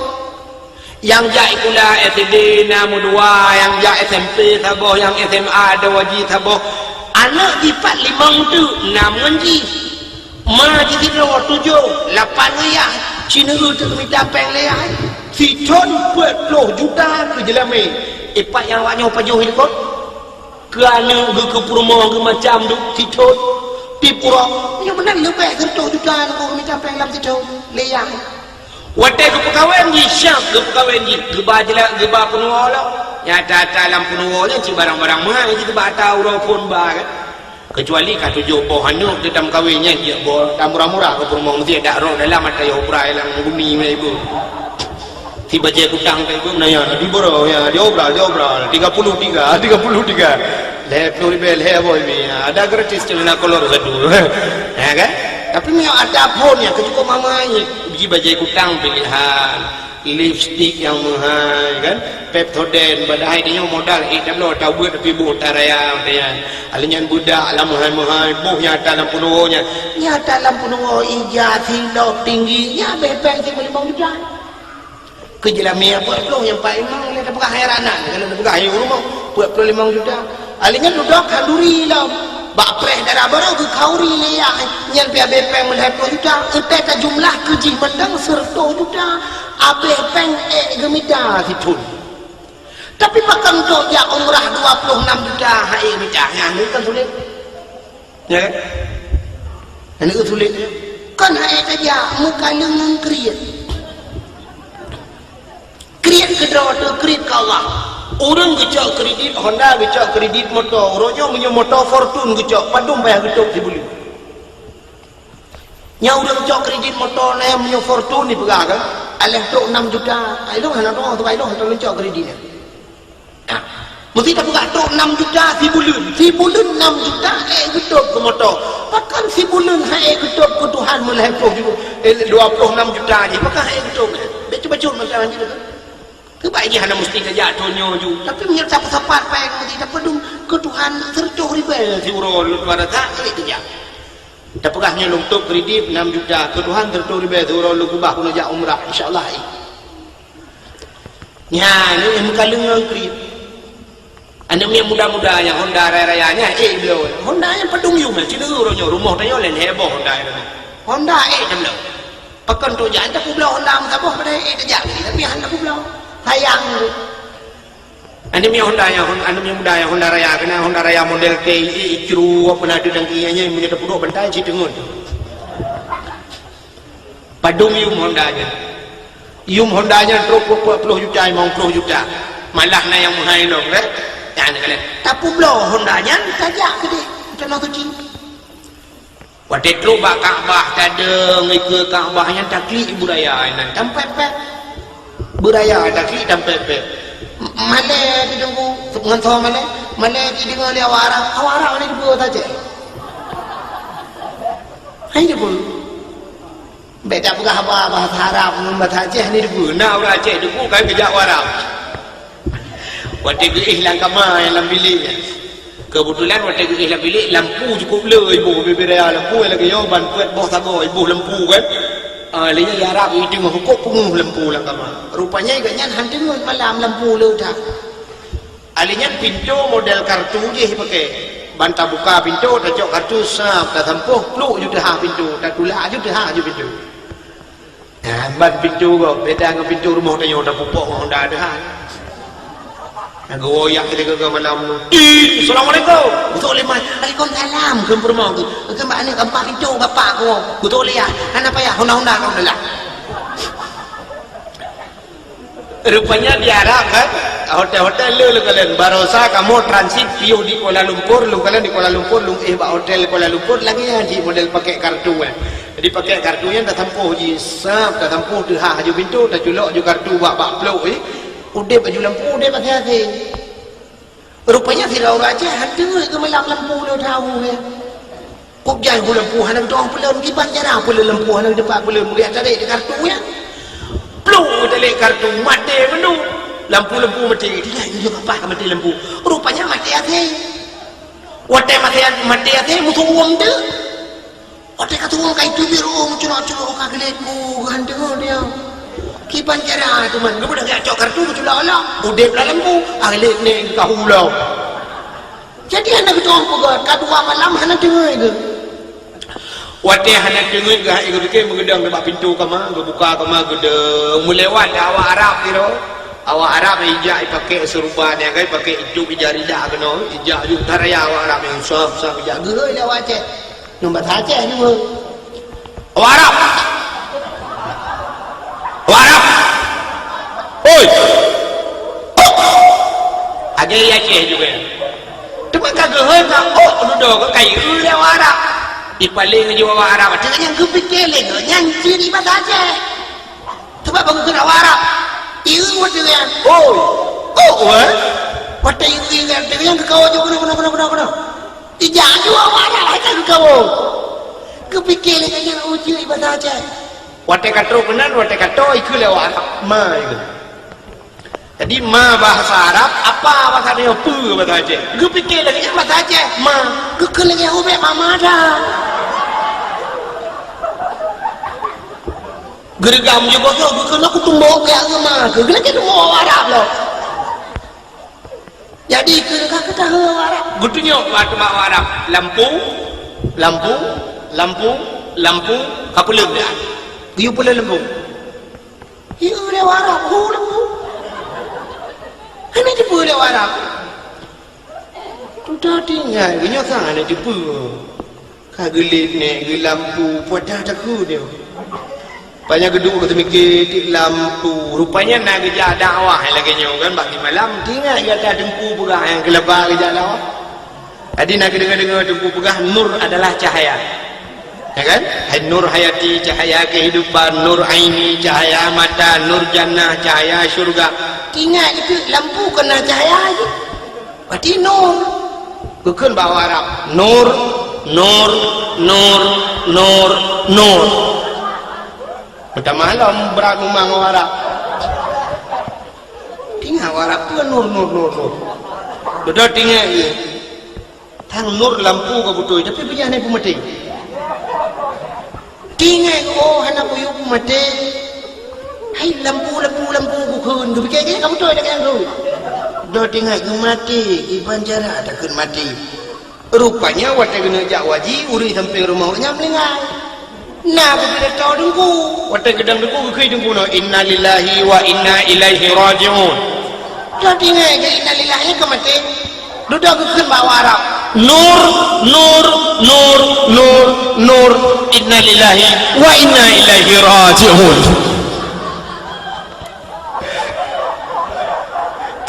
Nyang jak sikula S D na meudua, nyang jak S M P saboh, nyang S M A dua ji saboh. Aneuk jih pat limong teuk, nam ngon jih. Ma jih sidroe tujoh, lapan ngon yah. Sineuk teuk mita péng lé yah. Sithon peuet ploh juta keu jeulamé. Ipat nyang awak nyoe pajoh likot. Keu aneuk geuh, keu peurumoh geuh macam duek sithon. Tiep uroe, nyoe meunan leubeh siratoh juta nyoe geuh mita péng lam sithon lé yah. Watèe geupeukawen jih, siap geupeukawen jih, geuba jela-, geuba peunuwoe lom. Nyata-nyata lam peunuwoe nyan cit barang-barang meuhai jih geuba ata uroe phon ba kan. Keucuali ka tujoh boh aneuk teuh tameukawen nyan jeuet boh tamurah-murah keu peurumoh meusti dak rot dalam ata yoh brai lam gumi meunan ibu. Si bajèe kutang ka ibu meunan nyan, di boro ya, di obral, di obral, tiga puluh tiga, tiga puluh tiga. Lhèe ploh ribèe, lhèe boh ibi. Ada gratis celana kolor satu. Ya kan? Tapi meunyoe ada phon nyang keucukup mamai, biji bajèe kutang pilihan, lipstik nyang meuhai kan, Pepsodent, padahai tanyoe modal ék tabloe tabeuet tapi boh taraya nyan. Alèh nyan beudak lam meuhai-meuhai, boh nyata lam peunuwoe nyan. Nyata lam peunuwoe ija, silop, tinggi, nyan abéh péng sibuleuen limong juta. Keu jeulamé peuet ploh nyang paléng lé tapeugah hai ranan, kalau tapeugah hai ureueng peuet ploh limong juta. Alèh nyan dudoe khanduri lom. Bak preh dara barô geukhauri lé yah nyan pih abéh péng meulhèe ploh juta. Teuntèe tajumlah keu jih mantong siratoh juta. Abéh péng ék geumita sithon. Tapi pakon trok jak umrah dua ploh nam juta han ék geumita, nyan kan sulet. Ya kan? Aneuk sulet nyan. Kan han ék tajak meukalon ngon kriet. Kriet keu droe teuh, kriet keu Allah. Ureueng geucok kredit Honda, geucok kredit moto. Uroe nyoe meunyoe moto Fortuner geucok, padum payah geutôb sibuleuen. Nyan ureueng cok kredit moto nyan meunyoe Fortuner jipeugah kan, aléh trok nam juta. Ai lôn hana teu'oh, sabab ai lôn hana lôn cok kredit nyan. Meusti tapeugah trok nam juta sibuleuen. Sibuleuen nam juta ék geutôb keu moto. Pakon sibuleuen han ék geutôb keu Tuhan meulhèe ploh ju-, eh, dua ploh nam juta jih, pakon han ék geutôb. Bacut-bacut mantong jih tu. Keubai jih hana meusti tajak thon nyoe ju. Tapi meunyoe tapeusapat péng meusti tapeudum keu Tuhan siratoh ribèe siuroe lôn tuan rasa ék tajak. Tapeugah nyoe lôn tôb kredit nam juta, keu Tuhan siratoh ribèe siuroe lôn keubah keuneuk jak umrah, insya Allah ék. Nyan, nyoe meukalon ngon kriet. Aneuk miet muda-muda nyang Honda raya-raya nyan ék bloe. Honda nyan padum yum, ci neu uroe nyoe rumoh tanyoe lé lhèe boh Honda nyan. Honda ék tabloe. Pakon trok jak tapeubloe Honda meusaboh padahai ék tajak, tapi han tapeubloe. Sayang tu. Aneuk miet Honda nyang, aneuk miet muda nyang Honda raya, keunan Honda raya model T I, icru, apa na dudang iya nyan, meunyoe tapeuduek bantai cit teungeut. Padum yum Honda nyan. Yum Honda nyan trok peuet ploh juta, limong ploh juta. Malah na nyang meuhai lom, kan? Nyan keunan. Tapeubloe Honda nyan, tajak keudéh. Tanoh suci. Watèe trok bak Ka'bah, tadong ikeue Ka'bah nyan taklik ibu raya nyan, tampet-pet. Ibu raya taklik tampet-pet. M-, malèe di teungku, ngon soe malèe? Malèe di deungoe lé awak Arab. Awak Arab ni dipeue bahasa Aceh? Hai dipeue? Bèk tapeugah haba bahasa Arab ngon bahasa Aceh ni dipeue. Na ureueng Aceh dipeue kan geujak u Arab. Watèe geuéh lam kama nyang lam bilék nyan. Keubeutulan watèe geuéh lam bilék, lampu cukôp le iboh, bibiraya lampu nyang lagèe nyoe ban peuet boh sagoe iboh lampu kan. Ah, lé nyan di Arab itu meuhukôk peungeuh lampu lam kama. Rupanya gobnyan han teungeut malam lampu le that. Alèh nyan pintoe model kartu jih jipaké. Ban tabuka pintoe, tacok kartu, sab, tasampôh, pluk ju teuhah pintoe, tatulak ju teuhah ju pintoe. Nah, ban pintoe gob, beda ngon pintoe rumoh tanyoe, tapupok ngon Honda teuhah. Nah, geuwoe yak keudéh keu malam tu. "Ih, assalamualaikum." Geutok lé mai, "Waalaikumsalam." Kheun peurumoh tu. Kheun bak aneuk, "Gampang pintoe bapak ku." Geutok lé yak, "Hana payah, Honda-Honda kau dah lah." Rupanya di Arab kan, hotel-hotel le leukalon. Barosa kamoe transit piôh di Kuala Lumpur, leukalon di Kuala Lumpur, lung éh bak hotel Kuala Lumpur, lagèe nyan cit model pakèk kartu kan. Jadi pakèk kartu nyan tasampôh ji, sab, tasampôh teuhah ju pintoe, taculok ju kartu bak, bak plôk ji. Udép ju lampu, udép asai-asai. Rupanya sidroe ureueng Aceh han teungeut keu malam lampu le that hu nyan. Kok jai hu lampu hana geutu'oh peulon, kiban cara peulon lampu hana geutupat peulon, meugah tarek di kartu nyan. Plôk geutalek kartu, maté mandum. Lampu-lampu maté, tinggai nyoe kapah ka maté lampu. Rupanya maté asai. Watèe maté, maté asai, musoh uem teuk. Teuka tuwoe ka itu biru meuculok-culok ka geulet ku geuhanteungon dia. Kiban cara teuma, geupeugah jak cok kartu geuculok lom. Udeb lam lampu, ka geulet neng ka hulong. Jadi hana geutuwoe peugah, ka dua malam hana teungeut geuh. Watée hana teungeut geuh, hai geuh pike meugeudong bak pintoe kama, geubuka kama geudong. Meulewat awak Arab sidroe. Awak Arab ijak ipake seuruba nyan kan, ipake icuk ija rida keunoe, ijak ju taraya awak Arab nyang susah-susah ijak geuhôi lé awak Aceh. Ngon basa Aceh juga. Awak Arab. Awak Arab. Oi. Uk. Agai Aceh juga. Teuma ka geuhôi ka uk dudoe ka kayue lé awak Arab. Ipaleng ju awak Arab. Teuka nyang geupike lé geuh nyan cit basa Aceh. Sebab bak geukheun awak Arab. Ieu watée nyan. Oi. Uk weh. Watée ieu nyan teuka nyang geukawo ju keunoe, keunoe, keunoe, keunoe, keunoe. Ija ju awak Arab hai ka geukawo. Geupike lé geuh nyan ujue basa Aceh. Watée ka trok keunan, watée ka toe ikheun lé awak Arab, ma ikheun. Jadi ma bahasa Arab, apa bahasa nyoe, peue bahasa Aceh. Geupike lé geuh nyan bahasa Aceh, ma. Geukheun lé geuh nyan ubek mama dah. Geureugam ju bosoe geukheun aku tumbok ubek agama. Geukheun lé geuh nyan tumbok Arab lom. Jadi keu ka keutahu Arab. Geutunyok bak teuma Arab. Lampu, lampu, lampu, lampu, ka peuleueng dah. Geuyue peuleueng lampu. Ieu lé Arab, hu lampu. Hana jipeue lé Arab. Tuta tinggai, geunyoe sang hana jipeue. Ka geulet nèk geulampu, peue dah takheun nyoe. Panyang geuduek geuteumiké tiek lampu. Rupanya na geujak dakwah lagèe nyoe kan, bak malam teuingat gata teungku peugah nyang keulaba geujak dakwah. Jadi na geudeungoe-deungoe teungku peugah nur adalah cahaya. Ya kan? Hai nur hayati, cahaya kehidupan, nur aini, cahaya mata, nur jannah, cahaya syurga. Teuingat itu lampu keu na cahaya jih. Berarti nur. Geukheun bak Arab, nur, nur, nur, nur, nur. Meutamah lom brat meumang Arab. Teuingat Arab peue nur, nur, nur, nur. Dudoe teuingat lé. Tang nur lampu ka beutôi, tapi bijah na peumaté. Teuingat, oh, hana kuyue peumaté. Hai, lampu, lampu, lampu, geukheun, geupike ka beutôi lagèe nyan. Dudoe teuingat geumaté, kiban cara takheun maté. Rupanya watèe geuneuk jak waji, ureueng sampéng rumoh nyan meuninggai. Na geupidato teungku. Watèe geudong teungku, geukheun teungku nyoe, "Innalillahi wa inna ilaihi raji'un." Dudoe teuingat geuh innalillahi ka maté. Dudoe geukheun bak Arab. Nur, nur, nur, nur, nur. Innalillahi wa inna ilaihi raji'un.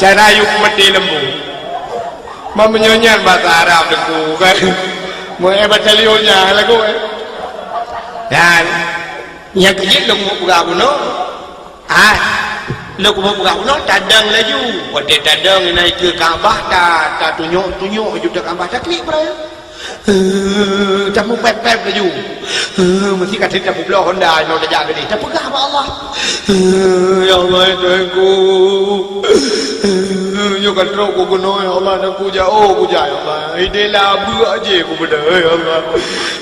Cara yue peumaté lampu. Meunyoe nyan basa Arab teungku kan. Meu eh batalion nyan lagu eh. Dan nyang keujeuet lôn peugah bunoe. Ah, lôn keubeue peugah unoe tadong laju. Watèe tadong inan ikeue Ka'bah ta, tatunyok-tunyok ju teuh Ka'bah taklik peuraya. Eh, tameupép-pép laju. Eh, meusti ka trép tapeubloe honda inoe tajak keudeh. Tapeugah bak Allah. Eh, ya Allah, ya Tuhanku. Eh, nyoe ka trok ku keunoe, ya Allah, dan ku jak, oh, ku jak, ya Allah. Ideh lah beuk aja ku beudôh, ya Allah.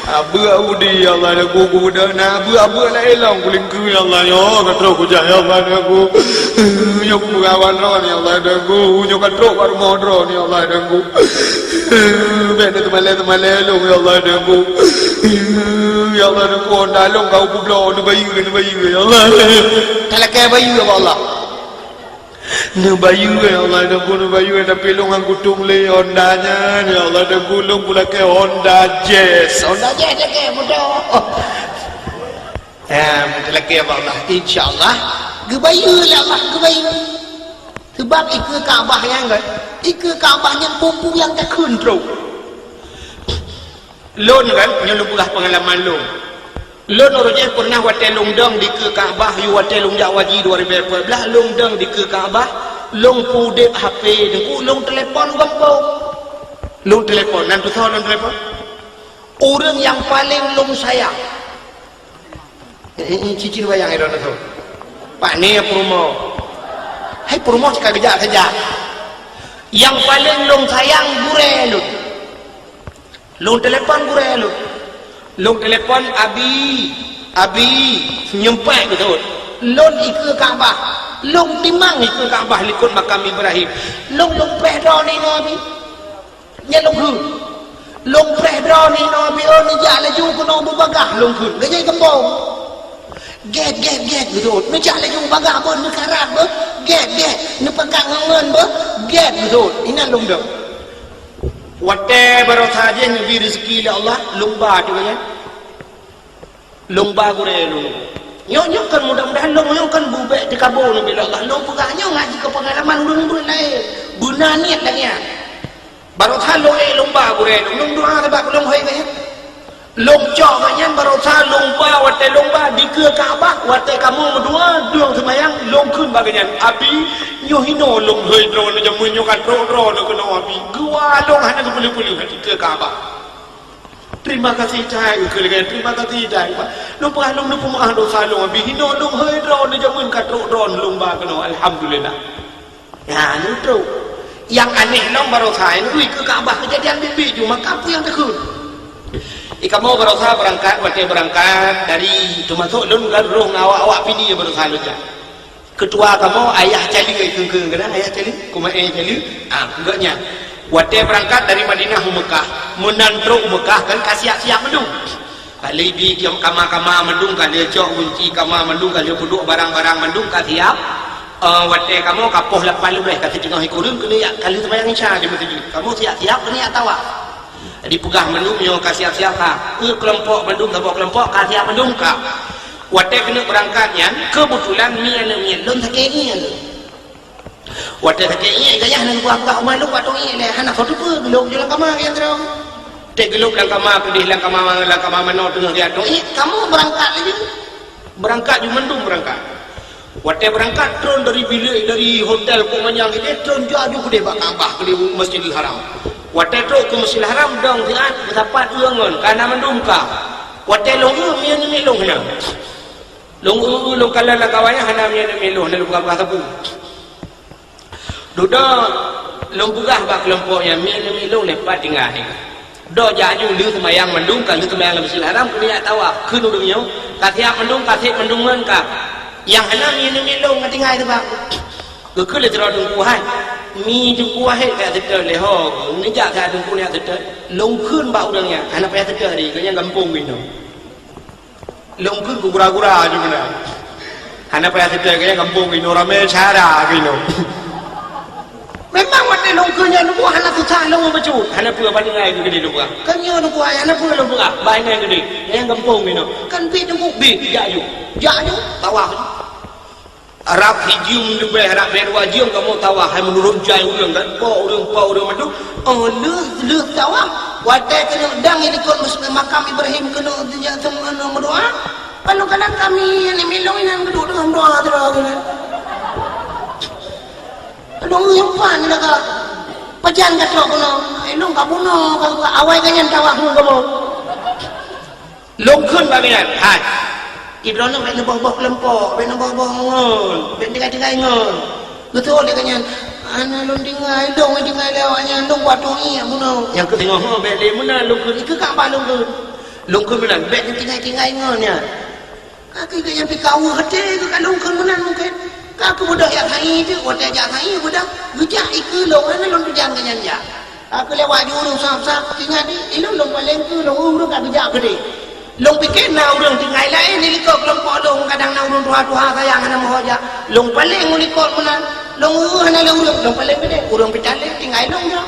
Abeuk udi, ya Allah, dan ku, ku beudôh na abeuk-abeuk laén lom kulingkeu, ya Allah, nyoe ka trok kujak, ya Allah, dan ku. Nyoe ku beurawan droe ni, ya Allah, dan ku. Nyoe ka trok bak rumoh droe ni, ya Allah, dan ku. Bèk neuteumalèe-teumalèe lôn, ya Allah, dan ku. Ya Allah, dan ku, honda lôn ka kupeubloe, neubayeue, neubayeue, ya Allah. Talakèe bayeue, ya Allah. Neubayeue, ya Allah, dan ku neubayeue, tapi lôn han kutông lé honda nyan, ya Allah, dan ku lôn kulakèe Honda Jazz. Honda Jazz lakèe moto. Ya, lakèe bak Allah. Insya Allah, geubayeue lé Allah, geubayeue. Sebab ikeue Ka'bah nyan kan, ikeue Ka'bah nyan bumbu nyang takheun trok. Lôn kan, nyoe lôn peugah peungalaman lôn. Lôn uroe jih peureunah watèe lôn dong dikeue Ka'bah, yôh watèe lôn jak waji dua ribèe peuet blah, lôn dong dikeue Ka'bah, lôn peudeb H P, teungku lôn teulepon u gampông. Lôn teulepon, nan tusoe lôn teulepon. Ureueng nyang paleng lôn sayang. Eh, eh, eh, cicir bayang droeneuh tu. Pak ni peurumoh. Hai peurumoh cit ka geujak saja. Nyang paleng lôn sayang gurèe lôn. Lôn teulepon gurèe lôn. Lôn telepon, "Abi, Abi, nyoe pat beutôi. Lôn ikeue Ka'bah. Lôn timang ikeue Ka'bah likot makam Ibrahim. Lôn, lôn preh droeneuh inoe, Abi. Nyan lôn kheun. Lôn preh droeneuh inoe, Abi, oh, neujak laju keunoe beubagaih lôn kheun. Neujak keumpông." "Gét, gét, gét," beutôi. "Neujak laju bagaih beuh, neukarat beuh. Gét, gét. Neupakat ngon ngon beuh. Gét," beutôi. Inan lôn dong. Watèe barosa jih neubri reuzeki lé Allah, lôn ba juga nyan. Lôn ba gurèe lôn. Nyoe, nyoe kan mudah-mudahan lôn nyoe kan bubèk teukabô neubri lé Allah. Lôn peugah nyoe ngaji keu peungalaman ureueng-ureueng laén. Beuna niet lagèe nyan. Barosa lôn ék lôn ba gurèe lôn, lôn dua sabab lôn hôi nyan. Lôn cok nyan barosa lôn ba, watèe lôn ba dikeue Ka'bah, watèe kamoe meudoa, dueng seumayang, lôn kheun bak geuhnyan, "Abi, nyoe hinoe lôn hôi droeneuh jameun nyoe ka trok droeneuh keunoe, Abi." Geuwa lôn hana geupeuleueh-peuleueh dikeue Ka'bah. "Terima kasih cai," kheun lagèe, "Terima kasih cai, Pak. Lôn peugah lôn neupeumaáh dosa lôn, Abi. Hinoe lôn hôi droeneuh jameun ka trok droeneuh lôn ba keunoe. Alhamdulillah." Nyan trok. Nyang aneh lom barosa nyan, ui, keu Ka'bah keujadian biet-biet ju, maka peue nyang takheun? Di kamoe barosa beurangkat, watèe beurangkat dari, teumasok lôn ka rôh ngon awak-awak Pidie barosa lôn jak. Keutua kamoe Ayah Cali, kheun-kheun keunan Ayah Cali, Kumaé Cali, ah, gobnyan. Watèe beurangkat dari Madinah u Meukah, meunan trok u Meukah kan ka siap-siap mandum. Ka lheueh bi kama-kama mandum, ka lheueh cok gunci kama mandum, ka lheueh peuduek barang-barang mandum ka siap. Eh, watèe kamoe ka poh lapan leubeh, ka siteungoh sikureueng keuneuk jak, ka lheueh seumayang Isya di meuseujid. Kamoe siap-siap keuneuk jak tawaf. Dipeugah mandum nyoe ka siap-siap ka. Keu keulompok mandum, saboh keulompok ka siap mandum ka. Watèe keuneuk beurangkat nyan, keubeutulan mi aneuk miet lôn sakét ngieng. Watèe sakét iék, gayah nyan geupeugah-peugah u ma lôn, watèe iék lé, hana soe teupeue, geulôb ju lam kama, geuh droe. Watèe geulôb lam kama, keudeh lam kama, lam kama manoe teungoh geuatô iék, kamoe beurangkat laju. Beurangkat ju mandum beurangkat. Watèe beurangkat, tron dari bilék, dari hotel kok manyang keudeh, tron jak ju keudeh bak Ka'bah, keudeh Masjidil Haram. Watèe trok keu Masjidil Haram, dong siat, meusapat ureueng ngon, ka na mandum ka. Watèe lôn eu, mié nyoe mié lôn hana. Lôn eu-eu lôn kalon lam kawan nyan hana mié nyoe mié lôn, hana lôn peugah-peugah sapeue. Dudoe lôn peugah bak keulompok nyan, mié nyoe mié lôn leupah tinggai. Doe jak ju lheueh seumayang mandum, ka lheueh seumayang lam Masjidil Haram, keuneuk jak tawaf. Kheun ureueng nyoe, ka siap mandum, ka siap mandum ngon ka. Nyang hana mié nyoe mié lôn ka tinggai teubang. Geukheun lé sidroe teungku hai, mi teungku hai ka seutôt lé ho, neujak keu teungku nyan seutôt. Lôn kheun bak ureueng nyan, hana payah seutôt di, gobnyan gampông geuh inoe. Lôn kheun keu gura-gura ju meunan. Hana payah seutôt, geuh gampông inoe ramé syara geuh inoe. Memang watèe lôn kheun nyan lôn hana susah lôn bacut. Hana peue, ban tinggai geuh keudeh lôn peugah. Kan nyoe lôn peugah, hana peue lôn peugah. Ban tinggai keudeh. Nyang gampông inoe. Kan bit teungku bit, jak ju. Jak ju, tawaf. Rab sijeuem leubeh, rab bèe dua jeuem kamoe tawaf, hai meunurot jai ureueng kan, po ureueng, po ureueng mandum. Oh, lheueh, lheueh tawaf, watèe keuneuk dang i likot mus-, makam Ibrahim keuneuk meudoa, padum kadang kami aneuk miet lôn inan geuduek teungoh meudoa sidroe geuh. Padum ureueng pan lagak, pajan ka trok keunoe, eh, lôn ka bunoe, ka, ka awai ka nyan tawaf ngon kamoe. Lôn kheun bak geuhnyan, "Hai, droeneuh bèk neuboh-boh keulompok, bèk neuboh-boh ngon, bèk tinggai-tinggai ngon." Geuteuôt lé geuhnyan, "Hana lôn tinggai, lôn tinggai lé awaknyan, lôn watèe iék bunoe." Nyang keuteungoh, "Ho, bèk lé meunan lôn kheun, ikeue Ka'bah lôn kheun." Lôn kheun meunan, "Bèk neutinggai-tinggai ngon nyan." Ka keuh geuhnyan pih ka weueh até geuh ka lôn kheun meunan mungken. Ka keuh beudôh jak sa'i teuk, watèe jak sa'i beudôh, geujak ikeue lôn, hana lôn teujan geuhnyan jak. Ka keuh lewat ju ureueng sab-sab, ingat di, ilôn lôn paleng keu lôn ureueng ka geujak keudeh. Lôn pike na ureueng tinggai laén di likot keulompok lôn, kadang na ureueng tuha-tuha sayang hana meuhôi jak. Lôn paleng u likot meunan, lôn ureueng hana lé ureueng, lôn paleng keudeh. Ureueng peucalek tinggai lôn jroh.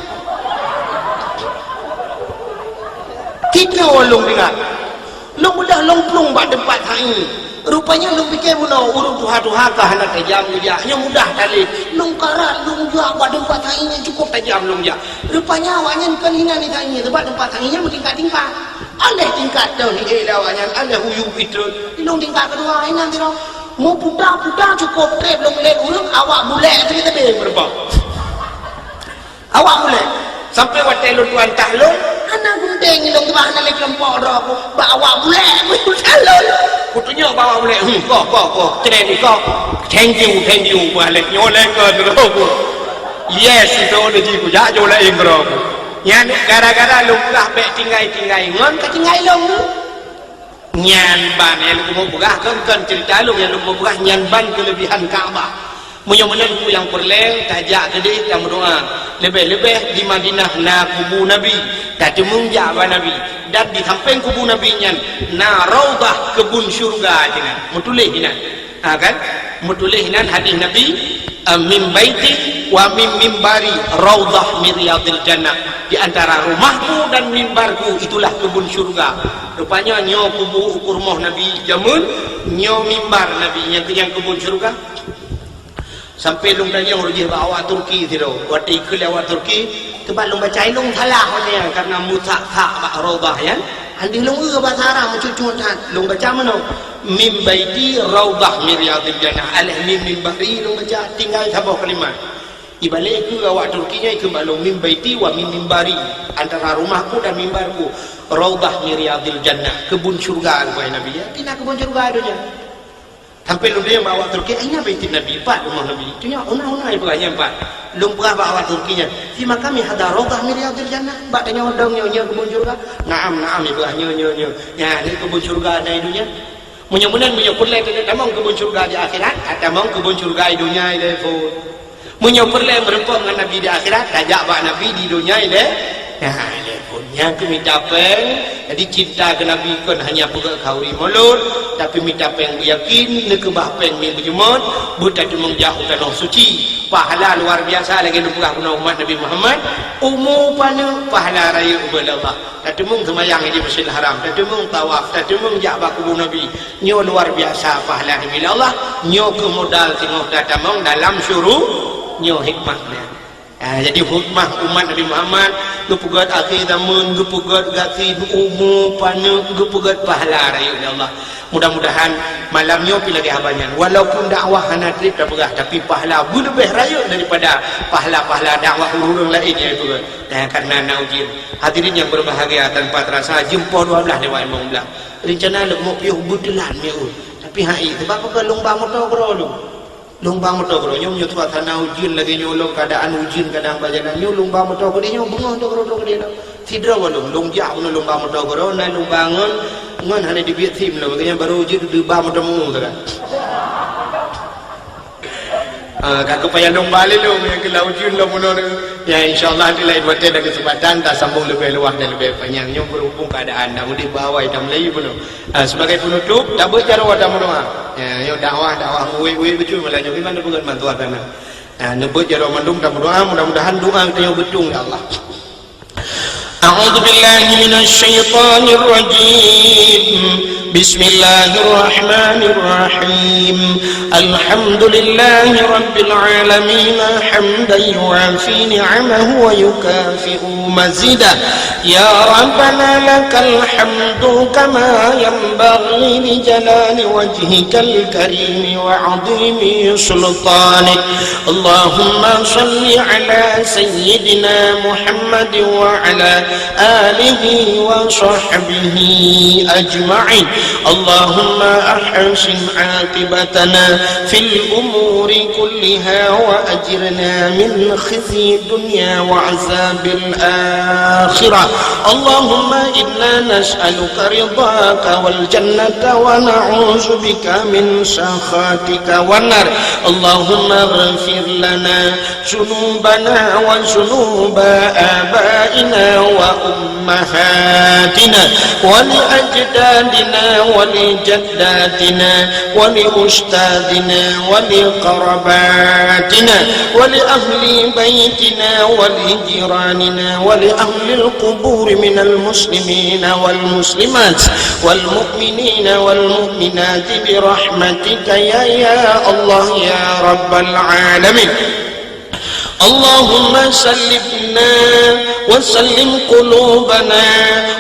Keunoe lôn tinggai. Lôn beudôh lôn plueng bak teumpat sa'i. Rupanya lôn pike bunoe ureueng tuha-tuha ka hana tajam geujak, nyoe mudah talé. Lôn karat lôn jak bak teumpat sa'i nyang cukôp tajam lôn jak. Rupanya awaknyan kon hinan di sa'i, sabab teumpat sa'i nyan meutingkat-tingkat. Aléh tingkat teuh hi ék lé awaknyan, aléh u yup pih trôn. Lôn tingkat keudua, hinan sidroe. Meuputa-puta cukôp trép lôn lét ureueng, awak bulèk teubi-teubi meureubah. Awak bulèk. Sampai watèe lôn tuan tah lôn, hana geunteng lôn bah hana lé keulompok droe ku. Bak awak bulèk ku tah lôn. Kutunyok bak awak bulèk, "Hmm, koh, koh, koh. Tren ni koh. Thank you, thank you." Bak lé nyoe lé keu droe ku. Yes, itu udah ji ku jak jo laén droe ku. Nyan gara-gara lôn peugah bèk tinggai-tinggai ngon ka tinggai lôn tu. Nyan ban nyang lôn keumeung peugah, kon, kon ceurita lôn nyang lôn keumeung peugah, nyan ban keuleubihan Ka'bah. Meunyoe meunan peue nyang peureulée, tajak keudeh tameudoá. Leubeh-leubeh di Madinah na kubu Nabi, tateumeung jak bak Nabi. Dan di sampéng kubu Nabi nyan na raudhah, keubun syeuruga sinan. Meutuléh inan. Ha kan? Meutuléh inan hadis Nabi, eh, "Min baiti wa min mimbari raudhah min riyadil jannah." Di antara rumahku dan mimbarku itulah keubun syeuruga. Rupanya nyoe kubu ukeue rumoh Nabi jameun, nyoe mimbar Nabi nyang keu-, nyang keubun syeuruga. Sampai lôn tanyong rujih bak awak Turki sidroe. Watée ikheun lé awak Turki, teuma lôn baca lôn salah watée nyan karena meusak-sak bak raudhah nyan. Andeuh lôn eu bahasa Arab meucut-cut that. Lôn baca meunoe, "Min baiti raudhah min riyadil jannah." Aléh mim mimbari lôn baca tinggai saboh kalimat. Ibalek keu awak Turki nyan ikheun bak lôn, "Min baiti wa min mimbari." Antara rumahku dan mimbarku, raudhah min riyadil jannah, keubun syeuruga rupanya Nabi. Ya, tina keubun syeuruga donya. Sampai lôn tanyong bak awak Turki, "Aina baitin Nabi?" Pat rumoh Nabi. Tunya, "Ona-ona ipeugah nyan pat." Lôn peugah bak awak Turki nyan, "Fi maqami hadha raudhah min riyadil jannah." Bak tanyoe dong nyoe, nyoe keubun syeuruga. "Na'am, na'am," ipeugah, "nyoe, nyoe, nyoe. Nyan, nyoe keubun syeuruga di donya." Meunyoe meunan, meunyoe peureulée tamong keubun syeuruga di akhirat, tamong keubun syeuruga di donya ilée phon. Meunyoe peureulée meureumpok ngon Nabi di akhirat, tajak bak Nabi di donya ilée. Nah, ilée phon. Nyang keu mita péng, jadi cinta keu Nabi kon hanya peugét khanuri mulod, tapi mita péng beuyakin, neukeubah péng miet beujeumot, beutateumeung jak u tanoh suci. Pahala luar biasa lagée lôn peugah keunoe umat Nabi Muhammad, umu paneuk pahala rayeuk ubé lé Allah. Tateumeung seumayang di Masjidil Haram, tateumeung tawaf, tateumeung jak bak kubu Nabi. Nyoe luar biasa pahala nibak Allah, nyoe keuh modal singoh tatamong dalam syuru-, nyoe hikmahnya. Ah, jadi hikmah umat Nabi Muhammad, geupeugét akhé zaman, geupeugét gasien umu paneuk, geupeugét pahala rayeuk di Allah. Mudah-mudahan malam nyoe pih lagée haba nyan. Walaupun dakwah hana treb tapeugah, tapi pahala beuleubeh rayeuk daripada pahala-pahala dakwah ureuëng laén nyang ipeugét. Nah, karena na ujeuen. Hadirin yang berbahagia, tanpa terasa jeuem poh dua belas lewat lima belas. Rencana leumoh piôh beuteulat meu'un. Tapi hai, sebab apa lôn ba moto keudroe lôn? Lôn ba moto keudroe nyoe, nyoe suasana ujeuen lagée nyoe lom, keadaan ujeuen kadang bak jalan nyoe, lôn ba moto keudeh nyoe, beungoh moto keudroe keudeh lom. Sidroe lôn, lôn jak bunoe lôn ba moto keudroe, na lôn ba ngon, ngon hana dibiet sim lom, lagée nyan barô jeuet deuba moto meu'un sagai. Ah, ka keu payah lôn ba lé lôn, nyang keu lam ujeuen lom bunoe. Ya, insya Allah, di lain watée dan kesempatan, tasambong leubeh luwah dan leubeh panyang. Nyoe berhubung keadaan, dan udeb bak awai, dan Melayu bunoe. Ah, sebagai penutup, tabeuet jaroe dan meudoa. Ya, nyoe dakwah, dakwah uwit-uwit beutôi malam nyoe. Gimana peugah bantuan sana? Ah, neubeuet jaroe mandum dan meudoa, mudah-mudahan doa kita nyoe beutôi, ya Allah. أعوذ بالله من الشيطان الرجيم. بسم الله الرحمن الرحيم. الحمد لله رب العالمين، حمدا يوافي نعمه ويكافئ مزيده. يا ربنا لك الحمد كما ينبغي لجلال وجهك الكريم وعظيم سلطانك. اللهم صل على سيدنا محمد وعلى آله وصحبه أجمعين. اللهم أحسن عاقبتنا في الأمور كلها وأجرنا من خزي الدنيا وعذاب الآخرة. اللهم إنا نسألك رضاك والجنة ونعوذ بك من سخطك والنار. اللهم اغفر لنا ذنوبنا وذنوب آبائنا وأمهاتنا ولأجدادنا ولجداتنا ولأستاذنا ولقرباتنا ولأهل بيتنا ولجيراننا ولأهل القبور من المسلمين والمسلمات والمؤمنين والمؤمنات برحمتك يا، يا الله يا رب العالمين. اللهم سلمنا وسلم قلوبنا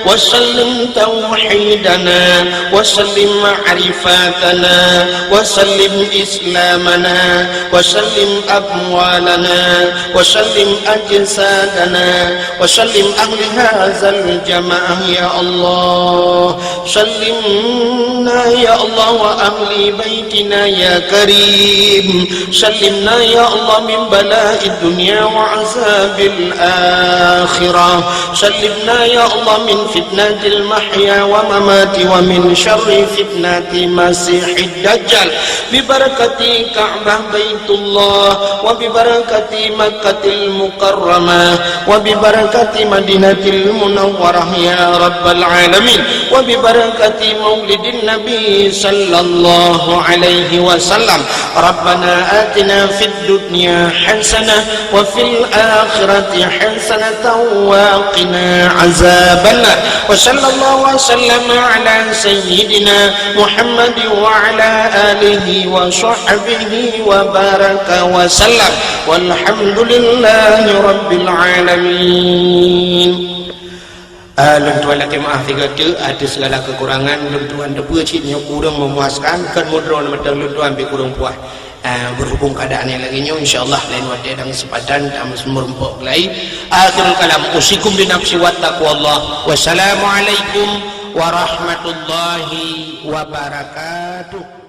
وسلم توحيدنا وسلم معرفتنا وسلم إسلامنا وسلم أموالنا وسلم أجسادنا وسلم أهل هذا الجماعة يا الله. سلمنا يا الله وأهل بيتنا يا كريم. سلمنا يا الله من بلاء الدنيا وعذاب الآخرة. الآخرة. سلمنا يا الله من فتنة المحيا والممات ومن شر فتنة المسيح الدجال. ببركة كعبة بيت الله وببركة مكة المكرمة وببركة مدينة المنورة يا رب العالمين وببركة مولد النبي صلى الله عليه وسلم. ربنا آتنا في الدنيا حسنة وفي الآخرة حسنة وقنا عذاب النار. وصلى الله وسلم على سيدنا محمد وعلى آله وصحبه وبارك وسلم. والحمد لله رب العالمين. Ah, lôn tuan lakée meuáh sigoe teuk ateueh segala kekurangan. Lôn tuan teupeue cit nyoe kureueng meumuaskan, kon meudroe mantong lôn tuan pih kureueng puas. Ah, berhubung keadaan nyang lagée nyoe, insya Allah lain watée dan kesempatan tameureumpok lagi. Akhirul kalam, usikum bi nafsi wa taqwallah. Wassalamualaikum warahmatullahi wabarakatuh.